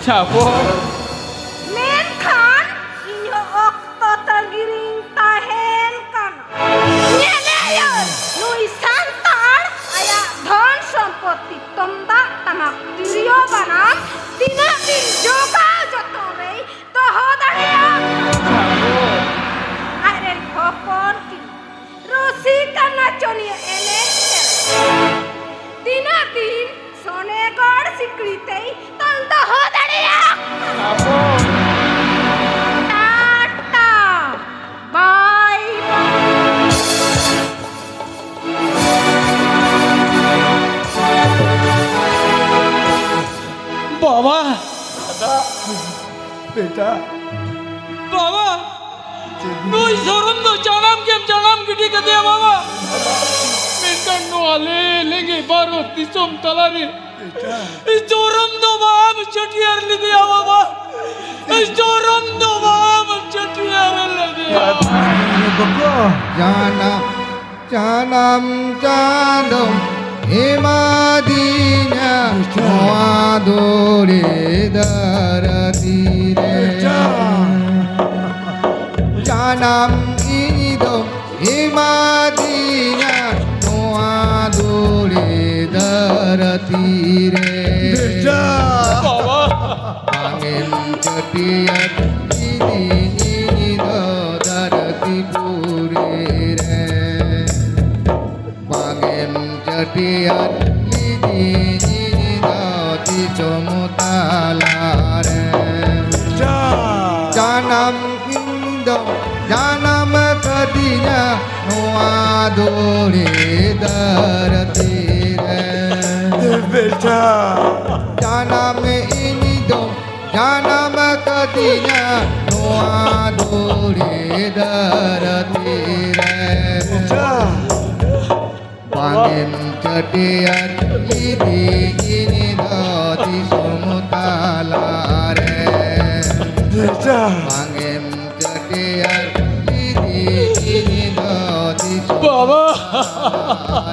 ᱟᱵᱚ᱾ ᱢᱮᱱᱠᱷᱟᱱ ᱤᱧ ᱦᱚᱸ ᱚᱠᱛᱚ ᱛᱟᱺᱜᱤ ᱨᱤᱧ ᱛᱟᱦᱮᱱ ᱠᱟᱱᱟ᱾ ᱧᱮᱞᱮᱭᱟᱹᱧ, ᱱᱩᱭ ᱥᱟᱱᱛᱟᱲ ᱟᱭᱟᱜ ᱫᱷᱚᱱ ᱥᱚᱢᱯᱚᱛᱤ, ᱛᱩᱢᱫᱟᱜ ᱴᱟᱢᱟᱠ, ᱛᱤᱨᱭᱳ ᱵᱟᱱᱟᱢ ᱛᱤᱱᱟᱹᱜ ᱫᱤᱱ ᱡᱚᱜᱟᱣ ᱡᱚᱛᱚᱱ ᱨᱮᱭ ᱫᱚᱦᱚ ᱫᱟᱲᱮᱭᱟᱜᱼᱟ? ᱟᱡᱨᱮᱱ ᱦᱚᱯᱚᱱ ᱠᱤᱱ ᱨᱩᱥᱤᱠᱟ ᱱᱟᱪᱚᱱᱤᱭᱟᱹ ᱮᱱᱮᱡ ᱥᱮᱨᱮᱧ ᱛᱤᱱᱟᱹᱜ ᱫᱤᱱ ᱥᱚᱱᱮᱜᱚᱲ ᱥᱤᱠᱲᱤ ᱛᱮᱭ ᱛᱚᱞ ᱫᱚᱦᱚ ᱫᱟᱲᱮᱭᱟᱜᱼᱟ? ᱴᱟᱴᱟ, ᱵᱟᱭ ᱵᱟᱭ᱾ ᱵᱟᱵᱟ! ᱵᱮᱴᱟ᱾ ᱵᱟᱵᱟ! ᱱᱩᱭ ᱡᱚᱨᱚᱢ ᱫᱚ ᱡᱟᱱᱟᱢ ᱜᱮᱢ ᱡᱟᱱᱟᱢ ᱜᱤᱰᱤ ᱠᱟᱫᱮᱭᱟ ᱵᱟᱵᱟ᱾ ᱢᱮᱱᱠᱷᱟᱱ ᱱᱚᱣᱟ ᱞᱮ ᱞᱮᱸᱜᱮ ᱵᱷᱟᱨᱚᱛ ᱫᱤᱥᱚᱢ ᱛᱟᱞᱟᱨᱮ ᱵᱮᱴᱟ᱾ ᱡᱚᱨᱚᱢ ᱫᱚ ᱵᱟᱢ ᱪᱷᱟᱹᱴᱭᱟᱹᱨ ᱞᱮᱫᱮᱭᱟ ᱵᱟᱵᱟ᱾ ᱡᱚᱨᱚᱢ ᱫᱚ ᱵᱟᱢ ᱪᱷᱟᱹᱴᱭᱟᱹᱨ ᱞᱮᱫᱮᱭᱟ᱾ ᱡᱟᱱᱟᱢ ᱡᱟᱱᱟᱢ ᱪᱟᱸᱫᱚᱢ ᱮᱢᱟᱫᱤᱧᱟ ᱱᱚᱣᱟ ᱫᱷᱩᱲᱤ ᱫᱷᱟᱹᱨᱛᱤ ᱨᱮ᱾ ᱡᱟᱱᱟᱢ ᱤᱧ ᱫᱚᱢ ᱮᱢᱟᱫᱤᱧᱟ ᱱᱚᱣᱟ ᱫᱷᱩᱲᱤ ᱫᱷᱟᱹᱨᱛᱤ ᱨᱮ᱾ ᱵᱮᱴᱟ᱾ ᱵᱟᱵᱟ᱾ ᱵᱟᱝᱮᱢ ᱪᱷᱟᱹᱴᱭᱟᱹᱨ ᱤᱫᱤᱧ ᱤᱧ ᱫᱚ ᱫᱷᱟᱹᱨᱛᱤ ᱯᱩᱨᱤ ᱨᱮ᱾ ᱵᱟᱝᱮᱢ ᱪᱷᱟᱹᱴᱭᱟᱹᱨ ᱤᱫᱤᱧ ᱤᱧ ᱫᱚ ᱫᱤᱥᱚᱢ ᱛᱟᱞᱟᱨᱮ᱾ ᱡᱟᱱᱟᱢ ᱤᱧ ᱫᱚ ᱡᱟᱱᱟᱢ ᱠᱟᱹᱫᱤᱧᱟ ᱱᱚᱣᱟ ᱫᱷᱩᱲᱤ ᱫᱷᱟᱹᱨᱛᱤ ᱨᱮ᱾ ᱵᱮᱴᱟ᱾ ᱡᱟᱱᱟᱢ ᱤᱧ ᱫᱚ ᱡᱟᱱᱟᱢ ᱠᱟᱹᱫᱤᱧᱟ ᱱᱚᱣᱟ ᱫᱷᱩᱲᱤ ᱫᱷᱟᱹᱨᱛᱤ ᱨᱮ᱾ ᱵᱮᱴᱟ᱾ ᱵᱟᱝᱮᱢ ᱪᱷᱟᱹᱴᱭᱟᱹᱨ ᱤᱫᱤᱧ ᱤᱧ ᱫᱚ ᱫᱤᱥᱚᱢ ᱛᱟᱞᱟᱨᱮ᱾ ᱵᱮᱴᱟ᱾ ᱵᱟᱝᱮᱢ ᱪᱷᱟᱹᱴᱭᱟᱹᱨ ᱤᱫᱤᱧ ᱤᱧ ᱫᱚ ᱫᱤᱥᱚᱢ ᱵᱟᱵᱟ!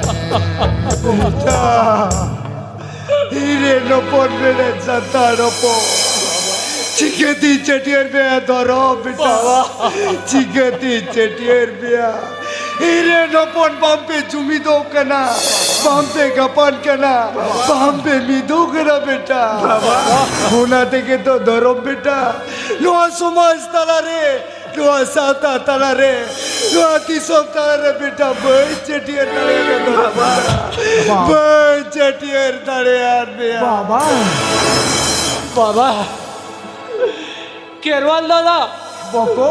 ᱛᱟᱞᱟᱨᱮ᱾ ᱵᱮᱴᱟ᱾ ᱤᱧ ᱨᱮᱱ ᱦᱚᱯᱚᱱ, ᱢᱮᱱᱮᱫ ᱥᱟᱱᱛᱟᱲ ᱦᱚᱯᱚᱱ᱾ ᱪᱤᱠᱟᱹᱛᱤᱧ ᱪᱷᱟᱹᱴᱭᱟᱹᱨ ᱢᱮᱭᱟ ᱫᱷᱚᱨᱚᱢ ᱵᱮᱴᱟ? ᱪᱤᱠᱟᱹᱛᱤᱧ ᱪᱷᱟᱹᱴᱭᱟᱹᱨ ᱢᱮᱭᱟ? ᱤᱧ ᱨᱮᱱ ᱦᱚᱯᱚᱱ ᱵᱟᱝ ᱯᱮ ᱡᱩᱢᱤᱫᱚᱜ ᱠᱟᱱᱟ, ᱵᱟᱝ ᱯᱮ ᱜᱟᱯᱟᱱ ᱠᱟᱱᱟ, ᱵᱟᱝ ᱯᱮ ᱢᱤᱫᱚᱜ ᱠᱟᱱᱟ ᱵᱮᱴᱟ᱾ ᱚᱱᱟ ᱛᱮᱜᱮ ᱛᱚ ᱫᱷᱚᱨᱚᱢ ᱵᱮᱴᱟ, ᱱᱚᱣᱟ ᱥᱚᱢᱟᱡᱽ ᱛᱟᱞᱟᱨᱮ, ᱱᱚᱣᱟ ᱥᱟᱶᱛᱟ ᱛᱟᱞᱟᱨᱮ, ᱱᱚᱣᱟ ᱫᱤᱥᱚᱢ ᱛᱟᱞᱟᱨᱮ ᱵᱮᱴᱟ ᱵᱟᱹᱧ ᱪᱷᱟᱹᱴᱭᱟᱹᱨ ᱫᱟᱲᱮᱭᱟᱫ ᱢᱮᱭᱟ ᱫᱷᱚᱨᱚᱢ ᱵᱮᱴᱟ᱾ ᱵᱟᱹᱧ ᱪᱷᱟᱹᱴᱭᱟᱹᱨ ᱫᱟᱲᱮᱭᱟᱫ ᱢᱮᱭᱟ᱾ ᱵᱟᱵᱟ᱾ ᱵᱟᱵᱟ, ᱠᱷᱮᱨᱣᱟᱞ ᱫᱟᱫᱟ, ᱵᱚᱠᱚ᱾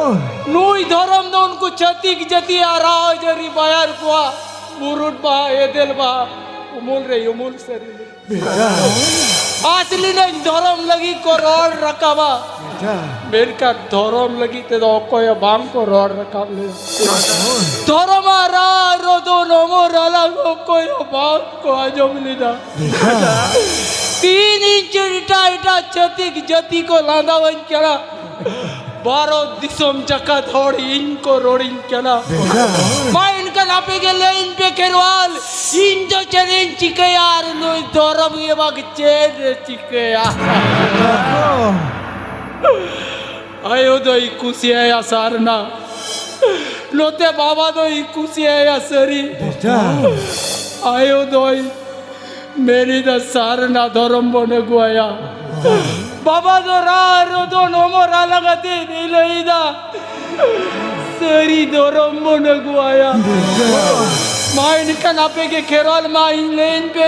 ᱱᱩᱭ ᱫᱷᱚᱨᱚᱢ ᱫᱚ ᱩᱱᱠᱩ ᱪᱷᱟᱹᱛᱤᱠ ᱡᱟᱹᱛᱤ ᱟᱨ ᱨᱟᱡᱽᱟᱹᱨᱤ ᱵᱟᱭᱟᱨ ᱠᱚᱣᱟᱜ ᱢᱩᱨᱩᱫ ᱵᱟᱦᱟ, ᱮᱫᱮᱞ ᱵᱟᱦᱟ, ᱩᱢᱩᱞ ᱨᱮ ᱩᱢᱩᱞ ᱥᱟᱹᱨᱤ ᱞᱮ᱾ ᱵᱮᱴᱟ᱾ ᱟᱥᱞᱤ ᱱᱟᱹᱧ ᱫᱷᱚᱨᱚᱢ ᱞᱟᱹᱜᱤᱫ ᱠᱚ ᱨᱚᱲ ᱨᱟᱠᱟᱵᱟ᱾ ᱵᱮᱴᱟ᱾ ᱢᱮᱱᱠᱷᱟᱱ ᱫᱷᱚᱨᱚᱢ ᱞᱟᱹᱜᱤᱫ ᱛᱮᱫᱚ ᱚᱠᱚᱭ ᱦᱚᱸ ᱵᱟᱝ ᱠᱚ ᱨᱚᱲ ᱨᱟᱠᱟᱵ ᱞᱮᱫᱟ᱾ ᱫᱷᱚᱨᱚᱢ ᱟᱨ ᱨᱚᱫᱚᱱ ᱚᱢᱚᱨ ᱟᱞᱟᱝ ᱚᱠᱚᱭ ᱦᱚᱸ ᱵᱟᱝ ᱠᱚ ᱟᱸᱡᱚᱢ ᱞᱮᱫᱟ᱾ ᱛᱤᱦᱤᱧ ᱤᱧ ᱪᱮᱫ ᱮᱴᱟᱜ ᱮᱴᱟᱜ ᱪᱷᱟᱹᱛᱤᱠ ᱡᱟᱹᱛᱤ ᱠᱚ ᱞᱟᱸᱫᱟᱣᱟᱹᱧ ᱠᱟᱱᱟ, ᱵᱷᱟᱨᱚᱛ ᱫᱤᱥᱚᱢ ᱡᱟᱠᱟᱛ ᱦᱚᱲ ᱤᱧ ᱠᱚ ᱨᱚᱲᱤᱧ ᱠᱟᱱᱟ᱾ ᱢᱟ ᱮᱱᱠᱷᱟᱱ ᱟᱯᱮ ᱜᱮ ᱞᱟᱹᱭᱟᱹᱧ ᱯᱮ ᱠᱷᱮᱨᱣᱟᱞ, ᱤᱧ ᱫᱚ ᱪᱮᱫ ᱤᱧ ᱪᱤᱠᱟᱹᱭᱟ ᱟᱨ ᱱᱩᱭ ᱫᱷᱚᱨᱚᱢ ᱜᱮ ᱵᱟᱝ ᱪᱮᱫ ᱮ ᱪᱤᱠᱟᱹᱭᱟ? ᱟᱭᱳ ᱫᱚᱭ ᱠᱩᱥᱤᱭᱟᱭᱟ ᱥᱟᱨᱱᱟ, ᱱᱚᱛᱮ ᱵᱟᱵᱟ ᱫᱚᱭ ᱠᱩᱥᱤᱭᱟᱭᱟ ᱥᱟᱹᱨᱤ᱾ ᱟᱭᱳ ᱫᱚᱭ ᱢᱮᱱᱮᱫᱟ ᱥᱟᱨᱱᱟ ᱫᱷᱚᱨᱚᱢ ᱵᱚᱱ ᱟᱹᱜᱩᱣᱟᱭᱟ᱾ ᱵᱟᱵᱟ ᱫᱚ ᱨᱟᱜ ᱨᱚᱫᱚᱱ ᱚᱢᱚᱨ ᱟᱞᱟᱝ ᱟᱛᱮ ᱞᱟᱹᱭᱫᱟ ᱥᱟᱹᱨᱤ ᱫᱷᱚᱨᱚᱢ ᱵᱚᱱ ᱟᱹᱜᱩᱣᱟᱭᱟ᱾ ᱢᱟ ᱮᱱᱠᱷᱟᱱ ᱟᱯᱮ ᱜᱮ ᱠᱷᱮᱨᱣᱟᱞ, ᱢᱟ ᱤᱧ ᱞᱟᱹᱭᱟᱹᱧ ᱯᱮ,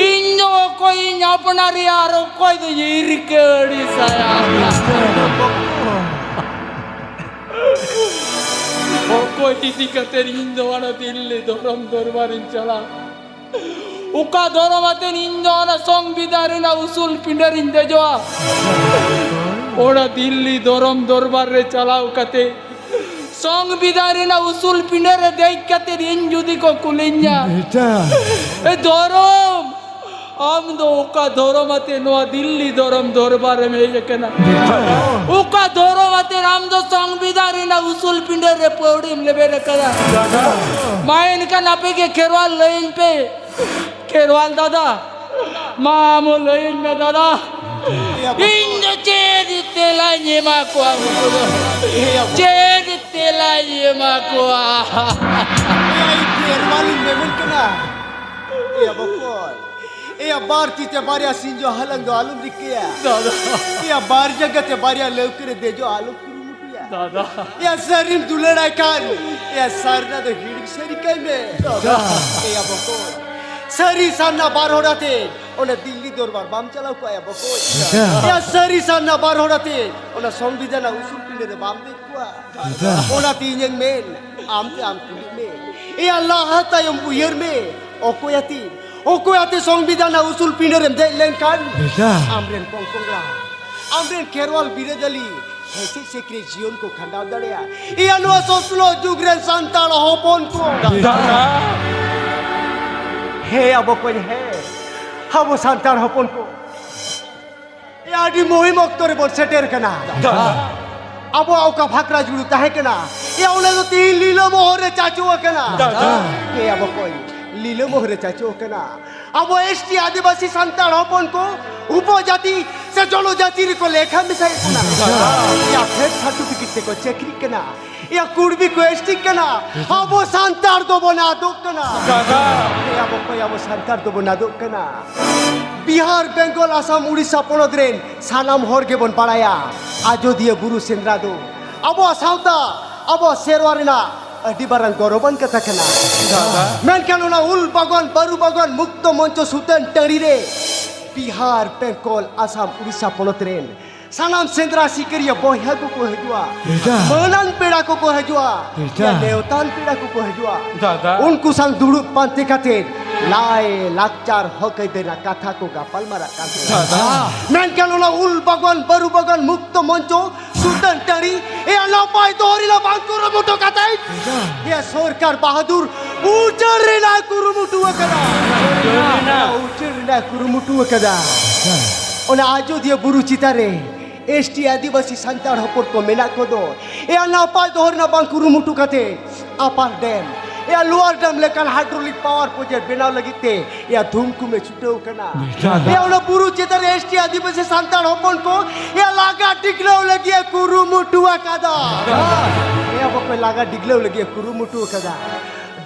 ᱤᱧ ᱫᱚ ᱚᱠᱚᱭᱤᱧ ᱟᱯᱱᱟᱨᱮᱭᱟ ᱟᱨ ᱚᱠᱚᱭ ᱫᱚ ᱦᱤᱨᱠᱟᱹ ᱟᱹᱲᱤᱥᱟᱭᱟ? ᱚᱠᱚᱭ ᱤᱫᱤ ᱠᱟᱛᱮ ᱤᱧ ᱫᱚ ᱚᱱᱟ ᱫᱤᱞᱞᱤ ᱫᱷᱚᱨᱚᱢ ᱫᱚᱨᱵᱟᱨᱤᱧ ᱪᱟᱞᱟᱜ? ᱚᱠᱟ ᱫᱷᱚᱨᱚᱢ ᱟᱛᱮ ᱤᱧ ᱫᱚ ᱚᱱᱟ ᱥᱚᱝᱵᱤᱫᱷᱟᱱ ᱨᱮᱱᱟᱜ ᱩᱥᱩᱞ ᱯᱤᱸᱰᱟᱹ ᱨᱤᱧ ᱫᱮᱡᱚᱜᱼᱟ? ᱚᱱᱟ ᱫᱤᱞᱞᱤ ᱫᱷᱚᱨᱚᱢ ᱫᱚᱨᱵᱟᱨ ᱨᱮ ᱪᱟᱞᱟᱣ ᱠᱟᱛᱮ ᱥᱚᱝᱵᱤᱫᱷᱟᱱ ᱨᱮᱱᱟᱜ ᱩᱥᱩᱞ ᱯᱤᱸᱰᱟᱹ ᱨᱮ ᱫᱮᱡ ᱠᱟᱛᱮ ᱤᱧ ᱡᱩᱫᱤ ᱠᱚ ᱠᱩᱞᱤᱧᱟ, ᱵᱮᱴᱟ᱾ "ᱮ ᱫᱷᱚᱨᱚᱢ, ᱟᱢ ᱫᱚ ᱚᱠᱟ ᱫᱷᱚᱨᱚᱢ ᱟᱛᱮ ᱱᱚᱣᱟ ᱫᱤᱞᱞᱤ ᱫᱷᱚᱨᱚᱢ ᱫᱚᱨᱵᱟᱨ ᱨᱮᱢ ᱦᱮᱡ ᱟᱠᱟᱱᱟ? ᱚᱠᱟ ᱫᱷᱚᱨᱚᱢ ᱟᱛᱮ ᱟᱢ ᱫᱚ ᱥᱚᱝᱵᱤᱫᱷᱟᱱ ᱨᱮᱱᱟᱜ ᱩᱥᱩᱞ ᱯᱤᱸᱰᱟᱹ ᱨᱮ ᱯᱟᱹᱣᱲᱤᱢ ᱞᱮᱵᱮᱫ ᱟᱠᱟᱫᱟ?" ᱢᱟ ᱮᱱᱠᱷᱟᱱ ᱟᱯᱮ ᱜᱮ ᱠᱷᱮᱨᱣᱟᱞ ᱞᱟᱹᱭᱟᱹᱧ ᱯᱮ, ᱠᱷᱮᱨᱣᱟᱞ ᱫᱟᱫᱟ, ᱢᱟ ᱟᱢ ᱦᱚᱸ ᱞᱟᱹᱭᱟᱹᱧ ᱢᱮ ᱫᱟᱫᱟ, ᱤᱧ ᱫᱚ ᱪᱮᱫ ᱛᱮᱞᱟᱧ ᱮᱢᱟ ᱠᱚᱣᱟ ᱩᱱᱠᱩ ᱫᱚ? ᱪᱮᱫ ᱛᱮᱞᱟᱧ ᱮᱢᱟ ᱠᱚᱣᱟ? ᱮᱭᱟ, ᱤᱧ ᱰᱷᱮᱨ ᱢᱟᱞᱤᱧ ᱢᱮᱢᱮᱱ ᱠᱟᱱᱟ᱾ ᱮᱭᱟ ᱵᱚᱠᱚᱭ, ᱮᱭᱟ ᱵᱟᱨ ᱛᱤ ᱛᱮ ᱵᱟᱨᱭᱟ ᱥᱤᱧᱡᱚ ᱦᱟᱞᱟᱝ ᱫᱚ ᱟᱞᱚᱢ ᱨᱤᱠᱟᱹᱭᱟ᱾ ᱫᱟᱫᱟ᱾ ᱮᱭᱟ ᱵᱟᱨ ᱡᱟᱸᱜᱟ ᱛᱮ ᱵᱟᱨᱭᱟ ᱞᱟᱹᱣᱠᱟᱹ ᱨᱮ ᱫᱮᱡᱚᱜ ᱟᱞᱚᱢ ᱠᱩᱨᱩᱢᱩᱴᱩᱭᱟ᱾ ᱫᱟᱫᱟ᱾ ᱮᱭᱟ ᱥᱟᱹᱨᱤᱢ ᱫᱩᱞᱟᱹᱲᱟᱭ ᱠᱷᱟᱱ, ᱮᱭᱟ ᱥᱟᱨᱱᱟ ᱫᱚ ᱦᱤᱲᱤᱧ ᱥᱟᱹᱨᱤ ᱠᱟᱭ ᱢᱮ᱾ ᱫᱟᱫᱟ᱾ ᱮᱭᱟ ᱵᱚᱠᱚᱭ, ᱥᱟᱹᱨᱤ ᱥᱟᱨᱱᱟ ᱵᱟᱨ ᱦᱚᱲ ᱟᱛᱮ ᱚᱱᱟ ᱫᱤᱞᱞᱤ ᱫᱚᱨᱵᱟᱨ ᱵᱟᱢ ᱪᱟᱞᱟᱣ ᱠᱚᱜᱼᱟ ᱭᱟ ᱵᱚᱠᱚᱭ᱾ ᱫᱟᱫᱟ᱾ ᱮᱭᱟ ᱥᱟᱹᱨᱤ ᱥᱟᱨᱱᱟ ᱵᱟᱨ ᱦᱚᱲ ᱟᱛᱮ ᱚᱱᱟ ᱥᱚᱝᱵᱤᱫᱷᱟᱱ ᱟᱜ ᱩᱥᱩᱞ ᱯᱤᱸᱰᱟᱹ ᱨᱮ ᱵᱟᱢ ᱫᱮᱡ ᱠᱚᱜᱼᱟ᱾ ᱫᱟᱫᱟ᱾ ᱚᱱᱟᱛᱮ ᱤᱧᱤᱧ ᱢᱮᱱ, ᱟᱢ ᱛᱮ ᱟᱢ ᱠᱩᱞᱤ ᱢᱮ᱾ ᱮᱭᱟ ᱞᱟᱦᱟ ᱛᱟᱭᱚᱢ ᱩᱭᱦᱟᱹᱨ ᱢᱮ, ᱚᱠᱚᱭ ᱟᱛᱮ, ᱚᱠᱚᱭ ᱟᱛᱮ ᱥᱚᱝᱵᱤᱫᱷᱟᱱ ᱟᱜ ᱩᱥᱩᱞ ᱯᱤᱸᱰᱟᱹ ᱨᱮᱢ ᱫᱮᱡ ᱞᱮᱱᱠᱷᱟᱱ ᱫᱟᱫᱟ᱾ ᱟᱢᱨᱮᱱ ᱯᱚᱝ ᱯᱚᱝᱲᱟ, ᱟᱢᱨᱮᱱ ᱠᱷᱮᱨᱣᱟᱞ ᱵᱤᱨᱟᱹᱫᱟᱹᱞᱤ ᱦᱮᱸᱥᱮᱡ ᱥᱮᱠᱨᱮ ᱡᱤᱭᱚᱱ ᱠᱚ ᱠᱷᱟᱸᱰᱟᱣ ᱫᱟᱲᱮᱭᱟᱜᱼᱟ᱾ ᱮᱭᱟ ᱱᱚᱣᱟ ᱥᱚᱥᱱᱚᱜ ᱡᱩᱜᱽ ᱨᱮᱱ ᱥᱟᱱᱛᱟᱲ ᱦᱚᱯᱚᱱ ᱠᱚ᱾ ᱫᱟᱫᱟ᱾ ᱦᱮᱸ ᱟᱵᱚ ᱠᱚ, ᱦᱮᱸ ᱟᱵᱚ ᱥᱟᱱᱛᱟᱲ ᱦᱚᱯᱚᱱ ᱠᱚ, ᱮᱭᱟ ᱟᱹᱰᱤ ᱢᱩᱦᱤᱢ ᱚᱠᱛᱚ ᱨᱮᱵᱚᱱ ᱥᱮᱴᱮᱨ ᱠᱟᱱᱟ᱾ ᱫᱟᱫᱟ᱾ ᱟᱵᱚᱣᱟᱜ ᱚᱠᱟ ᱵᱷᱟᱠᱨᱟ ᱡᱩᱲᱩ ᱛᱟᱦᱮᱸ ᱠᱟᱱᱟ, ᱮᱭᱟ ᱚᱱᱟ ᱫᱚ ᱛᱤᱦᱤᱧ ᱞᱤᱞᱟᱹ ᱢᱚᱦᱚᱨ ᱨᱮ ᱪᱟᱪᱳ ᱟᱠᱟᱱᱟ᱾ ᱫᱟᱫᱟ᱾ ᱦᱮᱸ ᱟᱵᱚ ᱠᱚ, ᱞᱤᱞᱟᱹ ᱢᱚᱦᱚᱨ ᱨᱮ ᱪᱟᱪᱳ ᱟᱠᱟᱱᱟ᱾ ᱟᱵᱚ ᱮᱥ ᱴᱤ ᱟᱹᱫᱤᱵᱟᱹᱥᱤ ᱥᱟᱱᱛᱟᱲ ᱦᱚᱯᱚᱱ ᱠᱚ ᱩᱯᱚᱡᱟᱹᱛᱤ ᱥᱮ ᱡᱚᱱᱚᱡᱟᱹᱛᱤ ᱨᱮᱠᱚ ᱞᱮᱠᱷᱟ ᱢᱮᱥᱟᱭᱮᱫ ᱵᱚᱱᱟ᱾ ᱮᱭᱟ ᱯᱷᱮᱰ ᱥᱟᱨᱴᱤᱯᱷᱤᱠᱮᱴ ᱛᱮᱠᱚ ᱪᱟᱹᱠᱨᱤᱜ ᱠᱟᱱᱟ᱾ ᱮᱭᱟ ᱠᱩᱲᱵᱤ ᱠᱚ ᱮᱥ ᱴᱤᱜ ᱠᱟᱱᱟ᱾ ᱟᱵᱚ ᱥᱟᱱᱛᱟᱲ ᱫᱚᱵᱚᱱ ᱟᱫᱚᱜ ᱠᱟᱱᱟ᱾ ᱫᱟᱫᱟ᱾ ᱮᱭᱟ ᱵᱚᱠᱚᱭ, ᱟᱵᱚ ᱥᱟᱱᱛᱟᱲ ᱫᱚᱵᱚᱱ ᱟᱫᱚᱜ ᱠᱟᱱᱟ᱾ ᱵᱤᱦᱟᱨ, ᱵᱮᱝᱜᱚᱞ, ᱟᱥᱟᱢ, ᱩᱲᱤᱥᱥᱟ ᱯᱚᱱᱚᱛ ᱨᱮᱱ ᱥᱟᱱᱟᱢ ᱦᱚᱲ ᱜᱮᱵᱚᱱ ᱵᱟᱲᱟᱭᱟ, ᱟᱡᱚᱫᱤᱭᱟᱹ ᱵᱩᱨᱩ ᱥᱮᱸᱫᱽᱨᱟ ᱫᱚ ᱟᱵᱚᱣᱟᱜ ᱥᱟᱶᱛᱟ, ᱟᱵᱚᱣᱟᱜ ᱥᱮᱨᱣᱟ ᱨᱮᱱᱟᱜ ᱟᱹᱰᱤ ᱢᱟᱨᱟᱝ ᱜᱚᱨᱚᱵᱟᱱ ᱠᱟᱛᱷᱟ ᱠᱟᱱᱟ᱾ ᱫᱟᱫᱟ᱾ ᱢᱮᱱᱠᱷᱟᱱ ᱚᱱᱟ ᱩᱞ ᱵᱟᱜᱟᱱ, ᱵᱟᱹᱨᱩ ᱵᱟᱜᱟᱱ, ᱢᱩᱠᱛᱚ ᱢᱚᱧᱪᱚ, ᱥᱩᱛᱟᱹᱱ ᱴᱟᱺᱰᱤ ᱨᱮ ᱵᱤᱦᱟᱨ, ᱵᱮᱝᱜᱚᱞ, ᱟᱥᱟᱢ, ᱩᱲᱤᱥᱥᱟ ᱯᱚᱱᱚᱛ ᱨᱮᱱ ᱥᱟᱱᱟᱢ ᱥᱮᱸᱫᱽᱨᱟ ᱥᱤᱠᱟᱹᱨᱤᱭᱟᱹ ᱵᱚᱭᱦᱟ ᱠᱚᱠᱚ ᱦᱤᱡᱩᱜᱼᱟ᱾ ᱫᱟᱫᱟ᱾ ᱢᱟᱹᱱᱟᱱ ᱯᱮᱲᱟ ᱠᱚᱠᱚ ᱦᱤᱡᱩᱜᱼᱟ᱾ ᱫᱟᱫᱟ᱾ ᱭᱟ ᱱᱮᱣᱛᱟᱱ ᱯᱮᱲᱟ ᱠᱚᱠᱚ ᱦᱤᱡᱩᱜᱼᱟ᱾ ᱫᱟᱫᱟ᱾ ᱩᱱᱠᱩ ᱥᱟᱶ ᱫᱩᱲᱩᱵ ᱯᱟᱱᱛᱮ ᱠᱟᱛᱮ ᱞᱟᱭ ᱞᱟᱠᱪᱟᱨ ᱦᱚᱠ ᱟᱹᱭᱫᱟᱹᱨ ᱨᱮᱱᱟᱜ ᱠᱟᱛᱷᱟ ᱠᱚ ᱜᱟᱯᱟᱞ ᱢᱟᱨᱟᱜ ᱠᱟᱱ ᱛᱟᱦᱮᱸᱱᱟ᱾ ᱫᱟᱫᱟ᱾ ᱢᱮᱱᱠᱷᱟᱱ ᱚᱱᱟ ᱩᱞ ᱵᱟᱜᱟᱱ, ᱵᱟᱹᱨᱩ ᱵᱟᱜᱟᱱ, ᱢᱩᱠᱛᱚ ᱢᱚᱧᱪᱚ, ᱥᱩᱛᱟᱹᱱ ᱴᱟᱺᱰᱤ, ᱮᱭᱟ ᱱᱟᱯᱟᱭ ᱫᱚᱦᱚ ᱨᱮᱱᱟᱜ ᱵᱟᱝ ᱠᱩᱨᱩᱢᱩᱴᱩ ᱠᱟᱛᱮ, ᱫᱟᱫᱟ᱾ ᱮᱭᱟ ᱥᱚᱨᱠᱟᱨ ᱵᱟᱦᱟᱫᱩᱨ ᱩᱪᱟᱹᱲ ᱨᱮᱱᱟᱜ ᱠᱩᱨᱩᱢᱩᱴᱩ ᱟᱠᱟᱫᱟ᱾ ᱩᱪᱟᱹᱲ ᱨᱮᱱᱟᱜ᱾ ᱩᱪᱟᱹᱲ ᱨᱮᱱᱟᱜ ᱠᱩᱨᱩᱢᱩᱴᱩ ᱟᱠᱟᱫᱟ᱾ ᱫᱟᱫᱟ᱾ ᱚᱱᱟ ᱟᱡᱚᱫᱤᱭᱟᱹ ᱵᱩᱨᱩ ᱪᱮᱛᱟᱱ ᱨᱮ ᱮᱥ ᱴᱤ ᱟᱹᱫᱤᱵᱟᱹᱥᱤ ᱥᱟᱱᱛᱟᱲ ᱦᱚᱯᱚᱱ ᱠᱚ ᱢᱮᱱᱟᱜ ᱠᱚᱫᱚ, ᱮᱭᱟ ᱱᱟᱯᱟᱭ ᱫᱚᱦᱚ ᱨᱮᱱᱟᱜ ᱵᱟᱝ ᱠᱩᱨᱩᱢᱩᱴᱩ ᱠᱟᱛᱮ ᱟᱯᱟᱨ ᱰᱮᱢ, ᱮᱭᱟ, ᱞᱳᱣᱟᱨ ᱰᱮᱢ ᱞᱮᱠᱟᱱ ᱦᱟᱭᱰᱨᱳᱞᱤᱠ ᱯᱟᱣᱟᱨ ᱯᱨᱚᱡᱮᱠᱴ ᱵᱮᱱᱟᱣ ᱞᱟᱹᱜᱤᱫ ᱛᱮ ᱮᱭᱟ ᱫᱷᱩᱢᱠᱩᱢ ᱮ ᱪᱷᱩᱴᱟᱹᱣ ᱠᱟᱱᱟ᱾ ᱮᱭᱟ, ᱚᱱᱟ ᱵᱩᱨᱩ ᱪᱮᱛᱟᱱ ᱨᱮ ᱮᱥ ᱴᱤ ᱟᱹᱫᱤᱵᱟᱹᱥᱤ ᱥᱟᱱᱛᱟᱲ ᱦᱚᱯᱚᱱ ᱠᱚ ᱮᱭᱟ ᱞᱟᱜᱟ ᱰᱤᱜᱽᱞᱟᱹᱣ ᱞᱟᱹᱜᱤᱫ ᱮ ᱠᱩᱨᱩᱢᱩᱴᱩ ᱟᱠᱟᱫᱟ᱾ ᱮᱭᱟ, ᱵᱟᱠᱚ ᱞᱟᱜᱟ ᱰᱤᱜᱽᱞᱟᱹᱣ ᱞᱟᱹᱜᱤᱫ ᱮ ᱠᱩᱨᱩᱢᱩᱴᱩ ᱟᱠᱟᱫᱟ᱾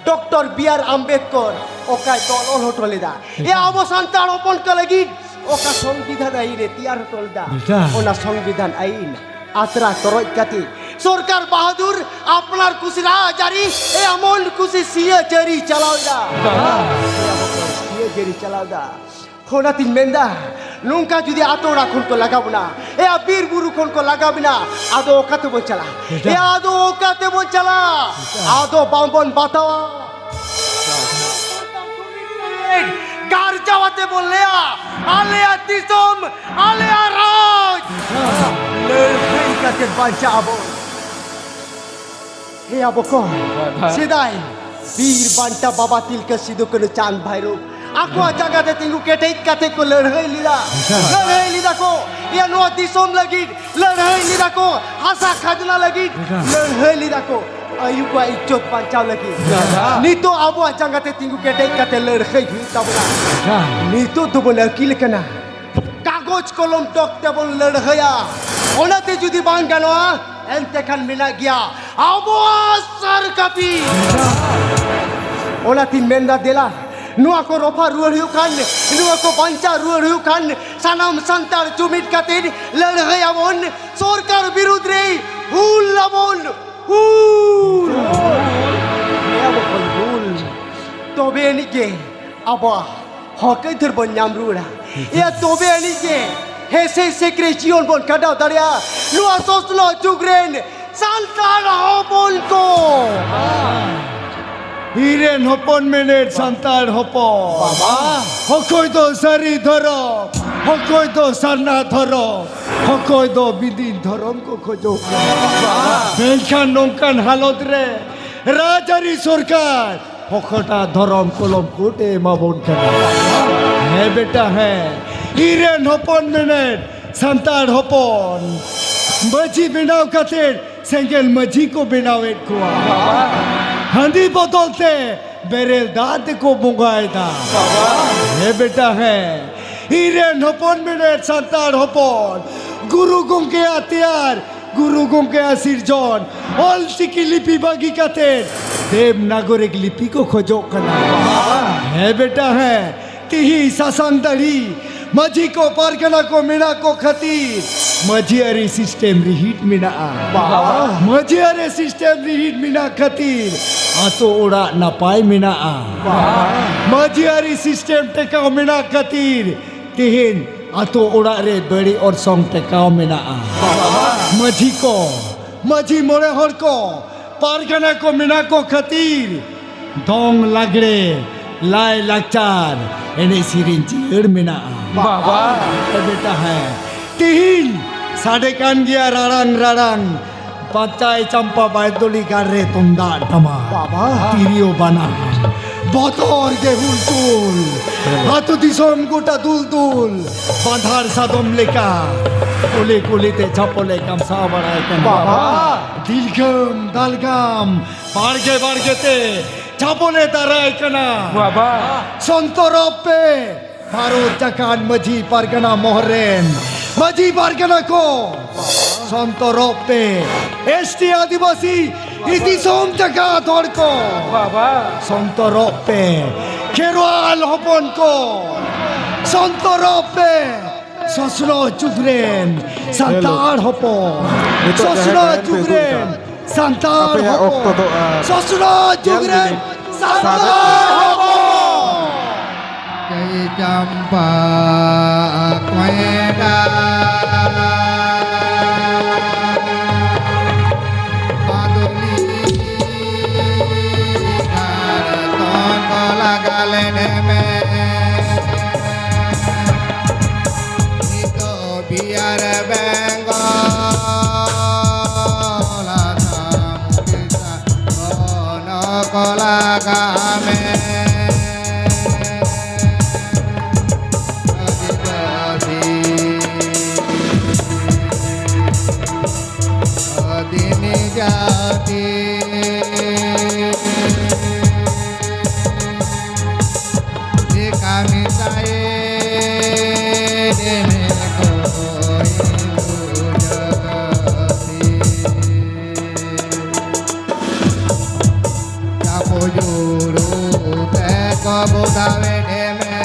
ᱰᱚᱠᱴᱚᱨ ᱵᱤ ᱟᱨ ᱟᱢᱵᱮᱫᱠᱚᱨ ᱚᱠᱟᱭ ᱛᱚᱞ ᱚᱞ ᱦᱚᱴᱚ ᱞᱮᱫᱟ? ᱮᱭᱟ, ᱟᱵᱚ ᱥᱟᱱᱛᱟᱲ ᱦᱚᱯᱚᱱ ᱠᱚ ᱞᱟᱹᱜᱤᱫ ᱚᱠᱟ ᱥᱚᱝᱵᱤᱫᱷᱟᱱ ᱟᱹᱭᱤᱱ ᱮ ᱛᱮᱭᱟᱨ ᱦᱚᱴᱚ ᱞᱮᱫᱟ? ᱚᱱᱟ ᱥᱚᱝᱵᱤᱫᱷᱟᱱ ᱟᱹᱭᱤᱱ ᱟᱛᱨᱟ ᱛᱚᱨᱚᱡ ᱠᱟᱛᱮ ᱥᱚᱨᱠᱟᱨ ᱵᱟᱦᱟᱫᱩᱨ ᱟᱯᱱᱟᱨ ᱠᱩᱥᱤ ᱨᱟᱡᱽ ᱟᱹᱨᱤ ᱮᱭᱟ ᱢᱚᱱ ᱠᱩᱥᱤ ᱥᱤᱭᱟᱹ ᱡᱟᱹᱨᱤ ᱪᱟᱞᱟᱣ ᱮᱫᱟ᱾ ᱥᱤᱭᱟᱹ ᱡᱟᱹᱨᱤ ᱪᱟᱞᱟᱣ ᱮᱫᱟ᱾ ᱚᱱᱟᱛᱤᱧ ᱢᱮᱱᱫᱟ, ᱱᱚᱝᱠᱟ ᱡᱩᱫᱤ ᱟᱛᱳ ᱚᱲᱟᱜ ᱠᱷᱚᱱ ᱠᱚ ᱞᱟᱜᱟ ᱵᱚᱱᱟ, ᱮᱭᱟ ᱵᱤᱨ ᱵᱩᱨᱩ ᱠᱷᱚᱱ ᱠᱚ ᱞᱟᱜᱟ ᱵᱚᱱᱟ, ᱟᱫᱚ ᱚᱠᱟ ᱛᱮᱵᱚᱱ ᱪᱟᱞᱟᱜᱼᱟ? ᱮᱭᱟ, ᱟᱫᱚ ᱚᱠᱟ ᱛᱮᱵᱚᱱ ᱪᱟᱞᱟᱜᱼᱟ? ᱟᱫᱚ ᱵᱟᱝᱵᱚᱱ ᱵᱟᱛᱟᱣᱟ᱾ ᱜᱟᱨᱡᱟᱣ ᱟᱛᱮ ᱵᱚᱱ ᱞᱟᱹᱭᱟ, ᱟᱞᱮᱭᱟᱜ ᱫᱤᱥᱚᱢ, ᱟᱞᱮᱭᱟᱜ ᱨᱟᱡᱽ, ᱞᱟᱹᱲᱦᱟᱹᱭ ᱠᱟᱛᱮ ᱵᱟᱧᱪᱟᱜ ᱟᱵᱚᱱ᱾ ᱦᱮ ᱟᱵᱚ ᱠᱚ, ᱥᱮᱫᱟᱭ ᱵᱤᱨ ᱵᱟᱱᱴᱟ ᱵᱟᱵᱟ ᱛᱤᱞᱠᱟᱹ ᱥᱤᱫᱩ ᱠᱟᱹᱱᱩ ᱪᱟᱸᱫᱽ ᱵᱷᱟᱭᱨᱳ ᱟᱠᱚᱣᱟᱜ ᱡᱟᱸᱜᱟ ᱛᱮ ᱛᱤᱸᱜᱩ ᱠᱮᱴᱮᱡ ᱠᱟᱛᱮ ᱠᱚ ᱞᱟᱹᱲᱦᱟᱹᱭ ᱞᱮᱫᱟ᱾ ᱞᱟᱹᱲᱦᱟᱹᱭ ᱞᱮᱫᱟ ᱠᱚ, ᱤᱭᱟᱹ ᱱᱚᱣᱟ ᱫᱤᱥᱚᱢ ᱞᱟᱹᱜᱤᱫ ᱞᱟᱹᱲᱦᱟᱹᱭ ᱞᱮᱫᱟ ᱠᱚ, ᱦᱟᱥᱟ ᱠᱷᱟᱡᱽᱱᱟ ᱞᱟᱹᱜᱤᱫ ᱞᱟᱹᱲᱦᱟᱹᱭ ᱞᱮᱫᱟ ᱠᱚ, ᱟᱭᱩ ᱠᱚᱣᱟᱜ ᱤᱡᱽᱡᱚᱛ ᱵᱟᱧᱪᱟᱣ ᱞᱟᱹᱜᱤᱫ᱾ ᱱᱤᱛᱚᱜ ᱟᱵᱚᱣᱟᱜ ᱡᱟᱸᱜᱟ ᱛᱮ ᱛᱤᱸᱜᱩ ᱠᱮᱴᱮᱡ ᱠᱟᱛᱮ ᱞᱟᱹᱲᱦᱟᱹᱭ ᱦᱩᱭᱩᱜ ᱛᱟᱵᱚᱱᱟ᱾ ᱱᱤᱛᱚᱜ ᱫᱚᱵᱚᱱ ᱟᱹᱠᱤᱞ ᱠᱟᱱᱟ᱾ ᱠᱟᱜᱚᱡᱽ ᱠᱚᱞᱚᱢ ᱰᱚᱜᱽ ᱛᱮᱵᱚᱱ ᱞᱟᱹᱲᱦᱟᱹᱭᱟ᱾ ᱚᱱᱟᱛᱮ ᱡᱩᱫᱤ ᱵᱟᱝ ᱜᱟᱱᱚᱜᱼᱟ, ᱮᱱᱛᱮ ᱠᱷᱟᱱ ᱢᱮᱱᱟᱜ ᱜᱮᱭᱟ ᱟᱵᱚᱣᱟᱜ ᱥᱟᱨ ᱠᱟᱹᱯᱤ᱾ ᱚᱱᱟᱛᱤᱧ ᱢᱮᱱᱫᱟ, ᱫᱮᱞᱟ, ᱱᱚᱣᱟ ᱠᱚ ᱨᱚᱯᱷᱟ ᱨᱩᱣᱟᱹᱲ ᱦᱩᱭᱩᱜ ᱠᱷᱟᱱ, ᱱᱚᱣᱟ ᱠᱚ ᱵᱟᱧᱪᱟᱣ ᱨᱩᱣᱟᱹᱲ ᱦᱩᱭᱩᱜ ᱠᱷᱟᱱ, ᱥᱟᱱᱟᱢ ᱥᱟᱱᱛᱟᱲ ᱡᱩᱢᱤᱫ ᱠᱟᱛᱮ ᱞᱟᱹᱲᱦᱟᱹᱭ ᱟᱵᱚᱱ ᱥᱚᱨᱠᱟᱨ ᱵᱤᱨᱩᱫᱽ ᱨᱮ᱾ ᱦᱩᱞ ᱟᱵᱚᱱ, ᱦᱩᱞ! ᱦᱩᱞ! ᱛᱚᱵᱮ ᱟᱹᱱᱤᱡ ᱜᱮ ᱟᱵᱚᱣᱟᱜ ᱦᱚᱠ ᱟᱹᱭᱫᱟᱹᱨ ᱵᱚᱱ ᱧᱟᱢ ᱨᱩᱣᱟᱹᱲᱟ᱾ ᱮᱭᱟ, ᱛᱚᱵᱮ ᱟᱹᱱᱤᱡ ᱜᱮ ᱦᱮᱸᱥᱮ ᱥᱮᱠᱨᱮ ᱡᱤᱭᱚᱱ ᱵᱚᱱ ᱠᱷᱟᱸᱰᱟᱣ ᱫᱟᱲᱮᱭᱟᱜᱼᱟ᱾ ᱱᱚᱣᱟ ᱥᱚᱥᱱᱚᱜ ᱡᱩᱜᱽ ᱨᱮᱱ ᱥᱟᱱᱛᱟᱲ ᱦᱚᱯᱚᱱ ᱠᱚ᱾ ᱤᱧ ᱨᱮᱱ ᱦᱚᱯᱚᱱ ᱢᱮᱱᱮᱫ ᱥᱟᱱᱛᱟᱲ ᱦᱚᱯᱚᱱ᱾ ᱵᱟᱵᱟ᱾ ᱚᱠᱚᱭ ᱫᱚ ᱥᱟᱹᱨᱤ ᱫᱷᱚᱨᱚᱢ, ᱚᱠᱚᱭ ᱫᱚ ᱥᱟᱨᱱᱟ ᱫᱷᱚᱨᱚᱢ, ᱚᱠᱚᱭ ᱫᱚ ᱵᱤᱫᱤᱱ ᱫᱷᱚᱨᱚᱢ ᱠᱚ ᱠᱷᱚᱡᱚᱜ ᱠᱟᱱᱟ᱾ ᱵᱟᱵᱟ᱾ ᱢᱮᱱᱠᱷᱟᱱ ᱱᱚᱝᱠᱟᱱ ᱦᱟᱞᱚᱛ ᱨᱮ ᱨᱟᱡᱽᱟᱹᱨᱤ ᱥᱚᱨᱠᱟᱨ ᱚᱠᱟᱴᱟᱜ ᱫᱷᱚᱨᱚᱢ ᱠᱚᱞᱚᱢ ᱠᱳᱰ ᱮ ᱮᱢᱟ ᱵᱚᱱ ᱠᱟᱱᱟ᱾ ᱦᱮᱸ ᱵᱮᱴᱟ, ᱦᱮᱸ, ᱤᱧ ᱨᱮᱱ ᱦᱚᱯᱚᱱ ᱢᱮᱱᱮᱫ ᱥᱟᱱᱛᱟᱲ ᱦᱚᱯᱚᱱ, ᱢᱟᱹᱡᱷᱤ ᱵᱮᱱᱟᱣ ᱠᱟᱛᱮ ᱥᱮᱸᱜᱮᱞ ᱢᱟᱹᱡᱷᱤ ᱠᱚ ᱵᱮᱱᱟᱣᱮᱫ ᱠᱚᱣᱟ᱾ ᱦᱟᱺᱰᱤ ᱵᱚᱫᱚᱞ ᱛᱮ ᱵᱮᱨᱮᱞ ᱫᱟᱜ ᱛᱮᱠᱚ ᱵᱚᱸᱜᱟᱭᱮᱫᱟ᱾ ᱦᱮᱸ ᱵᱮᱴᱟ, ᱦᱮᱸ, ᱤᱧ ᱨᱮᱱ ᱦᱚᱯᱚᱱ ᱢᱮᱱᱮᱫ ᱥᱟᱱᱛᱟᱲ ᱦᱚᱯᱚᱱ, ᱜᱩᱨᱩ ᱜᱚᱢᱠᱮᱭᱟᱜ ᱛᱮᱭᱟᱨ, ᱜᱩᱨᱩ ᱜᱚᱢᱠᱮᱭᱟᱜ ᱥᱤᱨᱡᱚᱱ ᱚᱞ ᱪᱤᱠᱤ ᱞᱤᱯᱤ ᱵᱟᱹᱜᱤ ᱠᱟᱛᱮ ᱫᱮᱵᱽᱱᱟᱜᱚᱨᱤᱠ ᱞᱤᱯᱤ ᱠᱚ ᱠᱷᱚᱡᱚᱜ ᱠᱟᱱᱟ᱾ ᱦᱮᱸ ᱵᱮᱴᱟ, ᱦᱮᱸ, ᱛᱤᱦᱤᱧ ᱥᱟᱥᱟᱱ ᱫᱟᱲᱤ ᱢᱟᱹᱡᱷᱤ ᱠᱚ ᱯᱟᱨᱜᱟᱱᱟ ᱠᱚ ᱢᱮᱱᱟᱜ ᱠᱚ ᱠᱷᱟᱹᱛᱤᱨ ᱢᱟᱹᱡᱷᱤ ᱟᱹᱨᱤ ᱥᱤᱥᱴᱮᱢ ᱨᱤᱦᱤᱴ ᱢᱮᱱᱟᱜᱼᱟ᱾ ᱵᱟᱵᱟ᱾ ᱢᱟᱹᱡᱷᱤ ᱟᱹᱨᱤ ᱥᱤᱥᱴᱮᱢ ᱨᱤᱦᱤᱴ ᱢᱮᱱᱟᱜ ᱠᱷᱟᱹᱛᱤᱨ ᱟᱛᱳ ᱚᱲᱟᱜ ᱱᱟᱯᱟᱭ ᱢᱮᱱᱟᱜᱼᱟ᱾ ᱵᱟᱵᱟ᱾ ᱢᱟᱹᱡᱷᱤ ᱟᱹᱨᱤ ᱥᱤᱥᱴᱮᱢ ᱴᱮᱠᱟᱣ ᱢᱮᱱᱟᱜ ᱠᱷᱟᱹᱛᱤᱨ ᱛᱮᱦᱮᱧ ᱟᱛᱳ ᱚᱲᱟᱜ ᱨᱮ ᱵᱟᱹᱲᱤᱡ ᱚᱨᱥᱚᱝ ᱴᱮᱠᱟᱣ ᱢᱮᱱᱟᱜᱼᱟ᱾ ᱵᱟᱵᱟ᱾ ᱢᱟᱹᱡᱷᱤ ᱠᱚ, ᱢᱟᱹᱡᱷᱤ ᱢᱚᱬᱮ ᱦᱚᱲ ᱠᱚ, ᱯᱟᱨᱜᱟᱱᱟ ᱠᱚ ᱢᱮᱱᱟᱜ ᱠᱚ ᱠᱷᱟᱹᱛᱤᱨ ᱫᱚᱝ, ᱞᱟᱜᱽᱲᱮ, ᱞᱟᱭ ᱞᱟᱠᱪᱟᱨ, ᱮᱱᱮᱡ ᱥᱮᱨᱮᱧ ᱡᱤᱭᱟᱹᱲ ᱢᱮᱱᱟᱜᱼᱟ᱾ ᱵᱟᱵᱟ᱾ ᱦᱮᱸ ᱵᱮᱴᱟ, ᱦᱮᱸ, ᱛᱤᱦᱤᱧ ᱥᱟᱰᱮ ᱠᱟᱱ ᱜᱮᱭᱟ ᱨᱟᱲᱟᱝ ᱨᱟᱲᱟᱝ ᱯᱟᱸᱪᱟᱭ ᱪᱟᱢᱯᱟ ᱵᱟᱭᱫᱚᱞᱤ ᱜᱟᱲ ᱨᱮ ᱛᱩᱢᱫᱟᱜ ᱴᱟᱢᱟᱠ, ᱵᱟᱵᱟ᱾ ᱛᱤᱨᱭᱳ ᱵᱟᱱᱟᱢ, ᱵᱚᱛᱚᱨ ᱜᱮ ᱦᱩᱞᱛᱩᱞ, ᱟᱹᱛᱩ ᱫᱤᱥᱚᱢ ᱜᱚᱴᱟ ᱫᱩᱞ ᱫᱩᱞ, ᱵᱟᱸᱫᱷᱟᱲ ᱥᱟᱫᱚᱢ ᱞᱮᱠᱟ ᱠᱩᱞᱤ ᱠᱩᱞᱤ ᱛᱮ ᱪᱷᱟᱯᱚᱞᱮ ᱠᱟᱢᱥᱟᱣ ᱵᱟᱲᱟᱭ ᱠᱟᱱᱟ᱾ ᱵᱟᱵᱟ᱾ ᱫᱤᱞᱜᱟᱢ ᱫᱟᱞᱜᱟᱢ ᱵᱟᱲᱜᱮ ᱵᱟᱲᱜᱮ ᱛᱮ ᱪᱷᱟᱯᱚᱞᱮ ᱫᱟᱨᱟᱭ ᱠᱟᱱᱟ᱾ ᱵᱟᱵᱟ᱾ ᱥᱚᱱᱛᱚᱨᱚᱜ ᱯᱮ, ᱵᱷᱟᱨᱚᱛ ᱡᱟᱠᱟᱛ ᱢᱟᱹᱡᱷᱤ ᱯᱟᱨᱜᱟᱱᱟ ᱢᱚᱦᱚᱞ ᱨᱮᱱ ᱢᱟᱹᱡᱷᱤ ᱯᱟᱨᱜᱟᱱᱟ ᱠᱚ, ᱥᱚᱱᱛᱚᱨᱚᱜ ᱯᱮ, ᱮᱥ ᱴᱤ ᱟᱹᱫᱤᱵᱟᱹᱥᱤ ᱫᱤᱥᱚᱢ ᱡᱟᱠᱟᱛ ᱦᱚᱲ ᱠᱚ᱾ ᱵᱟᱵᱟ᱾ ᱥᱚᱱᱛᱚᱨᱚᱜ ᱯᱮ, ᱠᱷᱮᱨᱣᱟᱞ ᱦᱚᱯᱚᱱ ᱠᱚ, ᱥᱚᱱᱛᱚᱨᱚᱜ ᱯᱮ, ᱥᱚᱥᱱᱚᱜ ᱡᱩᱜᱽ ᱨᱮᱱ ᱥᱟᱱᱛᱟᱲ ᱦᱚᱯᱚᱱ, ᱱᱤᱛᱚᱜ ᱡᱟᱦᱮᱨ ᱥᱚᱥᱱᱚᱜ ᱜᱟᱲ ᱯᱮ ᱡᱩᱜᱽ ᱟᱹᱜᱩ ᱨᱮᱱ ᱠᱮᱫᱟ᱾ ᱥᱟᱱᱛᱟᱲ ᱟᱯᱮᱭᱟᱜ ᱦᱚᱯᱚᱱ, ᱚᱠᱛᱚ ᱫᱚ, ᱟᱨ ᱥᱚᱥᱱᱚᱜ ᱡᱩᱜᱽ ᱧᱮᱞ ᱨᱮᱱ ᱵᱤᱱ᱾ ᱥᱟᱱᱛᱟᱲ ᱦᱚᱯᱚᱱ᱾ ᱠᱟᱹᱭ ᱪᱟᱢᱯᱟ ᱠᱚᱭᱰᱟ ᱵᱟᱫᱚᱞᱤ ᱜᱟᱲ ᱛᱚᱱ ᱠᱚ ᱞᱟᱜᱟ ᱞᱮᱱᱮ ᱢᱮ᱾ ᱱᱤᱛᱚᱜ ᱵᱤᱭᱟᱨ ᱵᱮᱝᱜᱚᱞ ᱟᱥᱟᱢ ᱩᱲᱤᱥᱥᱟ ᱠᱚᱱᱚ ᱠᱚ ᱞᱟᱜᱟ ᱢᱮ᱾ ᱟᱹᱫᱤᱵᱟᱹᱥᱤ ᱟᱹᱫᱤᱢᱤ ᱡᱟᱹᱛᱤ ᱢᱮᱛᱟᱭᱮ ᱫᱮᱢᱮ ᱠᱚ ᱦᱤᱱᱫᱩ ᱡᱟᱹᱛᱤ᱾ ᱪᱟᱯᱚ ᱡᱩᱲᱩ ᱛᱮ ᱠᱚ ᱵᱚᱫᱟᱣᱮ ᱰᱮᱢᱮ᱾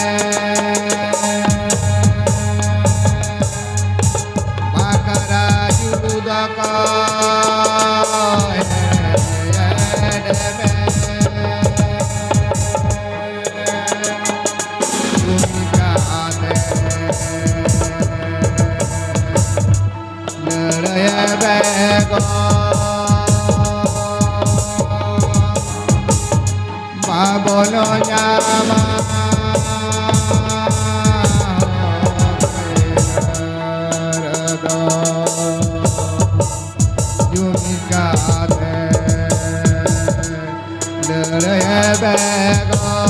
ᱵᱟᱠᱷᱨᱟ ᱡᱩᱲᱩ ᱫᱚᱠᱚ ᱮᱰᱮᱢᱮ᱾ ᱪᱩᱢᱤ ᱠᱟᱛᱮ ᱞᱟᱹᱲᱦᱟᱹᱭ ᱵᱮᱜᱚᱨ ᱵᱟᱵᱚᱱ ᱧᱟᱢᱟ᱾ ᱡᱩᱢᱤᱫ ᱠᱟᱛᱮ ᱞᱟᱹᱲᱦᱟᱹᱭ ᱵᱮᱜᱚᱨ